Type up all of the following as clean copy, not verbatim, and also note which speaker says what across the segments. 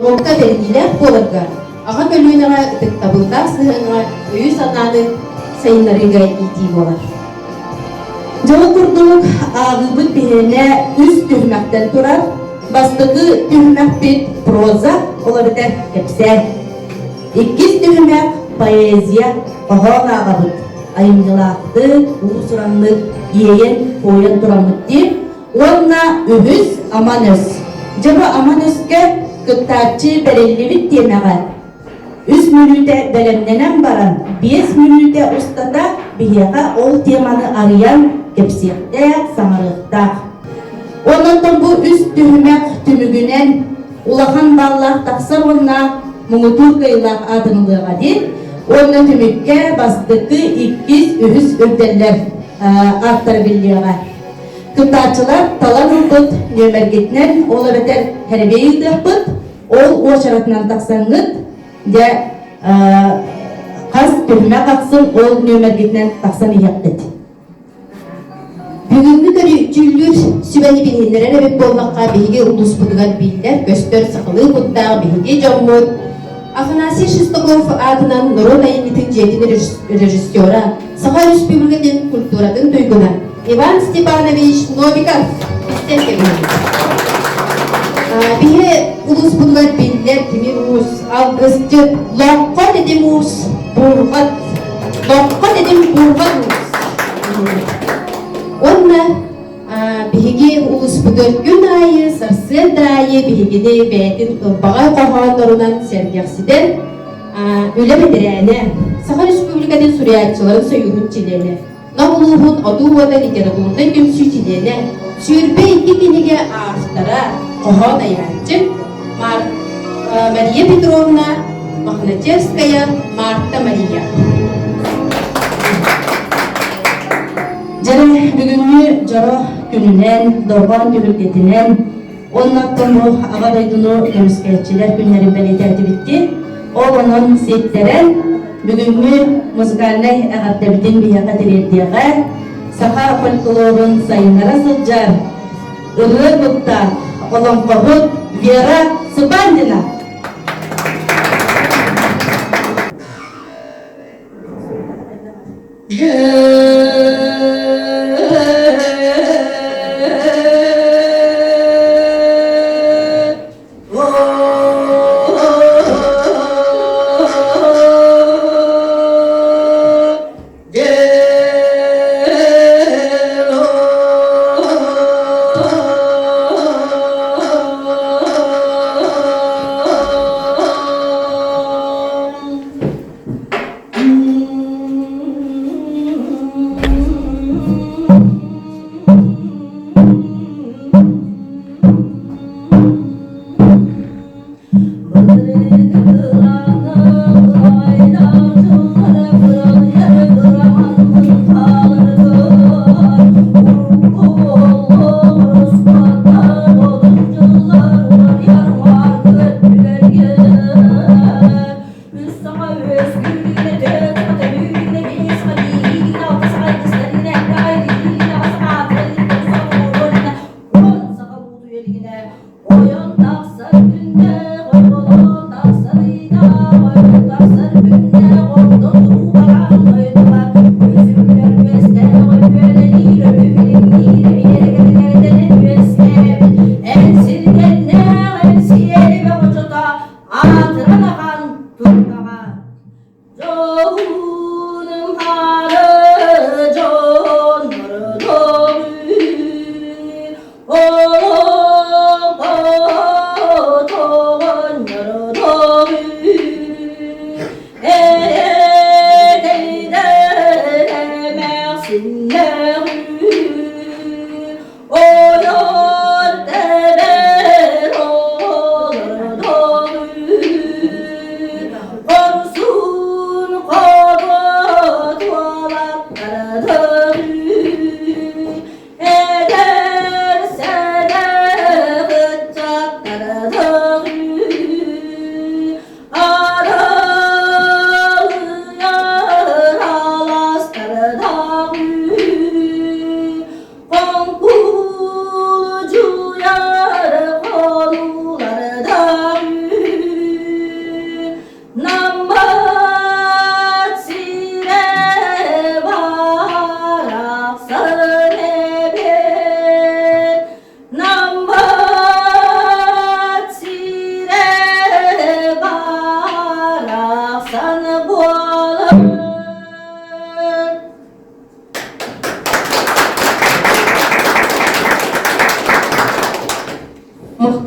Speaker 1: Уруокка бэриниилээх буоларга, аҕа көлүөнэҕэ ытыктабыллаах сыһыаҥҥа өйү-санааны сайыннарыыга иитии буолар. Дьэ ол курдук ааҕыыбыт биһиэнэ үс түһүмэхтэн турар. Бастакы түһүмэхпит проза, ол эбэтэр кэпсээн. Иккис түһүмэх поэзия, хоһоон ааҕабыт. Айымньылаахтык, уус-ураннык иэйэн-туойан тураммыт диэн Уонна үһүс аман өс. Дьэ бу аман өскө кыттааччы бэриллибит тиэмэҕэ үс мүнүүтэ бэлэмнэнэн баран, 5 мүнүүтэ устата биһиэхэ ол теманы арыйан кэпсиэхтээх, саҥарыахтаах. Онон бу үс түһүмэх түмүгүнэн улахан баллаах тахсар уонна муҥутуур кыайыылаах аатын ылыаҕа диэн уонна түмүккэ бастакы, иккис, үһүс үрдэллэр ааттара биллиэҕэ. Кыттааччылар талан ылбыт нүөмэргитинэн, ол эбэтэр хэрибиэй ыытыахпыт, ол уочаратынан тахсаҥҥыт, дьэ, хас түһүмэх ахсын ол нүөмэргитинэн тахсан иһиэхпит. Бүгүҥҥү дьүүллүүр сүбэни билиһиннэрэр эбит буоллахха, биһиги улууспутугар биллэр-көстөр сахалыы куттаах биһиги дьоммут Афанасий Шестаков аатынан норуот айымньытын дьиэтин режиссера, Саха Өрөспүүбүлүкэтин культуратын туйгуна Иван Степанович Новиков истэн кэбиһэбит. Биһи улууспутугар биллэр тимир уус, алгысчыт, лоҥхо тэтим уус, бурҕат, лоҥхо тэтим бурҕат уус. Уонна биһиги улууспутугар күн аайы, сарсыарда аайы биһигини бэйэтин ылбаҕай хоһооннорунан сэргэхситэн Үлэ бэтэрээнэ, Саха Республикатын суруйааччыларын сойууһун чилиэнэ, Нам улууһун Отуу уота литературнай түмсүү чилиэнэ, 22 кинигэ автора, хоһоон айааччы Мария Петровна Мохначевская, Марта Мария.
Speaker 2: Дьэрэ бүгүҥҥү дьоро күнүнэн, дорҕоон түһүлгэтинэн Уонна оттон бу Аҕа дойдуну көмүскээччилэр күннэрин бэлиэтээтибиттии. Ол онон сиэттэрэн бүгүҥҥү музыкальнай эҕэрдэбитин биһиэхэ тириэрдиэҕэ. Саха фольклорун сайыннара сылдьар ырыа куттаах олоҥхоһут Вера Цыпандина.
Speaker 3: Аатыран ахан турдаҕа Дьоһунум хаары дьоннордоҕу Олоҥхо тоҕонньордоҕу.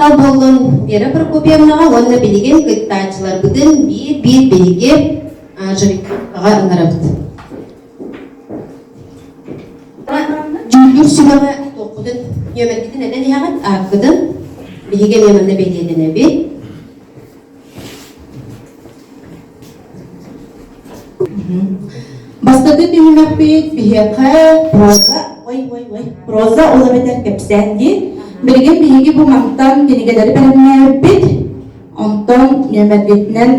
Speaker 1: Махтал буоллун Вера Прокопьевнаҕа уонна билигин кыттааччыларбытын биир-биир биһиги жюриҕа ыҥырабыт. Дьүүллүүр сүбэҕэ туоххутун нүөмэргитин этэн иһэҕит, ааккытын биһиги эмиэ манна бэлиэтэнэбит.
Speaker 2: Бастакы түһүмэхпит биһиэхэ проза, ой, ой, ой, проза ол эбэтэр кэпсээн дии. Билигин биһиги бу мантан кинигэлэри бэлэмнээбиппит. Онтон нүөмэргитинэн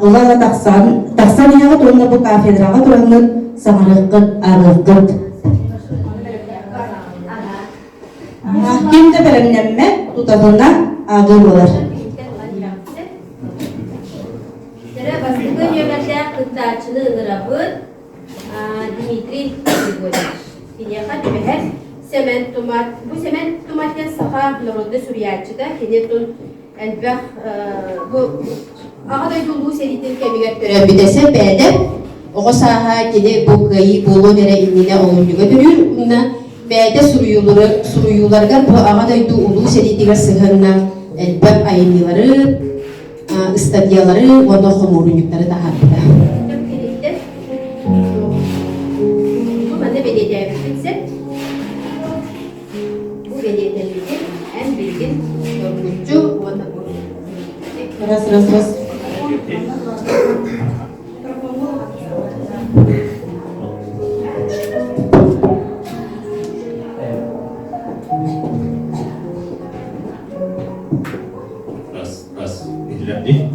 Speaker 2: ыла-ыла тахсан, тахсан иһэҕит уонна бу кафедраҕа тураҥҥыт саҥарыаххыт, ааҕыаххыт. Ким да бэлэмнэммэт, тутатына ааҕыы буолар.
Speaker 3: Дьэрэ бастакы нүөмэрдээх кыттааччыны ыҥырабыт Дмитрий Григорьевич. Киниэхэ түбэһэр Сэмэн Тумат. Бу Сэмэн Тумат диэн саха народнай суруйааччыта. Кини тун элбэх бу Аҕа дойду Улуу сэриитин кэмигэр
Speaker 1: төрөөбүтэ сэпээдэ. Оҕо сааһа кини бу кыайыы буолуон эрэ иннинэ олунньуга төрүүр уонна бэйэтэ суруйууларыгар бу Аҕа дойду Улуу сэриитигэр сыһыаннаах элбэх айымньылары, ыстатыйалары уонна хомуурунньуктары таһаарбыта.
Speaker 3: Бу манна бэлиэтээбиппит сөп.
Speaker 1: Бу бэлиэтэммитин эн билигин доргуччу уонна бу
Speaker 2: Раз, раз, раз.
Speaker 4: Раз, раз, иһиллэрдии.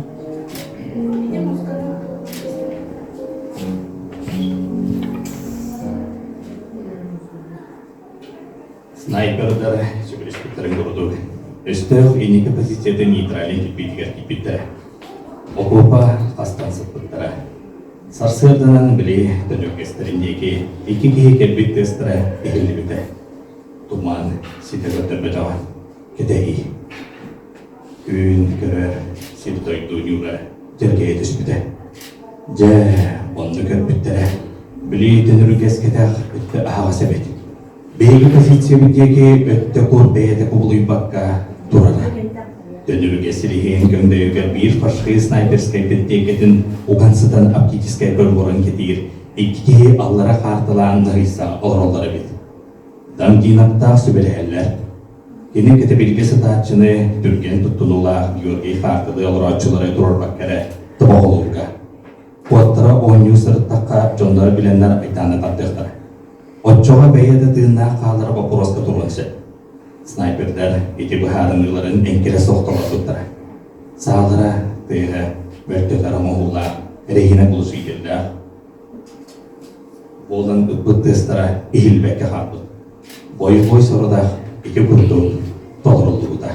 Speaker 4: Снайпердар сөбүлэспиттэрин курдук, өстөөх инники позицията нейтральнай кирбиитигэр киирбиттэрэ. Окуопа хастан сыппыттара. Сарсыарданан били төнүргэстэрин диэки икки киһи кэлбит тыастара иһиллибитэ. Туман ситэ көрдөрбөтөҕө. Кэтэһии. Күн көрөр сир-дойду ньуура дьэргэйэ түспүтэ. Дьэ, онно көрбүттэрэ, били төнүргэс кэтэх өттө аһаҕас эбит. Биһиги позициябыт диэки өттө кур бэйэтэ кубулуйбакка турара. Төнүргэс силиһин көҥдөйүгэр биир фашист снайперскай бинтиэккэтин уган сытан оптическай приборун кэтиир икки киһи аллара хаартылаан наһыйса олороллор эбит. Дандинаптаах сүбэлэһэллэр. Кини кэтэбилгэ сытааччыны түргэн туттунуулаах Георгий хаартылыы олорооччулары туруорбакка эрэ тобоҕолуурга. Куоттара оонньуу сырыттахха дьонноро билэннэр айдааны тардыахтара. Оччоҕо бэйэ да тыыннаах хаалара боппуруоска туруон сөп. Снайпердар ити быһаарыныыларын эҥкилэ суох толорбуттара. Саалара тыаһа мөлтөтөр оҥоһуулаах, эрэһиинэ глушителлээх буолан ыппыт тыастара иһиллибэккэ хаалбыт. Бойобуой сорудах ити курдук толоруллубута.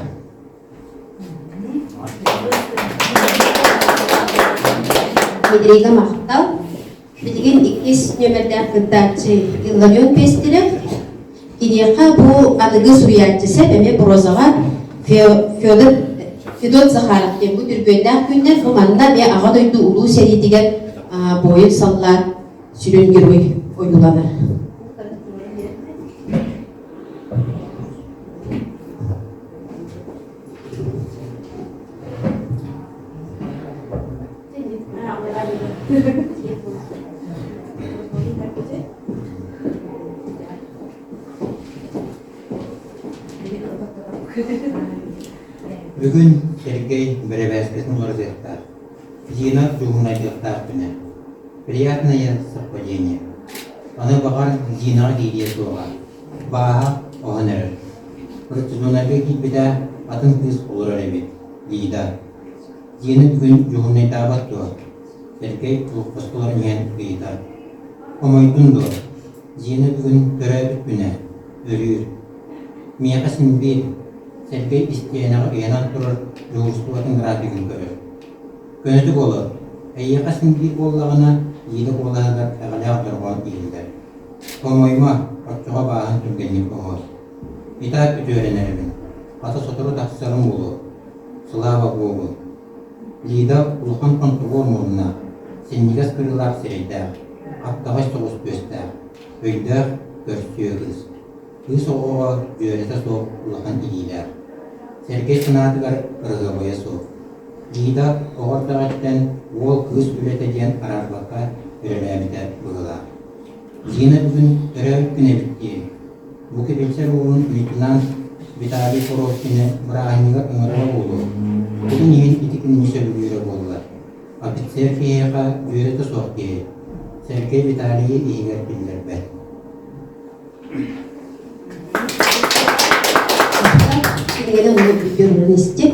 Speaker 1: Дмитрийга махтал. Билигин иккис нүөмэрдээх кыттааччы Илларион Пестерев. Киниэхэ бу аныгы суруйааччы сэп эмиэ прозаҕа Федор Федот Захаров диэн бу түргүөннээх күннэр бу манна эмиэ Аҕа дойду Улуу сэриитигэр буойун саллаат сүрүн герой ойууланар.
Speaker 5: Бүгүн Сергей бэрэбээскэтин уларытыахтаах, Зина дьуһунайдыахтаах күнэ. Приятное совпадение. Аны баҕар Зинаҕа киириэ суоҕа. Бааһа оһон эрэр. Процедурнайга киирбитэ атын кыыс олорор эбит, Лида. Зина бүгүн дьуһунайдаабат дуо? Сергей олоппоско олорон иһэн ыйытар. Хомойдун дуо? Зина бүгүн төрөөбүт күнэ, өрүүр. Миэхэ син биир, Сергей истиэнэҕэ ыйанан турар дьуһуурустубатын графигын көрөр. Көнөтүк олор, эйиэхэ син биир буоллаҕына, Лида куолаһыгар эҕэлээх дорҕоон иһиллэр. Хомойума, оччоҕо бааһын түргэнник оһор. Итак үтүөрэн эрэбин, хата сотору тахсарым буолуо. Слава Богу! Лида улахан хонтуруол муруннаах, синньигэс кырыылаах сирэйдээх, хаптаҕай соҕус түөстээх, өйдөөх, көрсүө кыыс. Кыыс оҕоҕо дьүөрэтэ суох улахан илиилээх. Сергей санаатыгар кыраһыабайа суох. Лида оҕо эрдэҕиттэн уол-кыыс үлэтэ диэн араарбакка үлэлээбитэ быһыылаах. Зина бүгүн төрөөбүт күнэ эбит дии. Бу кибилсэр уолун лейтенант Виталий Коровкины бырааһынньыгар ыҥырара буолуо. Тугун иһин ити кинини сөбүлүүрэ буолла. Офицер киһиэхэ дьүөрэтэ суох киһи. Сергей Виталийы иһигэр киллэрбэт.
Speaker 1: Кинигэни оннук бүттүөр исти.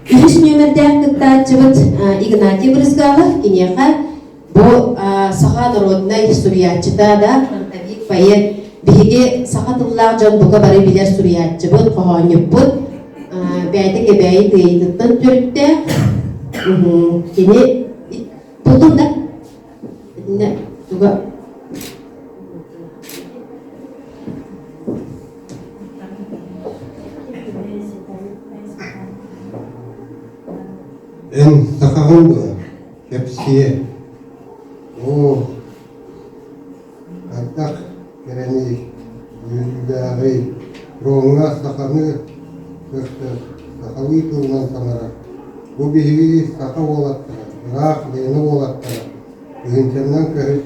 Speaker 1: Үһүс нүөмэрдээх кыттааччыбыт Игнатий Брызгалов киниэхэ бу саха народнай суруйааччыта да, фронтовик поэт, биһиги саха тыллаах дьон бука бары билэр суруйааччыбыт, хоһоонньуппут, бэйэтэ Кэбээйи Тыайытыттан төрүттээх. Кини булдум да итиннэ туга
Speaker 6: Эн сахаҕын дуо? Кэпсиэ. Оо, хайдах кэрэний, үөрүүлээҕий, фроҥҥа саханы көрсөр, сахалыы тылынан саҥарар. Бу биһиги саха уолаттара, ыраах Лена уолаттара, тыһыынчаннан көһүт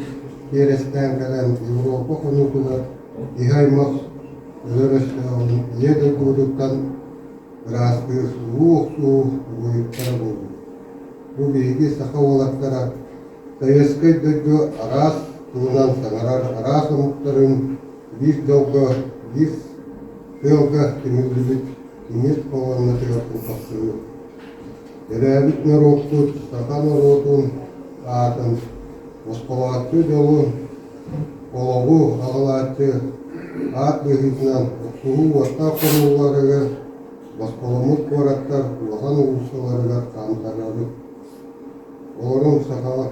Speaker 6: биэрэстээн кэлэн Европа хонуутугар киһи аймах өлөр өстөөҕүн ийэ дойдубутуттан ыраастыыр улуу охсуһуу буойуттара буолбут. Бу биһиги саха уолаттара советскай дойду араас тылынан саҥарар араас омуктарын биир дьолго, биир сыалга түмүллүбүт тимир колоннатыгар тахсыбыт. Төрөөбүт норуоппут саха норуотун аатын босхолооччу дьолу, олоҕу аҕалааччы аат быһыытынан охсуһуу уоттаах хонууларыгар босхоломмут куораттар улахан уулуссаларыгар хаамтарабыт. Олоруҥ сахалар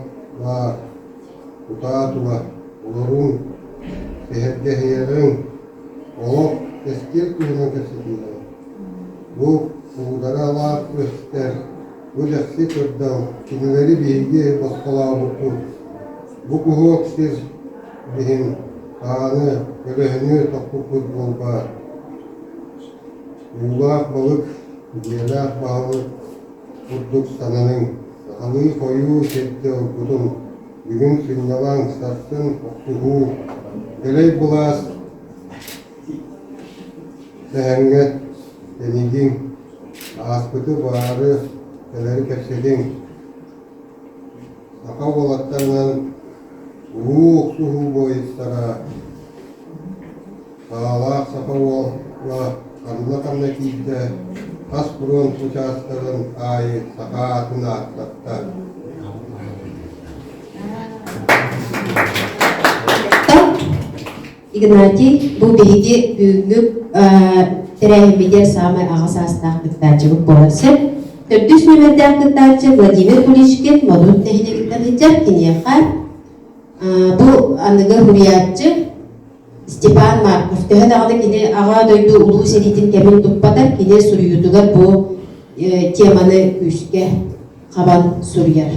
Speaker 6: кутаа тула, олоруҥ сэһэргэһиэҕиҥ, олох кэскил туһунан кэпсэтиэҕиҥ. Бу куударалаах үөстэр, бу дэхси кырдал, кинилэри биһиги босхолообуппут. Бу куһуок сир иһин хааны, көлөһүнү тохпуппут буолбаат. Уулаах балык, дьиэлээх баһылык курдук сананыҥ, сахалыы хойуу сиргэ оргутуҥ, бүгүн сынньалаҥ, сарсын охсуһуу, дэлэй былаас сэһэҥҥэ тэнийиҥ, ааспыты баары кэлэри кэпсэтиҥ. Саха уолаттарынан улуу охсуһуу буойуттара Саалаах саха уола ханна-ханна киирдэ, хас фронт учаастагын аайы саха аатын ааттатта.
Speaker 1: Игнатий, бу биһиги бүгүҥҥү тэрээһиммитигэр саамай аҕа саастаах кыттааччыбыт буолар сөп. Төрдүс нүөмэрдээх кыттааччы Владимир Куличкин Модут нэһилиэгиттэн сылдьар. Киниэхэ бу аныгы суруйааччы Степан Марков төһө даҕаны кини Аҕа дойду Улуу сэриитин кэмин туппатар, кини суруйуутугар бу теманы күүскэ хабан суруйар.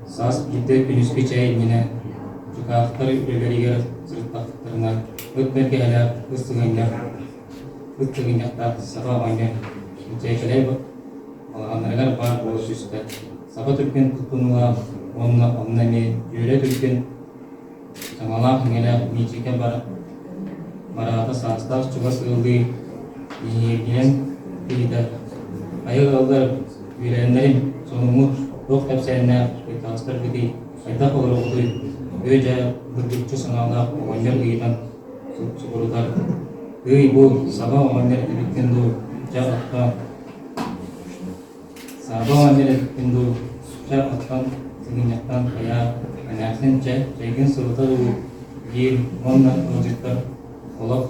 Speaker 7: Саас биирдэ күнүскү чэй иннинэ дьукаахтар үлэлэригэр сырыттахтарына ыт бэргэһэлээх ыт сыгынньах ыт сыгынньахтаах саха оҕонньор Чээкэлэй балаҕаннарыгар баар буола түстэ. Саха түргэн туттунуулаах уонна онно эмиэ дьүөрэ түргэн саҥалаах-иҥэлээх Миичикэ бараата саастаах чугас ыаллыы иһииргинэн ыйытар: «Хайа ыаллар, үөлээннэрим, сонуҥҥут туох кэпсээннээх ыйыталастаргытый, хайдах олороҕутуй?» Күө-дьаа булгуччу санаалаах оҕонньор ыйытан субурутар: «Тыый, бу саба оҕонньор эбиккин дуу, дьэ оттоон Сааба оҕонньор эбиккин дуу, чэ оттон сыгынньахтан хайаа, эмээхсин чэ, чэйгин сылыта дуу диир уонна ыалдьыттар олох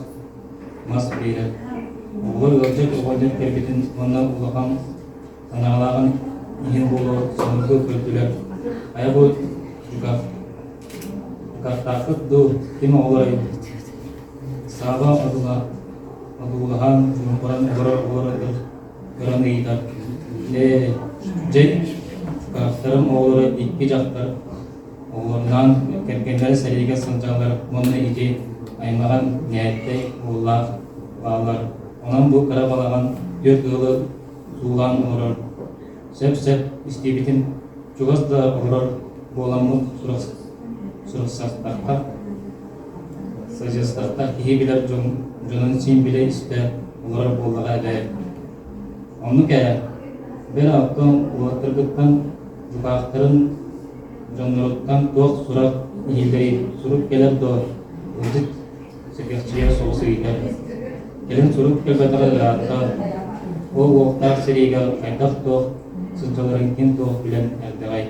Speaker 7: мас биэрэр. Оҕолор ыалдьыт оҕонньор кэлбитин уонна улахан санаалааҕын иһин буолуо сонургуу көрдүлэр. Хайа бу дьукаах дьукаахтааххыт дуу, ким оҕолорой? Сааба одуулаһан, чуумпуран олорор оҕолоро көрөн ыйытар: «Ээ, дьэ, дьукаахтарым оҕолоро икки дьахтар. Оҕолорунаан кэргэннэрэ сэриигэ сылдьаллар уонна ити аймаҕын Ньээттэй уоллаах бааллар. Онон бу кыра балаҕан түөрт ыалы суулаан олорор. Сөп-сөп истибитим, чугас да олорор буоламмыт сурахсастахха, садьыастахха киһи билэр дьонун син билэ истэ олорор буоллаҕа эбээт. Оннук ээ, бэл оттон уолаттаргыттан дьукаахтарын дьонноруттан туох сурах иһиллэрий, сурук кэлэр дуо? Ыалдьыт сэргэхсийэ соҕус ыйытар. Кэлин сурук кэлбэтэҕэ ыраатта, ол уохтаах сэриигэ хайдах-туох сылдьалларын ким-туох билэн эрдэҕэй.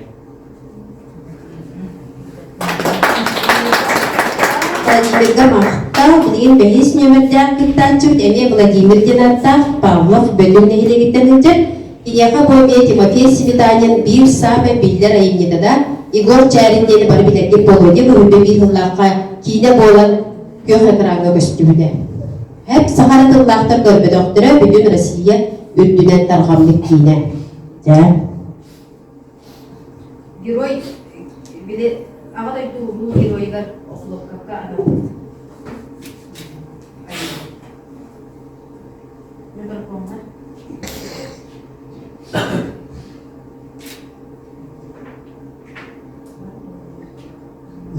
Speaker 1: Владимирга махтал. Билигин бэһис нүөмэрдээх кыттааччыбыт эмиэ Владимир диэн ааттаах Павлов Бөтүҥ нэһилиэгиттэн сылдьар. Киниэхэ бу эмиэ Тимофей Сметанин биир саамай биллэр айымньыта да Егор Чээрин диэни бары билэргит буолуо диэн быһыыта биир сыллаахха киинэ буолан күөх экраҥҥа көстүбүтэ. Һэп саха эрэ тыллаахтар көрбөтөхтөрө бүтүн Россия үрдүнэн тарҕаммыт киинэ. Дьэ.
Speaker 3: Герой били Аҕа дойду улуу геройугар Охлопковка анаммыт. Микрофоҥҥа.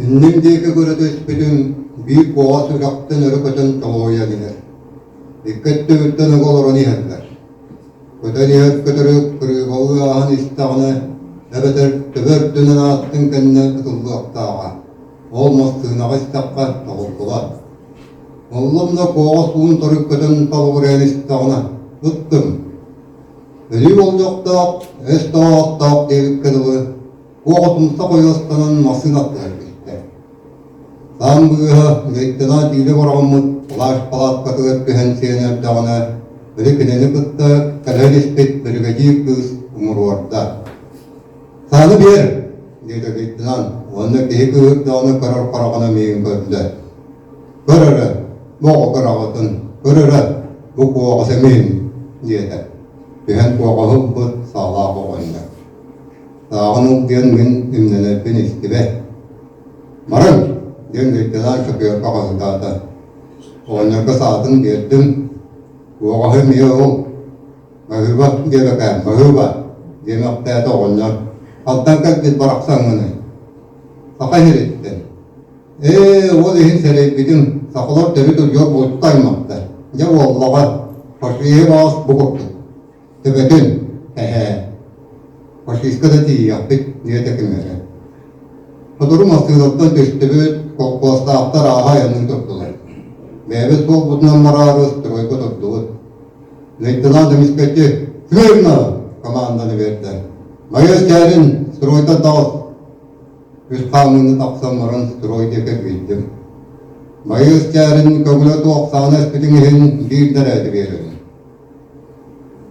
Speaker 6: Инним диэки көрө түспүтүм, биир куоҕас үрэхтэн өрө көтөн тоҥуйан иһэр. Икки өттүбүттэн ыга олорон иһэллэр. Көтөн иһэр көтөрү кырыыбалыы ааһан истэҕинэ, эбэтэр төбө үрдүнэн ааттын кэннэ ытыллыахтааҕа. Ол массыынаҕа истэххэ табыллыбат. Онлом да куоҕас уун торук көтөн тобугураан истэҕинэ, ыттым. Өлүү болдьохтоох, өс тоҕооттоох диэбиккэ дылы, куоҕас умса хойуостанан массыына аттыгар түстэ. Саам быыһа лейтенант иилэ бороҕоммут плащ палаткатыгар түһэн сиэн эрдэҕинэ, били кинини кытта кэлэн испит биригэдьиир кыыс умуруорда. «Сааны биэр!» диэтэ лейтенант уонна киһи кыыһырдаҕына көрөр хараҕына миигин көрдө. «Көр эрэ, бу оҕо кыраҕытын, көр эрэ, бу куоҕас эмиһин!» диэтэ. Түһэн куоҕаһы ылбыт саалаах оҕонньор. Сааҕын ыл диэн мин имнэнэрбин истибэт. «Барыҥ!» диэн лейтенант шоферга хаһыытаата. Оҕонньорго саатын биэрдим. «Куоҕаһы эмиэ ыл, баһыыба диэбэкээн, баһыыба!» диэмэхтээтэ оҕонньор. «Хантан кэлбит барахсаҥҥыный?» «Саха сириттэн». «Ээ, ол иһин сэрэйбитим, сахалар төрүт удьуор булчут аймахтар. Дьэ буоллаҕа, фашиһы баҕас бу курдук. Төбөтүн, эһээ, фашистка да тиийиэхпит, диэтэ ким эрэ. Сотору массыынаттан түстүбүт, холкуостаахтар ааһа айанныы турдулар. Бэйэбит суолбутунан бараары стройга турдубут. Лейтенант эмискэччи «Смирно!» команданы биэрдэ. Майор Чээрин, стройтан таҕыс! Үс хаамыыны тахсан баран строй диэки эргийдим. Майор Чээрин көҥүлэ суох саана эспитиҥ иһин биир нэрээти биэрэбин.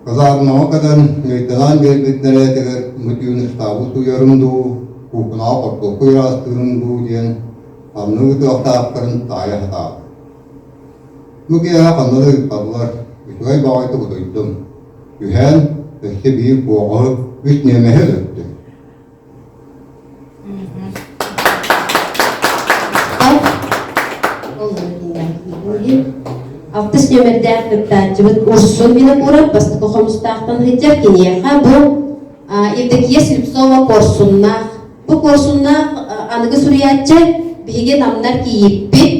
Speaker 6: Казармаҕа кэлэн лейтенант биэрбит нэрээтигэр бу түүн ыстаабы сууйарым дуу, куукунаҕа хортуоппуй ыраастыырым дуу диэн ханна ыытыахтаахтарын таайа сатаабыт. Бу киэһэ ханна да ыыппатылар, үчүгэй баҕайытык утуйдум. Түһээн өссө биир куоҕаһы үс ньиэмэһи өлөрдүм.
Speaker 1: Алтыс нүөмэрдээх кыттааччыбыт Урсун Винокуров бастакы хомустаахтан сылдьар. Киниэхэ бу Евдокия Слепцова Куорсуннаах. Бу Куорсуннаах аныгы суруйааччы биһиги намнар кийииппит.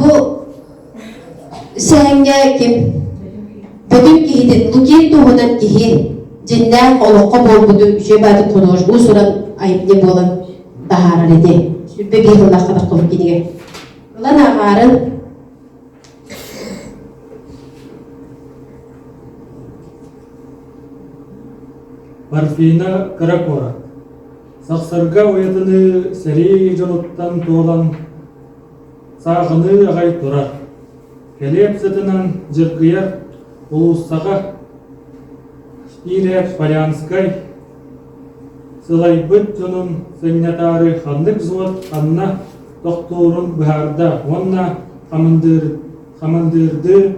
Speaker 1: Бу сэһэҥҥэ ким Бөтүн киһитин Лукин туһунан киһи дьиннээх олоххо буолбуту үчүгэй баатык художник уус-уран айымньы буолан таһаарар ити. 21 сыллаахха таххыбыт кинигэ. Ылан ааҕаарын
Speaker 8: Парфина кыра куорат. Сахсарга уйатыныы сэрии дьонуттан туолан сааҕыныы аҕай турар. Кэлиэп сытынан дьыргыйар улууссаҕа Штирев Полянскай сылайбыт дьонун сынньатаары ханнык взвод ханна тохтуурун быһаарда уонна хамандыырдыы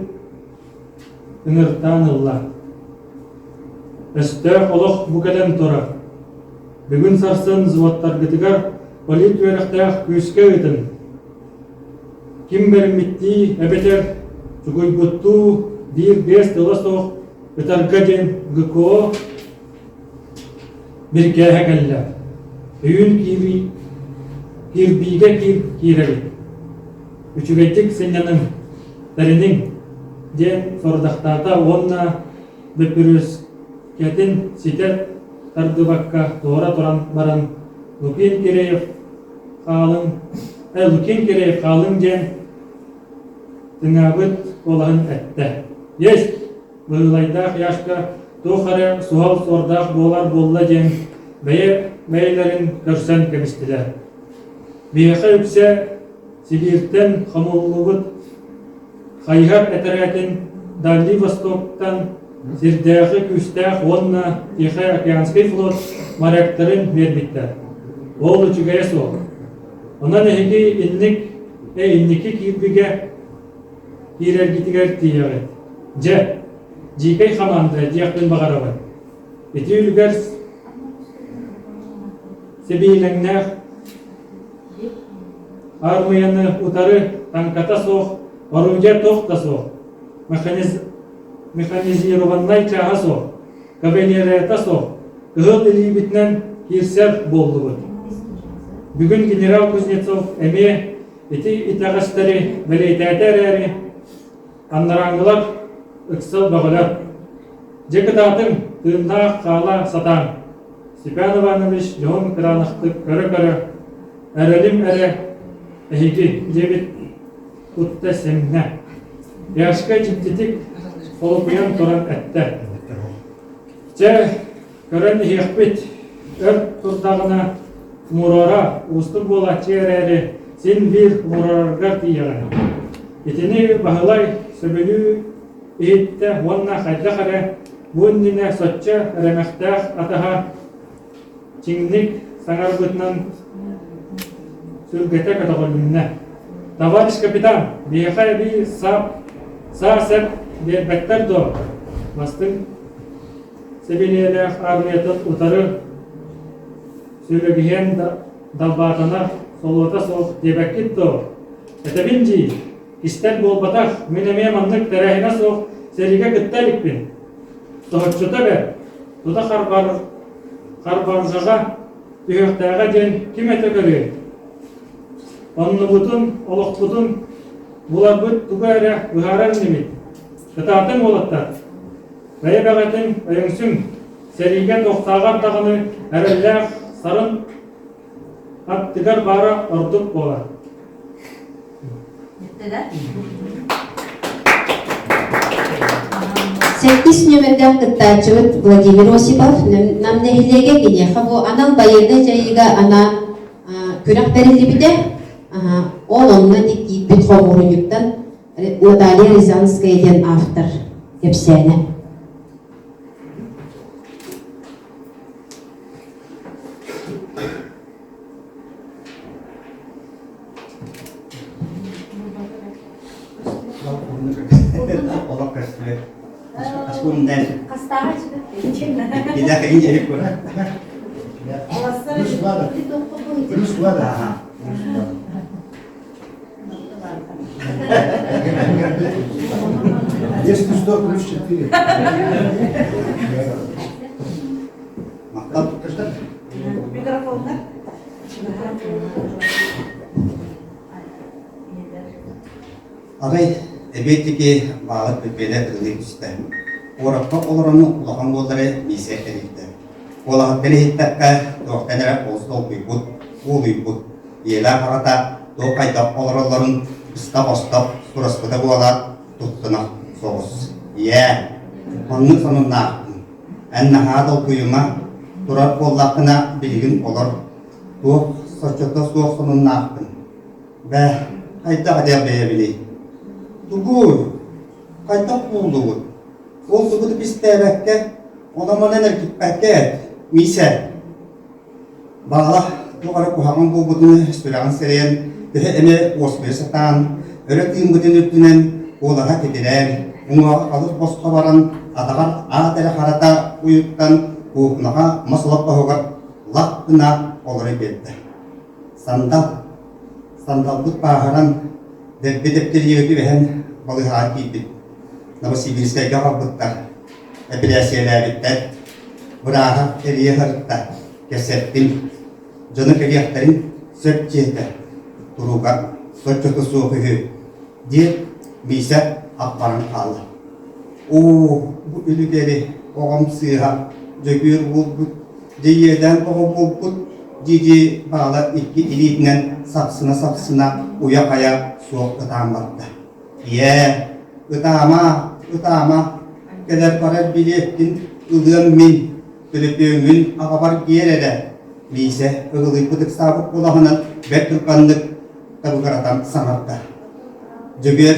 Speaker 8: ыҥыртаан ылла. Өстөөх олох бу кэлэн турар. Бүгүн сарсын взводтаргытыгар Полит үөрэхтээх күүскэ ыытыҥ. Ким бэриммиттии эбэтэр чугуйбуттуу биир-биэс тыла суох ытарга диэн ГКО бирикээһэ кэллэ. Өйүүн киирии кирбиигэ киирэбит. Үчүгэйдик сынньаныҥ, тэриниҥ диэн сорудахтаата уонна бөппүрүөскэтин ситэ тардыбакка туора туран баран Лукин Киреев хаалыҥ, э, Лукин Киреев хаалыҥ диэн тыҥаабыт куолаһын эттэ. Есть! Быһыылайдаах Яшка туох эрэ суһал суордаах буолар буолла диэн бэйэ бэйэлэрин көрсөн кэбистилэр. Биһиэхэ үксэ Сибииртэн хомуллубут хайыһар этэрээтин Дальний Востоктан сирдээҕи күүстээх уонна Тихоокеанский флот моряктарын биэрбиттэр. Ол үчүгэйэ суох. Онон эһиги инник э инники киирбигэ киирэргитигэр тиийэҕит. Дьэ, дьиикэй хамаанда диэхпин баҕарабын. Ити үлүгэр сэбиилэҥнээх аармыйаны утары таҥката суох, орудие туох да суох, механизированнай чааһа суох, кавалерията суох, кыһыл илиибитинэн киирсэр буоллубут. Бүгүн генерал Кузнецов эмиэ ити итэҕэстэри бэлиэтээтэ эрээри, анарааҥҥылар ыксал бөҕөлөр. Дьэ кытаатыҥ, тыыннаах хаала сатааҥ. Степан Иванович дьоһун кытаанахтык көрө-көрө, эрэлим эрэ эһиги диэбит кутта симнэ. Яшка дьиктитик холкуйан туран эттэ. Чэ, көрөн иһиэхпит. Өр турдаҕына умуруора уустук буолааччы эрээри, син биир умуруораргар тиийэҕин. Итини Баһылай сөбүлүү иһиттэ уонна хайдах эрэ бу иннинэ соччо эрэмэхтээх атаһа чиҥник саҥарбытынан сүргэтэ көтөҕүлүннэ. Товарищ капитан, биһиэхэ эбии саа саа сэп биэрбэттэр дуо? Бастыҥ сэбилиэлээх аармыйатын утары сүлүгүһэн далбаатанар солуота суох диэбэккит дуо? Этэбин дии, кистэл буолбатах, мин эмиэ маннык тэрээһинэ суох сэриигэ кытта иликпин. Соһуччута бэрт, тута харбар, харбарҕаҕа түһүөхтээҕэ диэн ким этэ көрүөй? Оннубутун, олохпутун буларбыт тугу эрэ быһаарар инибит. Кытаатыҥ уолаттар! Бэйэ бэҕэтин өйөҥсүҥ, сэриигэ туохтааҕар даҕаны эрэллээх сарын аттыгар баара ордук буолар.
Speaker 1: Сэттис нүөмэрдээх кыттааччыбыт Владимир Осипов Нам нэһилиэгэ киниэхэ бу анал байыаннай дьайыыга анаан күрэх бэриллибитэ. Ол онно киирбит хомуурунньуктан Наталья Рязанская диэн автор кэпсээнэ.
Speaker 5: Олох көстүбэт. Плюс лада.
Speaker 6: Если что, плюс четыре.
Speaker 2: Микрофонна.
Speaker 5: Арай эбиэт диэки бааҕыт бүппүөдэ ыллыы түстэ. Куоракка олорону улахан буоллары миисэ эрийдэ. Куолаһыттан иһиттэххэ, туохтан эрэ олус долгуйбут, уолуйбут. Ийэлээх аҕата туох хайдах олороллорун быстах-остох сураспыта буолаат, туттуна соҕус. Ийээ, оннук сонуннаахпын. Эн наһаа долгуйума, турар буоллаххына билигин олор. Туох соччото суох сонуннаахпын. Бээ, хайдах этиэх бэйэбиний? Тугуй? Хайдах буоллугут? Ол тугу да кистээбэккэ, онон-манан эргиппэккэ эт, Миисэ. Баалах туох эрэ куһаҕан буолбутун сүрэҕин сэрэйэн, төһө эмэ уоскуйа сатаан, өрө тыыммытын үрдүнэн куолаһа титирээн, уҥуоҕа халыс босхо баран, атаҕар аат эрэ харата уйуттан куукунаҕа мас олоппоһугар лах гына олоро биэрдэ. Сандал, сандалбыт бааһыран, дэлби дэптэриигэ түбэһэн балыыһаҕа киирбит. Новосибирскайга аҕалбыттар, эпирээссийэлээбиттэр. Бырааһа эрийэ сырытта, кэпсэттим. Дьоно кэлиэхтэрин сөп диэтэ, туруга соччото суох үһү диэт, Миисэ аппаран хаалла. Оо, бу үлүгэри оҕом сыыһа Дьөгүөр уолбут, дьэ иэдээн оҕо буолбут дии-дии баала икки илиитинэн сапсына-сапсына уйа-хайа суох ытаан барда. Ийээ, ытаама, ытаама, кэлэр-барар билиэккин ылыам мин, төлөпүөҥҥүн аҕабар биэр эрэ, Миисэ ыгылыйбыт ыксаабыт куолаһынан бэрт түргэнник табыгыратан саҥарда. Дьөгүөр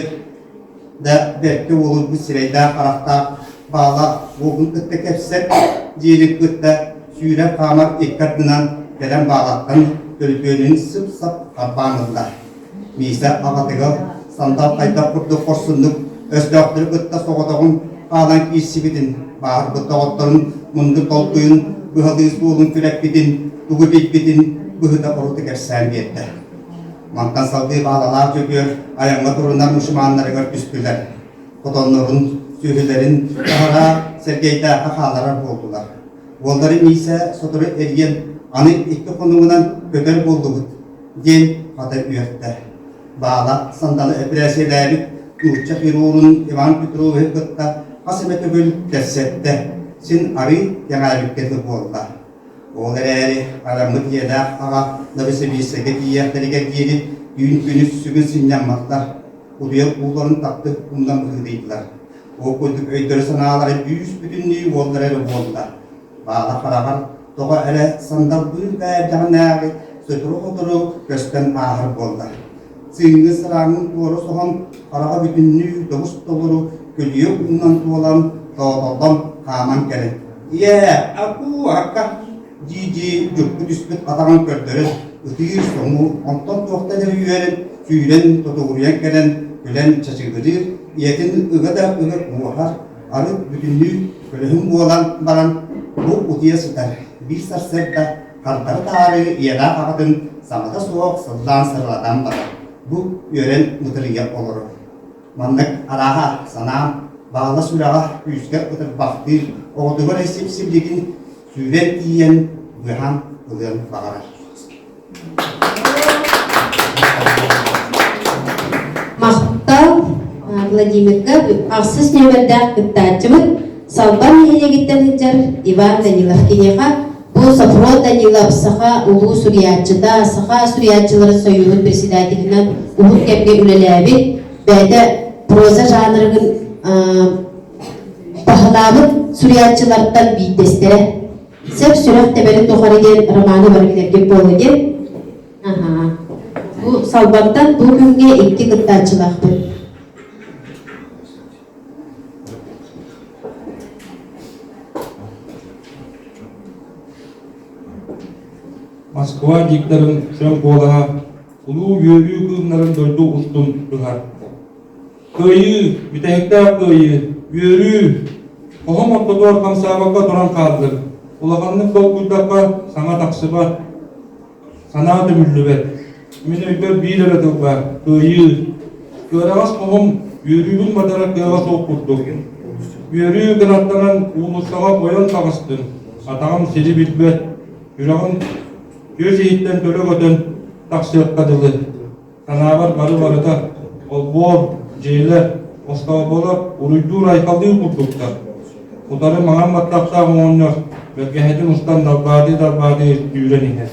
Speaker 5: да бэркэ уолуйбут сирэйдээх-харахтаах баала уолун кытта кэпсэт диирин кытта сүүрэр-хаамар икки ардынан кэлэн баалаттан төлөпүөнүн сып-сап харбаан ылла. Миисэ аҕатыгар сандал хайдах курдук хорсуннук өстөөхтөрү кытта соҕотоҕун хаалан киирсибитин, бааһырбыт доҕотторун мунду толкуйун быһалыы суолун күрэппитин, тугу билбитин быһыта-орута кэпсээн биэрдэ. Мантан салгыы Баалалаах Дьөгүөр айаҥҥа турунар мусульманнарыгар түстүлэр. Хотоннорун, сүөһүлэрин таһара Сэргэйдээххэ хааларар буоллулар. Уолларын Миисэ сотору эрийэн, аны икки хонугунан көтөр буоллубут диэн хата үөртэ. Баала сандалы эпэрээссийэлээбит нуучча хирурун Иван Петровиһы кытта хас эмэ төгүл кэпсэттэ, син арыый кэҥээбиккэ дылы буолла. Ол эрээри араммыт ийэлээх аҕа Новосибирскайга тиийиэхтэригэр диэри түүн-күнүс сүгүн сынньамматтар, утуйар ууларын таптык умнан быһыытыйдылар. Ол курдук өйдөрө-санаалара бүүс-бүтүннүү уоллара эрэ буолла. Баала хараҕар тоҕо эрэ сандалбыыр да эрдэҕинээҕи сотору-сотору көстөн ааһар буолла. Сыыҥҥы сырааҥын туора соһон, хараҕа бүтүннүү тобус-толору көлүйэ уунан туолан, тоотоллон хааман кэлэн, «Ийээ, акуу, акка!» дии-дии дьукку түспүт атаҕын көрдөрөн, ытыыр-соҥуур, онтон туохтан эрэ үөрэн, сүүрэн, тотугуруйан кэлэн, күлэн чачыгырыыр, ийэтин ыга да ыга кууһар, арыт бүтүннүү көлөһүн буолан баран, бу утуйа сытар. Биир сарсыарда Хардары-таары ийэлээх аҕатын саҥата суох сыллаан сырылатан барар, бу үөрэн мытырыйа олорор. Маннык арааһа санаам баала сүрэҕэ күүскэ ытырбахтыыр, оҕотугар сип-сибилигин сүүрэн тиийэн быһан ылыан баҕарар.
Speaker 1: Махтал Владимирга ахсыс нүөмэрдээх кыттааччыбыт Салбан нэһилиэгиттэн сылдьар Иван Данилов киниэхэ бу Софрон Данилов саха улуу суруйааччыта, саха суруйааччыларын сойууһун председателинэн уһун кэмҥэ үлэлээбит, бэйэтэ проза жанрын баһылаабыт суруйааччылартан биирдэстэрэ. Сөп сүрэх тэбэрин тухары диэн романы бары билэргит буолуо диэн. Аха. Бу Салбантан бу күҥҥэ икки кыттааччылаахпыт.
Speaker 7: Москва дикторын сөҥ куолаһа улуу үөрүү кыымнарын дойду устун быһар. Кыайыы, бүтэһиктээх кыайыы, үөрүү! Хоһум ортотугар хамсаабакка туран хааллым. Улаханнык долгуйдахха саҥа тахсыбат, санаа түмүллүбэт. Мин өйбөр биир эрэ тыл баар, кыайыы. Кыараҕас хоһум үөрүүбүн батара кыаҕа суох курдук. Үөрүү кынаттанан уулуссаҕа ойон таҕыстым. Атаҕым сири билбэт, сүрэҕим түөс иһиттэн төлө көтөн тахсыахха дылы. Санаабар бары-барыта олбуор, дьиэлэр, остооболор уруйдуур-айхаллыыр курдуктар. Утары маҥан баттахтаах оҕонньор бэргэһэтин устан далбаатыы-далбаатыы түүрэн иһэр.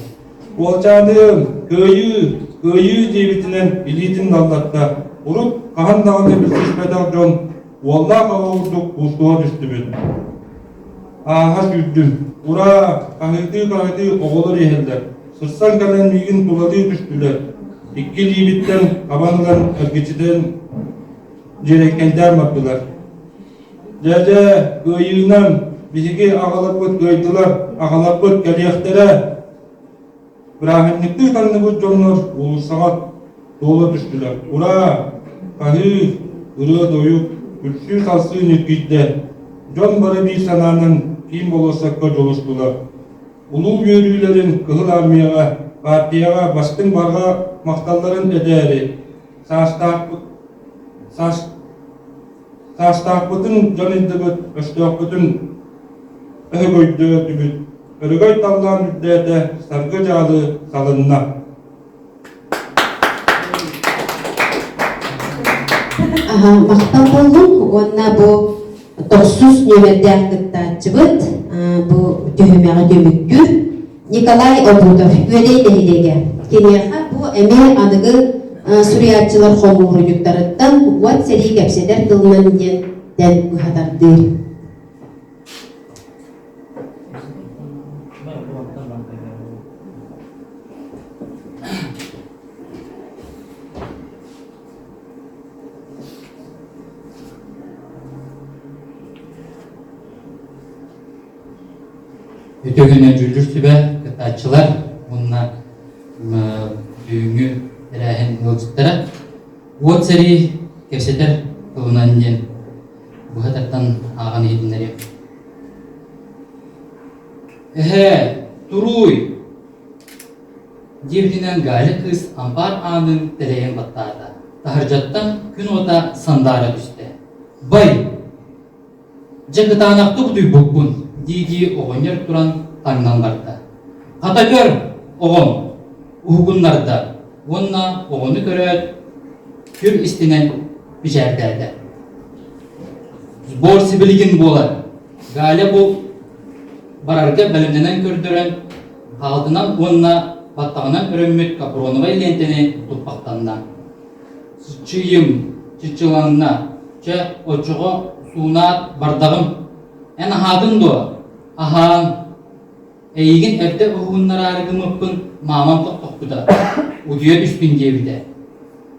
Speaker 7: Уолчааным, кыайыы, кыайыы диэбитинэн илиитин даллатта. Урут хаһан даҕаны билсиспэтэх дьон уоллаах аҕа курдук куустуһа түстүбүт. Ааһа сүүрдүм. Ураа, хаһыытыы-хаһыытыы оҕолор иһэллэр. Сырсан кэлэн миигин тулалыы түстүлэр. Икки илиибиттэн хабан ылан эргичитэн дьиэрэккэйдээн бардылар. Дьэ-дьэ, кыайыынан биһиги аҕаларбыт кыайдылар, аҕаларбыт кэлиэхтэрэ. Бырааһынньыктыы таҥныбыт дьоннор уулуссаҕа туола түстүлэр. Ураа! Хаһыы, ырыа-тойук, күлсүү-салсыы ньиргийдэ. Дьон бары биир санаанан киин болуоссакка дьулустулар. Улуу үөрүүлэрин Кыһыл Армияҕа
Speaker 9: партияҕа бастыҥ барҕа махталларын этээри саастаахпытын дьаныйдыбыт, өстөөхпүтүн өһөгөйдөөтүбүт, өрөгөй таллаан үрдээтэ, саргы-дьаалы салынна.
Speaker 1: Махтал буоллун уонна бу тохсус нүөмэрдээх кыттааччыбыт бу түһүмэҕи түмүктүүр Николай Обутов Үөдэй нэһилиэгэ. Киниэхэ бу эмиэ аныгы суруйааччылар хомуурунньуктарыттан уот сэрии кэпсэтэр тылынан диэн тэн быһа тардыы.
Speaker 7: Үтүө күнүнэн дьүүллүүр сүбэ кыттааччылар уонна бүгүҥҥү тэрээһин ыалдьыттара. Уот сэрии кэпсэтэр тылынан диэн быһа тардан ааҕан иһитиннэриэм. Эһээ, туруй! диэбитинэн Галя кыыс ампаар аанын тэлэйэн баттаата. Таһырдьаттан күн уота сандаара түстэ. Бай! Дьэ кытаанахтык утуйбуппун, дии-дии оҕонньор туран таҥнан барда. Хата көр, оҕом, уһугуннарда уонна оҕону көрөөт, күр истинэн мичээрдээтэ. Сбор сибилигин буолар. Галя бу барарга бэлэмнэнэн көрдөрөн, хаалтынан уонна баттаҕынан өрөммүт капроновай лиэнтэни туппахтанна. Сыччыйым, чычыланна, чэ, оччоҕо суунаат бардаҕым. Эн аһаатыҥ дуо? Аһаан. Эйигин эрдэ уһугуннараары гыммыппын маамам тохтоппута, утуйа түстүн диэбитэ.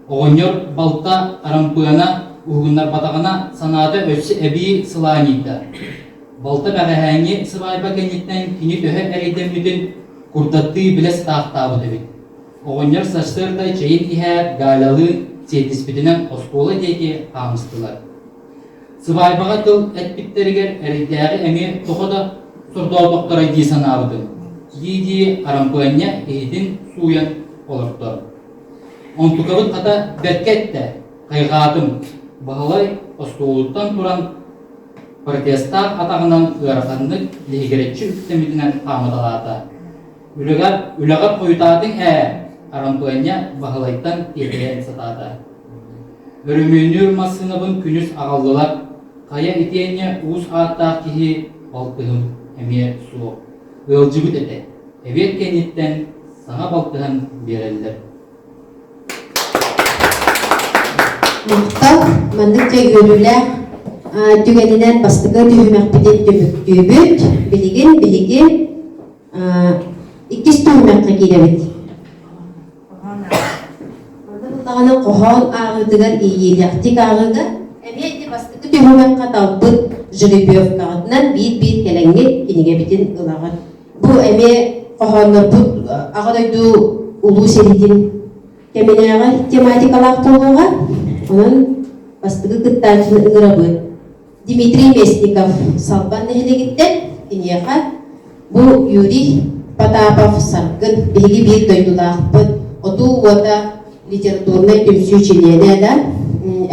Speaker 7: Оҕонньор балта Арампыана уһугуннарбатаҕына санаата өссө эбии сылаанньыйда. Балта бэҕэһээҥҥи сыбаайба кэнниттэн кини төһө эрэйдэммитин курдаттыы билэ сытаахтаабыт эбит. Оҕонньор сарсыарда чэйин иһээт Галялыын сиэттиспитинэн оскуола диэки хаамыстылар. Сыбаайбаҕа тыл эппиттэригэр эрэйдээҕи эмиэ тоҕо да сордоотохторой дии санаабытым, дии-дии Арампыанньа иһитин сууйан олордо. Онтукабыт хата бэркэ эттэ, хайҕаатым. Баһылай остуолуттан туран протестаах атаҕынан ыараханнык лиһигирэччи үктэммитинэн хаамыталаата. Үлэҕэр, үлэҕэр хойутаатыҥ ээ, Арампыанньа Баһылайтан тиэтэйэн сатаата. Өрөмүөннүүр массыынабын күнүс аҕаллылар, хайа итиэнньэ уус ааттаах киһи балтыһым эмиэ суох. Ыалдьыбыт этэ. Эбиэт кэнниттэн саҥа балтыһан биэрэллэр.
Speaker 1: Махтал, маннык дьэ үөрүүлээх түгэнинэн бастакы түһүмэхпитин түмүктүүбүт. Билигин биһиги иккис түһүмэххэ киирэбит. Манна буллаҕына хоһоон ааҕыытыгар иэйиилээхтик ааҕыыга эмиэ ити бастакы түһүмэххэ талбыт жеребьевкаҕытынан биир-биир кэлэҥҥит кинигэбитин ылаҕыт. Бу эмиэ хоһооннорбут Аҕа дойду Улуу сэриитин кэминээҕи тематикалаах буолуоҕа. Онон бастакы кыттааччыны ыҥырабыт. Дмитрий Местников Салбан нэһилиэгиттэн киниэхэ бу Юрий Потапов Саргын биһиги биир дойдулаахпыт Отуу уота литературнай түмсүү чилиэнэ да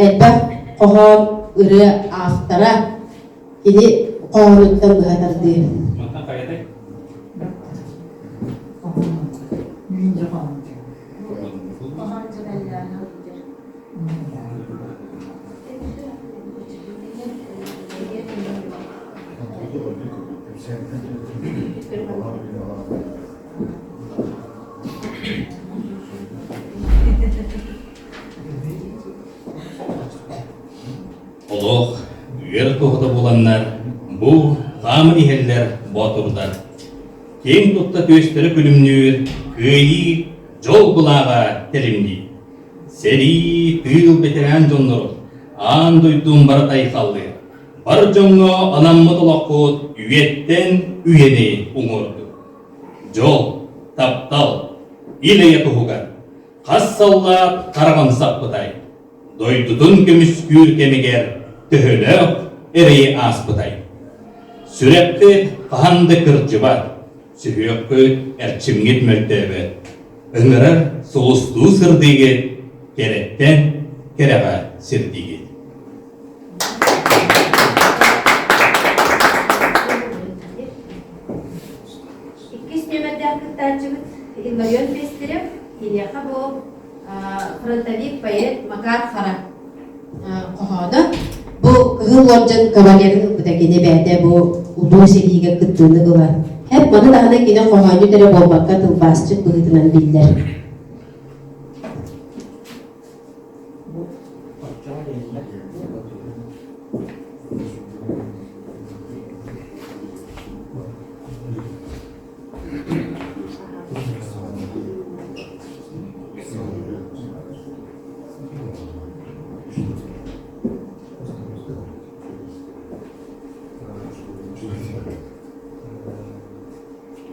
Speaker 1: элбэх хоһоон ырыа автора кини хоһоонуттан быһа тардыы.
Speaker 7: Мантан хайатай?
Speaker 4: Олох үөр туоһута буоланнар, бу хааман иһэллэр боотурдар. Киэҥ тутта түөстэрэ күлүмнүүр, кыайыы, дьол былааҕа тэлимниир. Сэрии, тыыл бэтэрээн дьоннорун аан дойдум барыта айхаллыыр. Бар дьоҥҥо анаммыт олоххут үйэттэн үйэни уҥуордук. Дьол, таптал, ил-эйэ туһугар хас саллаат хараҕын саппытай, дойдутун көмүскүүр кэмигэр төһөлөөх эрэйи ааспытай? Сүрэххит хаһан да кырдьыбат, сүһүөххүт эрчимҥит мөлтөөбөт. Ыҥырар сулустуу сырдыыгыт, кэрэттэн кэрэҕэ сирдиигит.
Speaker 3: Иккис нүөмэрдээх кыттааччыбыт Илларион Пестерев. Киниэхэ бу фронтовик поэт Макар Хара хоһооно.
Speaker 1: Бу Кыһыл уордьан кавалерын ылбыта кини бэйэтэ бу улуу сэриигэ кыттыыны ылар. Һэп маны даҕаны кини хоһоонньут эрэ буолбакка тылбаасчыт быһыытынан биллэр.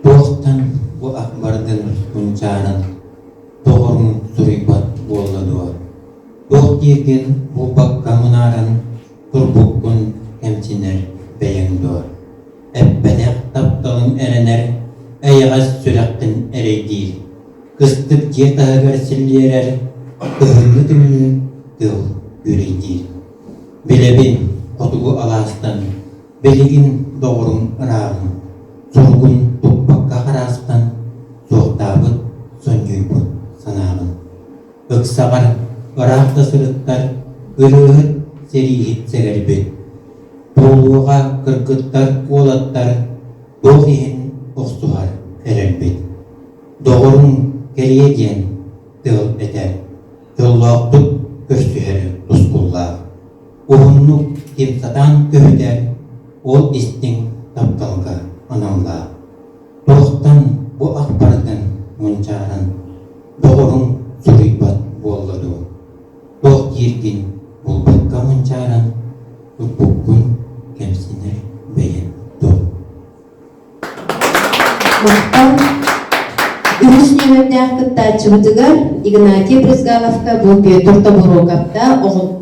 Speaker 5: Туохтан бу ах бардын мунчааран, доҕоруҥ суруйбат буолла дуо? Туох дииргин булбакка мунааран турбуккун кэмсинэр бэйэҥ дуо? Эппэтэх тапталыҥ эрэнэр, эйэҕэс сүрэххин эрэйдиир Кыстык дьиэ таһыгар силлиэрэр, кыһыҥҥы тымныы тыал күүлэйдиир. Билэбин, хотугу алаастан, билигин доҕоруҥ ырааҕын, суругун туппакка хараастан, суохтаабыт, сонньуйбут санааҕын. Ыксаҕар ыраах да сырыттар, ырыаһыт, сэрииһит сэгэрбит. Буолуоҕа кыргыттар, уолаттар туох иһин охсуһар эрэлбит. Доҕоруҥ кэлиэ диэн тыал этэр, дьоллоохтук көрсүһэр тускуллаах. Уһуннук ким сатаан көһүтэр, ол истиҥ тапталга аналлаах. Туохтан бу ахпардын мунчааран, доҕоруҥ суруйбат буолла дуу? Туох дииргин булбакка мунчааран, туппуккун кэмсинэр бэйэҥ дуу?
Speaker 1: Махтал. Үһүс нүөмэрдээх кыттааччыбытыгар Игнатий Брызгаловка бу Петр Тобуруокапта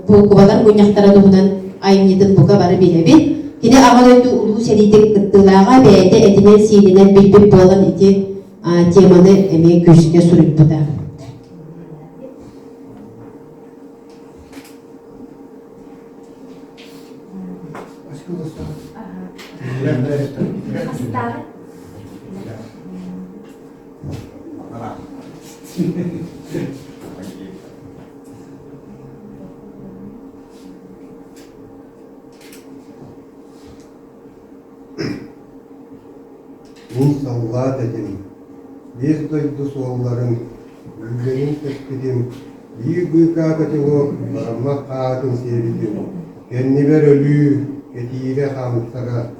Speaker 1: буукубалар мунньахтара туһунан айымньытын бука бары билэбит. Кини Аҕа дойду Улуу сэриитин кыттыылааҕа бэйэтэ этинэн-сиининэн билбит буолан ити теманы эмиэ күүскэ суруйбута.
Speaker 6: Мин саллаат этим, биэс дойду суолларын Үллэрин тэппитим, биир быыкаа котелок бараммат хаатын сиэбитим, кэннибэр өлүү, кэтиирэ хаамсара,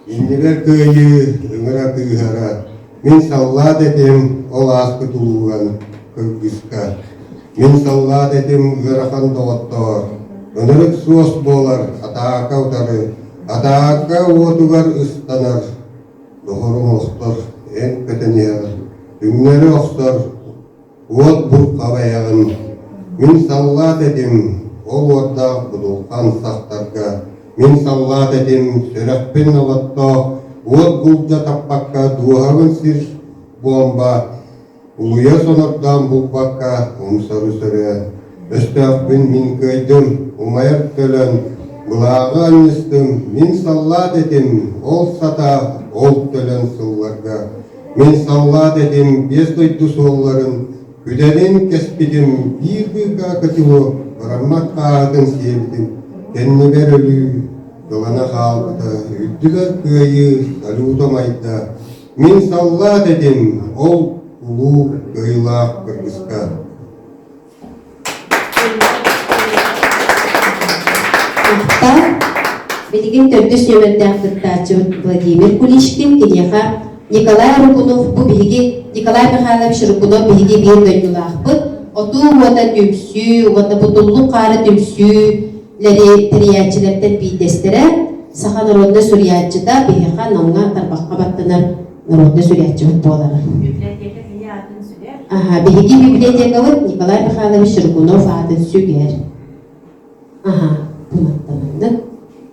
Speaker 6: иннибэр кыайыы, ыҥыра кыыһара, мин саллаат этим, ол ааспыт улууган кыргыска. Мин саллаат этим ыарахан доҕоттоор, ынырык суос буолар атаака утары, атаака уотугар ыстанар, Доҕорум охтор, эн көтөн иһэҕин, түҥнэри охсор, уот бурхабайаҕын. Мин саллаат этим, ол уордаах будулхан сахтарга. Мин саллаат этим, сүрэхпин оботтоох, уот булдьа таппакка дууһабын сир буомба Улуйа сонордоон булбакка умсары сөрөөн, өстөөхпүн мин кыайдым, умайар төлөн, былааҕы анньыстым, мин саллаат этим, ол сата, ол төлөн сылларга. Мин саллаат этим, биэс дойду суолларын, күдэрин кэспитим, биир быыкаа котелок, бараммат хааһытын сиэбитим, кэннибэр өлүү, кылана хаалбыта, үрдүгэр кыайыы, салюта умайда, Мин саллаат этим, ол улуу кыайыылаах кыргыска.
Speaker 1: Махтал. Билигин төрдүс нүөмэрдээх кыттааччыбыт Владимир Куличкин киниэхэ Николай Рыкунов бу биһиги Николай Михайлович Рыкунов биһиги биир дойдулаахпыт. Отуу уота түмсүү уонна бутуллук хаара түмсүүлэри тэрийээччилэртэн биирдэстэрэ. Саха народнай суруйааччыта биһиэхэ Намҥа тарбахха баттанар народнай суруйааччыбыт буолар.
Speaker 3: Библиотека кини аатын сүгэр.
Speaker 1: Аха, биһиги библиотекабыт Николай Михайлович Рыкунов аатын сүгэр. Аха, бу маттаманнык,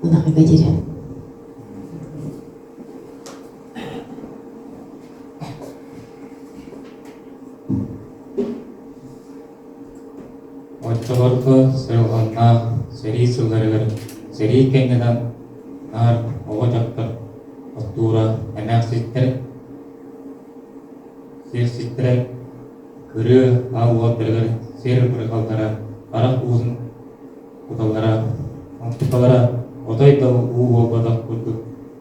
Speaker 1: мунахыга дире.
Speaker 7: этилэр. Сэрии кэннинэн наар оҕо-дьахтар оттуура, эмээхситтэр сиэхситтэрэ кырыы аал уоттарыгар сир бырҕаллара, харах уутун куталлара, онтукалара отой да уу буолбатах курдук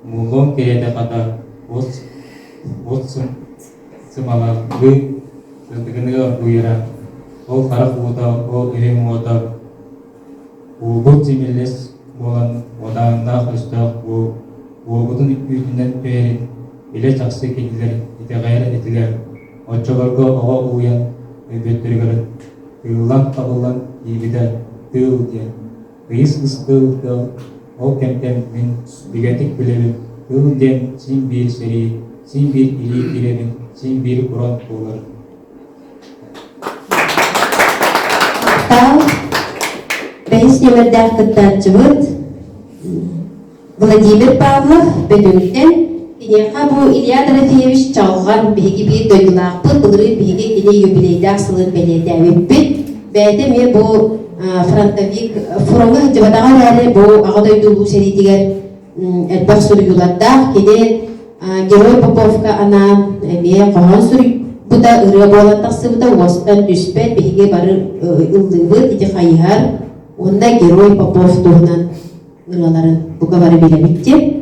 Speaker 7: мууллуон кэриэтэ хата от от сымалаахтыы сырдыгыныы оргуйара, ол харах уута, ол үрүҥ уота уулбут симиллэс буолан уодааннаах өстөөх уолбутун үүтүнэн түһэрин илэ-чахчы кинилэр итэҕэйэр этилэр. Оччолорго оҕо ууйан өлбөттөрүгэр тыыллан-табыллан тиийбитэ тыыл диэн Тыйыс ыстыыл тыал ол кэмтэн мин бигэтик билэбин, тыыл диэн син биир сэрии, син биир илии киирэбин, син биир уран буолар.
Speaker 1: Таал бэһис нүөмэрдээх кыттааччыбыт Владимир Павлов Бөтүҥтэн киниэхэ бу Илья Дорофеевич Чаҕылҕан биһиги биир дойдулаахпыт, былырыын биһиги кини юбилейдаах сылын бэлиэтээбиппит. Бэйэтэ эмиэ бу фронтовик фроҥҥа сылдьыбатаҕа эрээри бу Аҕа дойду Улуу сэриитигэр элбэх суруйуулардаах. Кини Герой Поповка анаан эмиэ хоһоон суруйбута, ырыа буолан тахсыбыта, уостан түспэт, биһиги бары ыллыыбыт, ити хайыһар уонна Герой Попов туһунан ырыаларын бука бары билэбит диэн.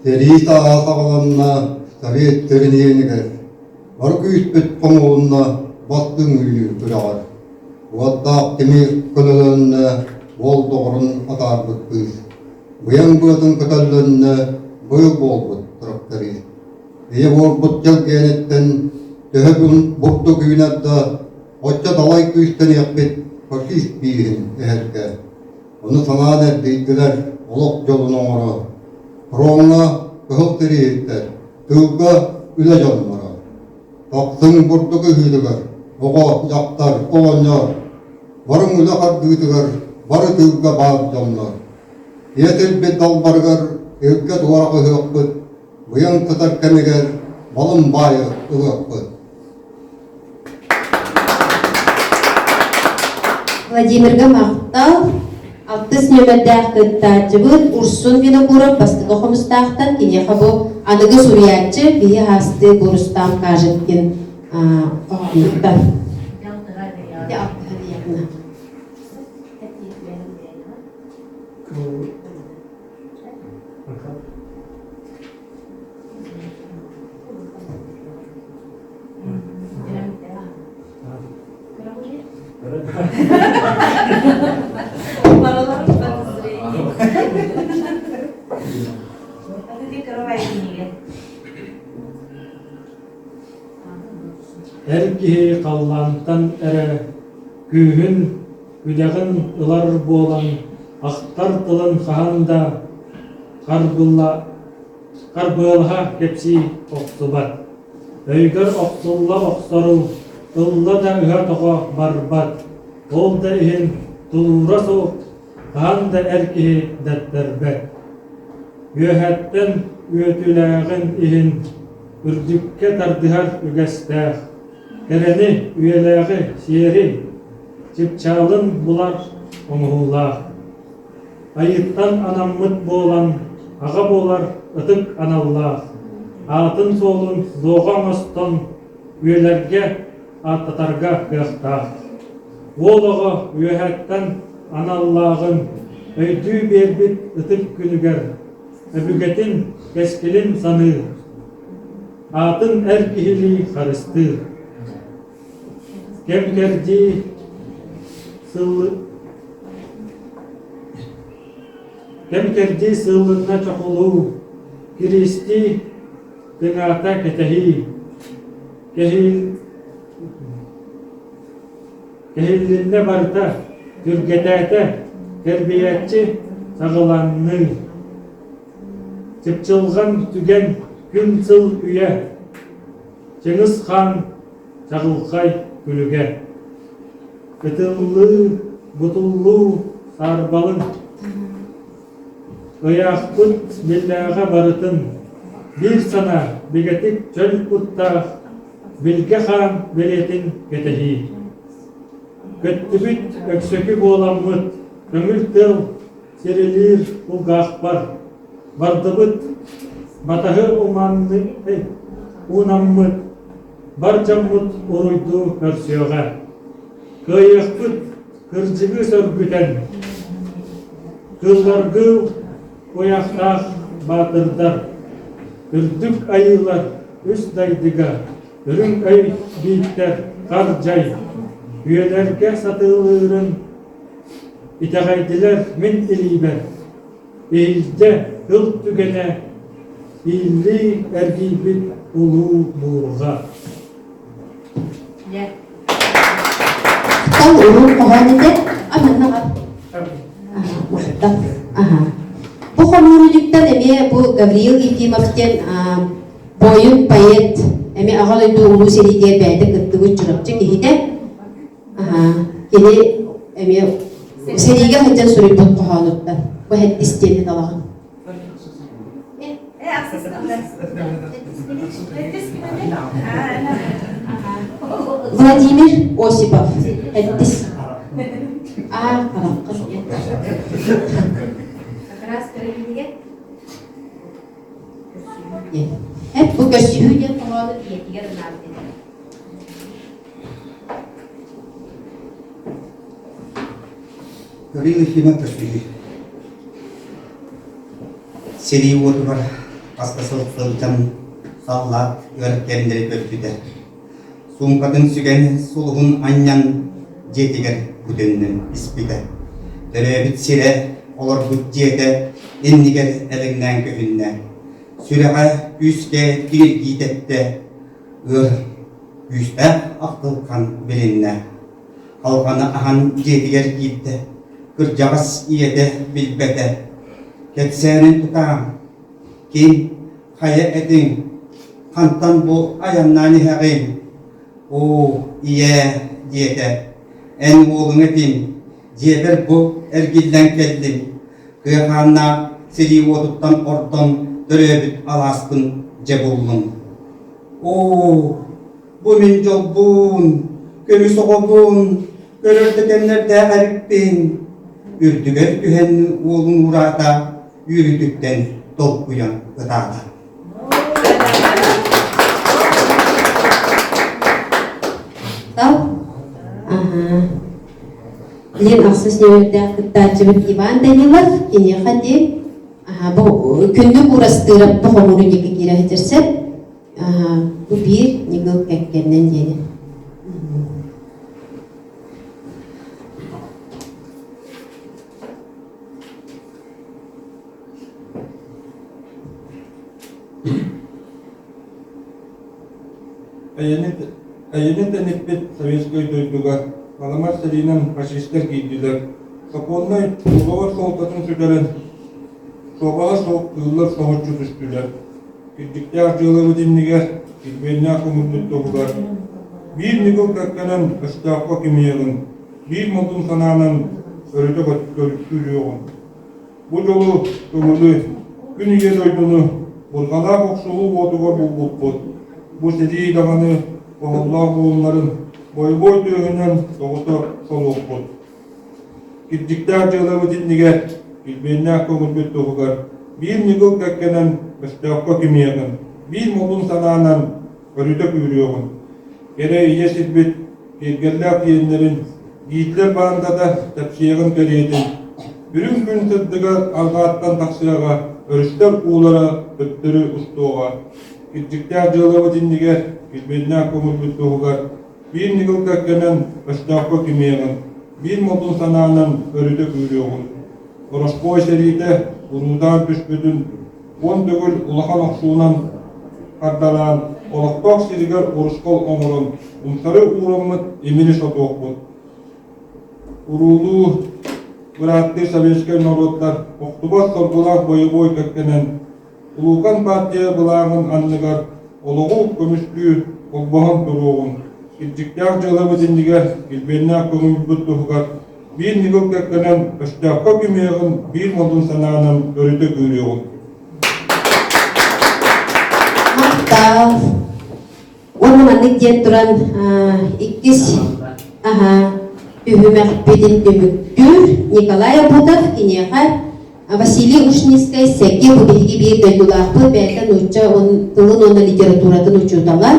Speaker 6: Сэрии саҕа саҕаланна Совет тэрийиэнигэр бары күүспүт хомулунна бастыҥ үүнүү күрэҕэр. Уоттаах тимир көлөлөннө, уол доҕорун атаарбыт кыыс. Быйаҥ быатын көтөллөннө, быйыл буолбут тракторист. Ийэ буорбут чэлгиэниттэн төһө бурдук үүнэр да, оччо далай күүстэниэхпит фашист бииһин эһэргэ. Ону санаан эрдийдилэр олох дьолун оҥоро. Фроҥҥа кыһыл тирииһиттэр, тыылга үлэ дьонноро. Тахсыҥ бурдук ыһыытыгар, оҕо, дьахтар, оҕонньор, барыҥ үлэ хардыытыгар, бары тыылга баар дьоннор. Ийэ тилбит далбарыгар илгэ туорах ыһыахпыт, быйаҥ сытар кэмигэр балым баайы ылыахпыт.
Speaker 1: Владимирга махтал. Алтыс нүөмэрдээх кыттааччыбыт Урсун Винокуров бастакы хомустаахтан киниэхэ бу аныгы суруйааччы биһи хаастыы Рустам Кажеткин хоһоонуттан.
Speaker 8: Эр киһи халлаантан эрэ күүһүн, күдэҕин ылар буолан, ахтар тылын хаһан да харбылла харбыалаһа кэпсии охсубат. Өйгөр охсулла охсору ылла да ыһа-тоҕо барбат. Ол да иһин тулуура суох хаһан да эр киһи дэттэрбэт. Үөһэттэн үөтүлээҕин иһин үрдүккэ тардыһар үгэстээх, кэрэни, үйэлээҕи, сиэри, чыпчаалын булар оҥоһуулаах. Айыыттан анаммыт буолан, аҕа буолар ытык аналлаах, аатын-суолун дуоҕа оҥостон, үйэлэргэ ааттатарга кыахтаах. Уол оҕо үөһэттэн аналлааҕын өйдүү биэрбит ытык күнүгэр өбүгэтин кэскилин саныыр, аатын эр киһилии харыстыыр. Кэм-кэрдии сыл Кэм-кэрдии сыылынна чохулуу, киристии тыҥаата кэтэһии, кэһиил кэһиллиннэ барыта, түргэтээтэ, кэрбийээччи саҕаланныы. Чыпчылҕан түгэн күн-сыл үйэ, Чыҥыс Хаан чаҕылхай күлүгэ Ытыллыы, бутуллуу саарбалын. Ыйаахпыт биллээҕэ барытын биир санаа бигэтик чөл куттаах билгэ хаан бэлиэтин кэтэһии. Көттүбүт өксөкү буоламмыт көҥүл тыл сирилиир кулгаахпар бардыбыт батаһы уунаммыт бар дьоммут уруйдуу көрсүөҕэ. Кыайыахпыт кырдьыгы сөргүтэн, кылларгы куйахтаах баатырдар, үрдүк айыылар үс дайдыга, үрүҥ өй бииттэр хар дьай, үйэлэргэ сатыылыырын итэҕэйдилэр мин илиибэр. Иһирдьэ тыл түгэнэ ииллии эргийбит улуу буурҕа.
Speaker 1: Тал улуу хоһоон этэ. Аманнаҕа. Махтал. Аха. Бу хомуурунньуктан эмиэ бу Гавриил Ефимов диэн буойун поэт эмиэ Аҕа дойду улуу сэриитигэр бэйэтэ кыттыбыт Чурапчы киһитэ. Кини эмиэ сэриигэ сылдьан суруйбут хоһоонуттан бу сэттис диэни талаҕын. Владимир Осипов Эттис. Аа, харахха.
Speaker 3: Как раз көрүҥүгэ.
Speaker 1: Эп бу көрсүһүү диэн
Speaker 3: хоһоону ийэтигэр анаабыт этэ.
Speaker 5: Гаврил Ефимов көрсүһүү. Сэрии уотугар хас да сыл сылдьан саллаат ыар кэмнэри көрбүтэ. Суумкатын сүгэн сулуһун анньан дьиэтигэр бу төннөн испитэ. Төрөөбүт сирэ, олорбут дьиэтэ иннигэр элэҥнээн көһүннэ. Сүрэҕэ күүскэ тигиргии тэптэ, ыар күүстээх ахтылҕан билиннэ. Халҕаны аһан дьиэтигэр киирдэ, кырдьаҕас ийэтэ билбэтэ. Кэпсээнин тутаам, ким, хайа этиҥ, хантан бу айаннаан иһэҕин? Оо, ийээ, диэтэ, эн уолуҥ этиҥ, дьиэбэр бу эргиллэн кэллим, кыа хааннаах сэрии уотуттан ордон төрөөбүт алааспын дьэ буллум. Оо, бу мин дьолбун, көмүс оҕобун, көрөр да кэмнэрдээх эбиппин. Үрдүгэр түһэн уолун уураата, үөрүүтүттэн толкуйан ытаата.
Speaker 1: Тал? Аха. Лен ахсыс нүөмэрдээх кыттааччыбыт Иван Данилов киниэхэ ди бу күндү куурастыырап бу хомууру диэки киирэ сылдьар бу биир ньыгыл кэккэннэн диэни.
Speaker 9: Эйэни тэниппит советскай дойдуга аламар сэриинэн фашистар киирдилэр. Сокуоннай договор суолтатын сүтэрэн, суобаһа суох кыыллар соһуччу түстүлэр. Кирдиктээх дьыалабыт иннигэр, килбиэннээх көҥүлбүт туһугар биир ньыгыл кэккэнэн өстөөххө кимиэҕин, биир модун санаанан өрүтэ көрүөхүҥ. Бу дьолу, көҥүлү, күн ийэ дойдуну бурҕалаах охсуһуу уотугар булбуппут. Бу сэрии даҕаны оһоллоох уолларын бойобуой тыаһынан тоҕута солуохпут. Кирдиктээх дьыалабыт иннигэр, килбиэннээх көҥүлбүт туһугар биир ньыгыл кэккэнэн өстөөххө кимиэҕин, биир модун санаанан өрүтэ күүрүөҕүн. Кэрэ ийэ сирбит киэргэллээх иэннэрин Гитлер баандата тэпсиэҕин кэриэтин, үрүҥ күн сырдыгар арҕааттан тахсыаҕа, өрүстэр уулара төттөрү устуоҕа. Кирдьиктээх дьыалабыт иннигэр, килбиэннээх көҥүлбүт туһугар биир ньыгыл кэккэнэн өстөөххө кимиэҕин, биир модун санаанан өрүтэ күүрүөҕүн. Ороспуой сэриитэ уруутаан түспүтүн уон төгүл улахан охсуунан хардалаан, олохтоох сиригэр урусхал оҥорон, умсары уураммыт имини сотуохпут. Уруулуу бырааттыы советскай норуоттар охтубат соргулаах бойобуой кэккэнэн, улуукан партия былааҕын анныгар олоҕу көмүскүү холбоһон туруоҕун, кирдьиктээх дьыалабыт иннигэр килбиэннээх көҥүлбүт туһугар. Биир ньыгыл кэккэнэн өстөөххө кимиэҕин биир модун санаанан өрүтэ күүрүөҕүҥ.
Speaker 1: Махтал. Уонна маннык диэн туран иккис түһүмэхпитин түмүктүүр Николай Обутов киниэхэ Василий Ушницкай Сэки бу биһиги биир дойдулаахпыт бэйэтэ нуучча тылын уонна литературатын учуутала.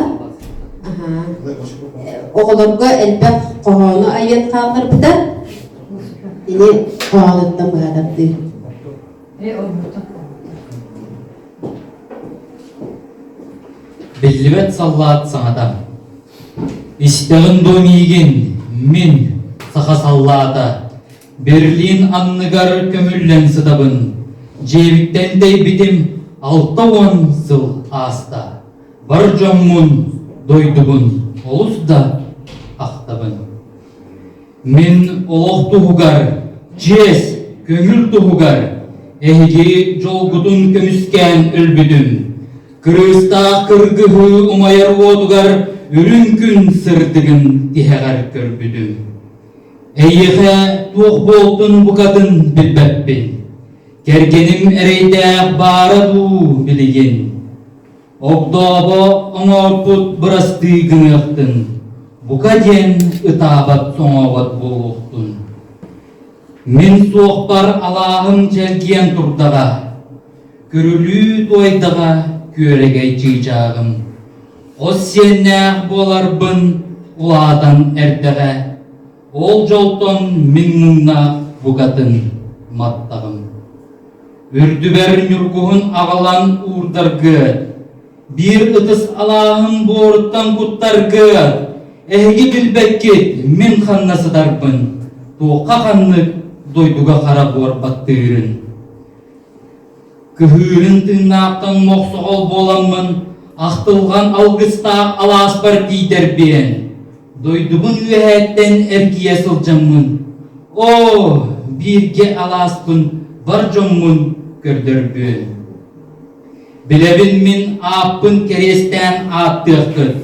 Speaker 1: Оҕолорго элбэх хоһоону айан хаалларбыта. Кини хоһоонуттан быһа тардыы.
Speaker 7: Биллибэт саллаат саҥата. Истэҕин дуо миигин, мин, саха саллаата, Берлин анныгар көмүллэн сытабын. Дьиэбиттэн тэйбитим 60 сыл ааста. Бар дьоммун, дойдубун олус да ахтабын. Мин олох туһугар, чиэс, көҥүл туһугар эһиги дьолгутун көмүскээн өлбүтүм. Кырыыстаах кыргыһыы умайар уотугар үрүҥ күн сырдыгын тиһэҕэр көрбүтүм. Эйиэхэ туох буолтун букатын билбэппин. Кэргэним эрэйдээх баара дуу билигин. Огдообо оҥорбут бырастыы гыныахтын, бука диэн ытаабат-соҥообот буолуохтун. Мин суохпар алааһым чэлгиэн турдаҕа, күрүлүү туойдаҕа күөрэгэй чыычааҕым. Хос сиэннээх буоларбын улаатан эрдэҕэ, ол дьолтон мин муҥнаах букатын маттаҕым. Үрдүбэр ньургуһун аҕалан уурдаргыат, биир ытыс алааһым буоруттан куттаргыат, эһиги билбэккит мин ханна сытарбын, туохха ханнык дойдуга хара буор баттыырын. Кыһыырын тыыннаахтан мохсоҕол буоламмын, ахтылҕан алгыстаах алааспар тиийдэрбиэн, дойдубун үөһээттэн эргийэ сылдьаммын, оо, бииргэ алааспын бар дьоммун көрдөрбүөн. Билэбин мин ааппын кэриэстээн ааттыаххыт,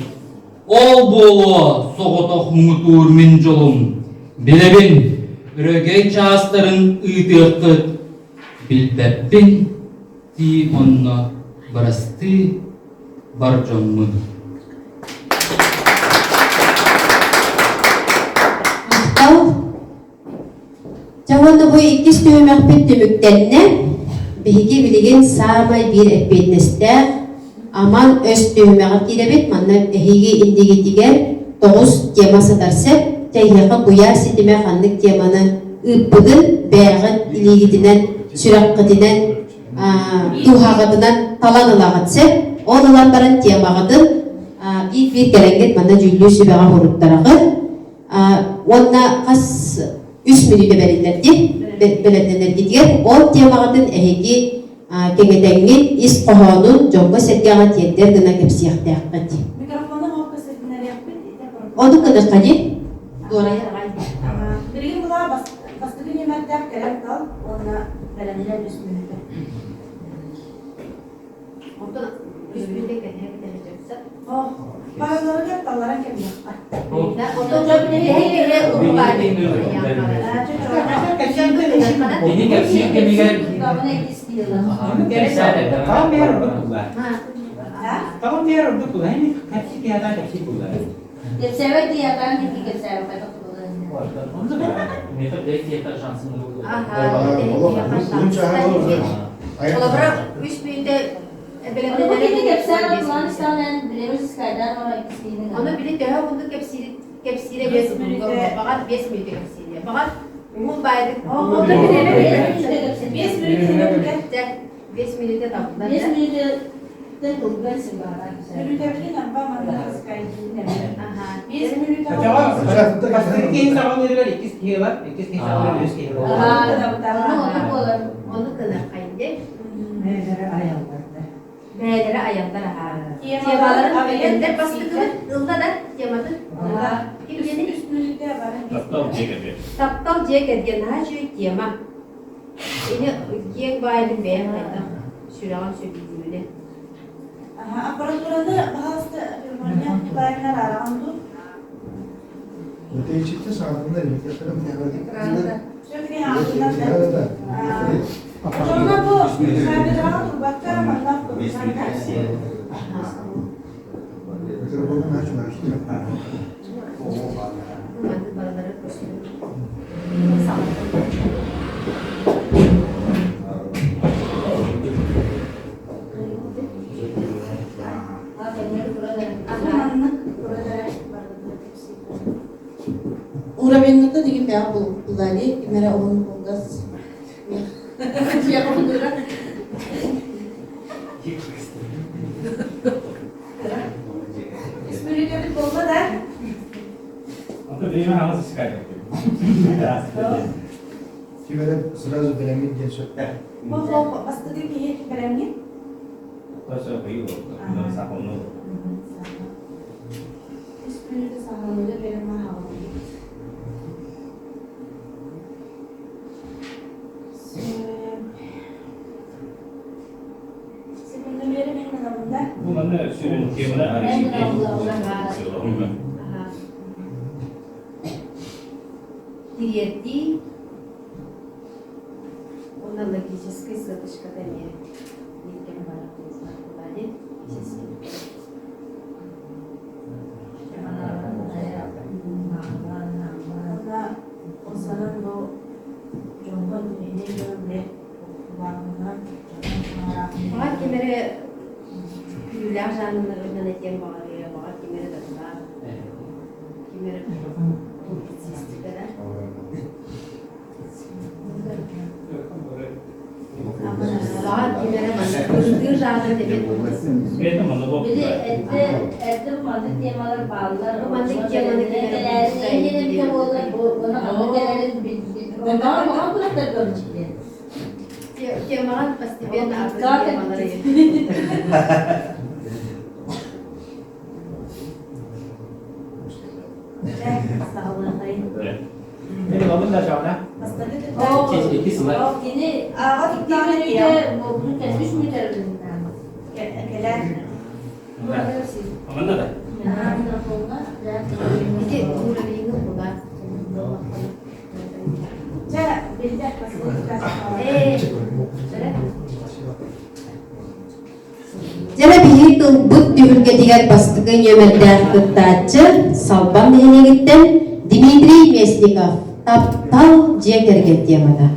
Speaker 7: ол буолуо соҕотох муҥутуур мин дьолум. Билэбин, өрөгөй чаастарын ыытыаххыт, Билбэппин дии онно бырастыы бар дьоммун.
Speaker 1: Махтал. Дьэ уонна бу иккис түһүмэхпит түмүктэннэ. Биһиги билигин саамай биир эппиэтинэстээх аман өс түһүмэҕэр киирэбит. Манна эһиги иннигитигэр тоҕус тема сытар сөп. Дьэ эһиэхэ куйаар ситимэ ханнык теманы ыыппытын бэйэҕит илиигитинэн, сүрэххитинэн, дууһаҕытынан талан ылаҕыт сөп. Ол ылан баран темаҕытын биир-биир кэлэҥҥит манна дьүүллүүр сүбэҕэ уһуруттараҕыт. Уонна хас үс мүнүүтэ бэриллэр дии бэлэмнэнэргитигэр ол темаҕытын эһиги кэҥэтэҥҥит ис хоһоонун дьоҥҥо-сэргэҕэ тиэрдэр гына кэпсиэхтээххит.
Speaker 2: Микрофону оһоххо сирдинэриэхпит.
Speaker 1: Ону гыныхха дии. Дуорайар аҕай.
Speaker 2: Билигин була бастакы нүөмэрдээх кэлэн тал уонна бэлэмнэн үс мүнүүтэ.
Speaker 3: Онтон үс мүнүүтэ кэтэһэ кэтэһэ дьарса.
Speaker 2: Бааларыгар талларан кэмиэххэ.
Speaker 7: Кини кэпсиир кэмигэр
Speaker 5: Таҕым бэйэр ордук булла. Таҕым бэйэр ордук булла. Кэпсии киһиэхэ кэпсии булла.
Speaker 3: Кэпсээбэт диэхэ икки кэпсээбэт Холобура, үс мүнүүтэ Ону били төһө уһуннук кэпсиирэ баҕар 5 мүнүүтэ кэпсиирэ. Баҕар уһун баайдык
Speaker 2: 5 мүнүүтэ
Speaker 3: 5 мүнүүтэ табыллар.
Speaker 2: 5 мүнүүтэ кылгас Мүнүүтэбитин арба манна 5 мүнүүтэ
Speaker 5: Бастакы киһи саҕалыырыгар иккис киһи ылар, иккис киһи саҕалыыр үс киһи ылар.
Speaker 3: Ону ону гынар хайды.
Speaker 10: Бэйэлэрэ айаллар да.
Speaker 3: Бэйэлэрэ айаллар аһаа. Темаларын бэлиэллэр бастакыбыт ылла да тематын. Ким диэни?
Speaker 2: 3 мүнүүтэ баран.
Speaker 4: Таптал дьиэ кэргэн.
Speaker 3: Таптал дьиэ кэргэн наһаа үчүгэй тема. Ини киэҥ баайдын бэйэҥ хайдах сүрэҕин сөбүлүүрүнэн.
Speaker 2: Аппаратураны, пожалуйста, Феврония Николаевна араҕан дуу. Очоҕуна бу кафедраҕа турбакка манна
Speaker 3: Маннык барылары көстүү.
Speaker 2: Уровенната деген бэҕэ буллари кимэрэ уһун кылгас Республикабыт буолла да?
Speaker 11: Кимэрэ сразу бэлэммит диэн сөптөөх.
Speaker 2: Бу бастакы киһи бэлэмҥин? Республика саҕаланыыта бэлэм аһаҕалыыбыт. Секундомеры мен гынабын да?
Speaker 4: Бу манна сүрүн теманы
Speaker 3: Тириэрдии уонна логическай сыатышката эмиэ биир кэм барар
Speaker 2: Уонна ол санаан бу дьоҥҥо интэриэһинэй дьон бэрт улаатыннар
Speaker 3: Баҕар ким эрэ күлүүлээх жанрынан этиэн баҕарыа, баҕар ким эрэ датылаах, ким эрэ публицистика да. Баҕар ким эрэ маннык ырытыы жанрын эбит.
Speaker 12: Били эрдэ эрдэ маннык темалар бааллар.
Speaker 3: Маннык теманы
Speaker 12: Кэлээри эбитэ буоллар бу уонна ханна кэлэрин оннооҕор маҕан кулаттар көрүччүлэр.
Speaker 3: Темаҕа постепенно атын темалары
Speaker 12: Кини
Speaker 2: Ааҕа
Speaker 12: икки
Speaker 2: туттаҕына
Speaker 12: мүнүүтэ буолбутун кэннэ үс мүнүүтэ
Speaker 2: кэлэр.
Speaker 4: Манна да?
Speaker 3: Ити уровеньы була.
Speaker 2: Чэ, биллэр
Speaker 3: Ээ,
Speaker 1: Дьэ биһиги тылбыт түһүлгэтигэр бастакы нүөмэрдээх кыттааччы Салбаҥ нэһилиэгиттэн Дмитрий Местников «Таптал дьиэ кэргэн» темата.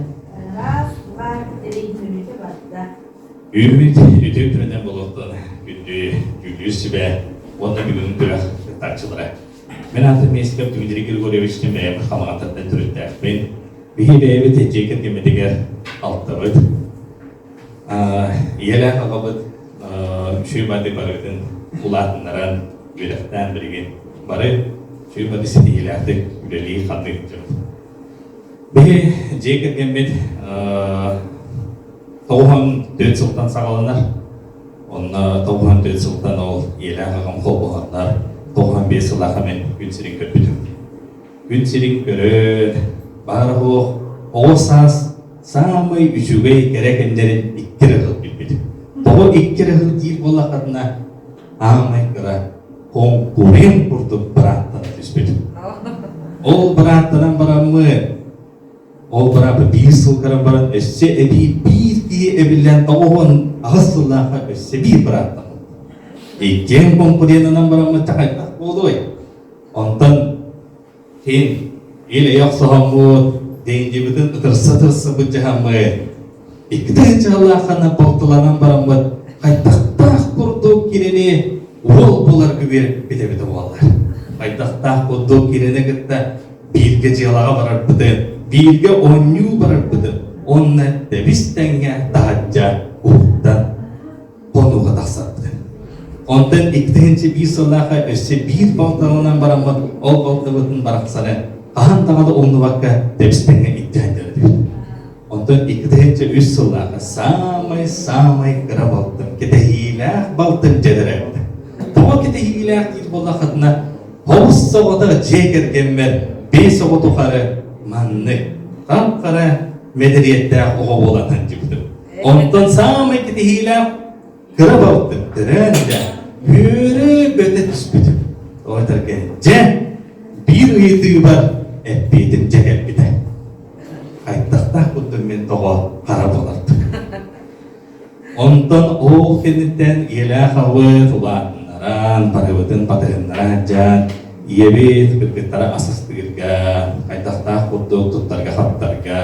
Speaker 2: Раз, два, три, мүнүүтэ барда.
Speaker 4: Үүммүт үтүө күнүнэн буолуохтун күндү дьүүллүүр сүбэ уонна бүгүҥҥү күрэх кыттааччылара. Мин аатым Местников Дмитрий Григорьевичтын бэйэм Хамаҕаттаттан төрүттээхпин. Биһи бэйэбит дьиэ кэргэммитигэр алтабыт. Ийэлээх аҕабыт үчүгэй барды барытын улаатыннаран, үөрэхтээн билигин бары үчүгэй барды ситиһиилээхтик үлэлии ханнык дьон. Биһи дьиэ кэргэммит 94 сылтан саҕаланар. Онно 94 сылтан ол ийэлээх аҕам холбоһоннор 95 сыллаахха мен күн сирин көрбүтүм. Күн сирин көрөөт, баара суох оҕо саас саамай үчүгэй кэрэ кэмнэрин икки эрэ сыл билбитим. Тоҕо икки эрэ сыл диир буоллаххытына, аамай кыра конкурент курдук бырааттана түспүтүм. Ол бырааттанан бараммын, ол быраапы биир сыл көрөн баран өссө эбии биир киһи эбиллэн 98 сыллаахха өссө биир бырааттаммыт. Иккиэн конкуренынан бараммыт хайдах буолуой? Онтон Ким ил-эйэ охсоһоммут, деньгибытын ытырса-ытырса былдьаһаммыт, иккитэ дьыалааххана балтыланан бараммыт хайдахтаах курдук кинини уол буларга биэрбит эбитэ буоллар. Хайдахтаах курдук кинини кытта бииргэ дьыалаҕа барарбытын, бииргэ оонньуу барарбытын уонна тэбис тэҥҥэ таһырдьа уһуктан хонууга тахсарбыт. Онтон 2001 сыллаахха өссө биир балталанан бараммыт, ол балтыбытын барахсаны хаһан даҕаны умнубакка тэбис-тэҥҥэ илдьэн дьарыйбыт. Онтон 2003 сыллаахха саамай-саамай кыра балтым, кэтэһиилээх балтым дьэдэрээбитэ. Тоҕо кэтэһиилээх диир буоллаххытына, хобус соҕотох дьиэ кэргэммэр биэс оҕо тухары маннык хап-хара мэтириэттээх оҕо буолан сылдьыбытым. Онтон саамай кэтэһиилээх кыра балтым төрөөн да үөрэ-көтө түспүтүм. Ол этэргэ дьэ биир ыйытыыбар эппиэтим дьэ кэлбитэ. Хайдахтаах курдук мин тоҕо хара буолардым. Онтон ол кэнниттэн ийэлээх аҕабыт улаатыннаран, барыбытын батыһыннара сылдьан, ийэбит кыргыттара ас астыырга, хайдахтаах курдук туттарга-хаптарга,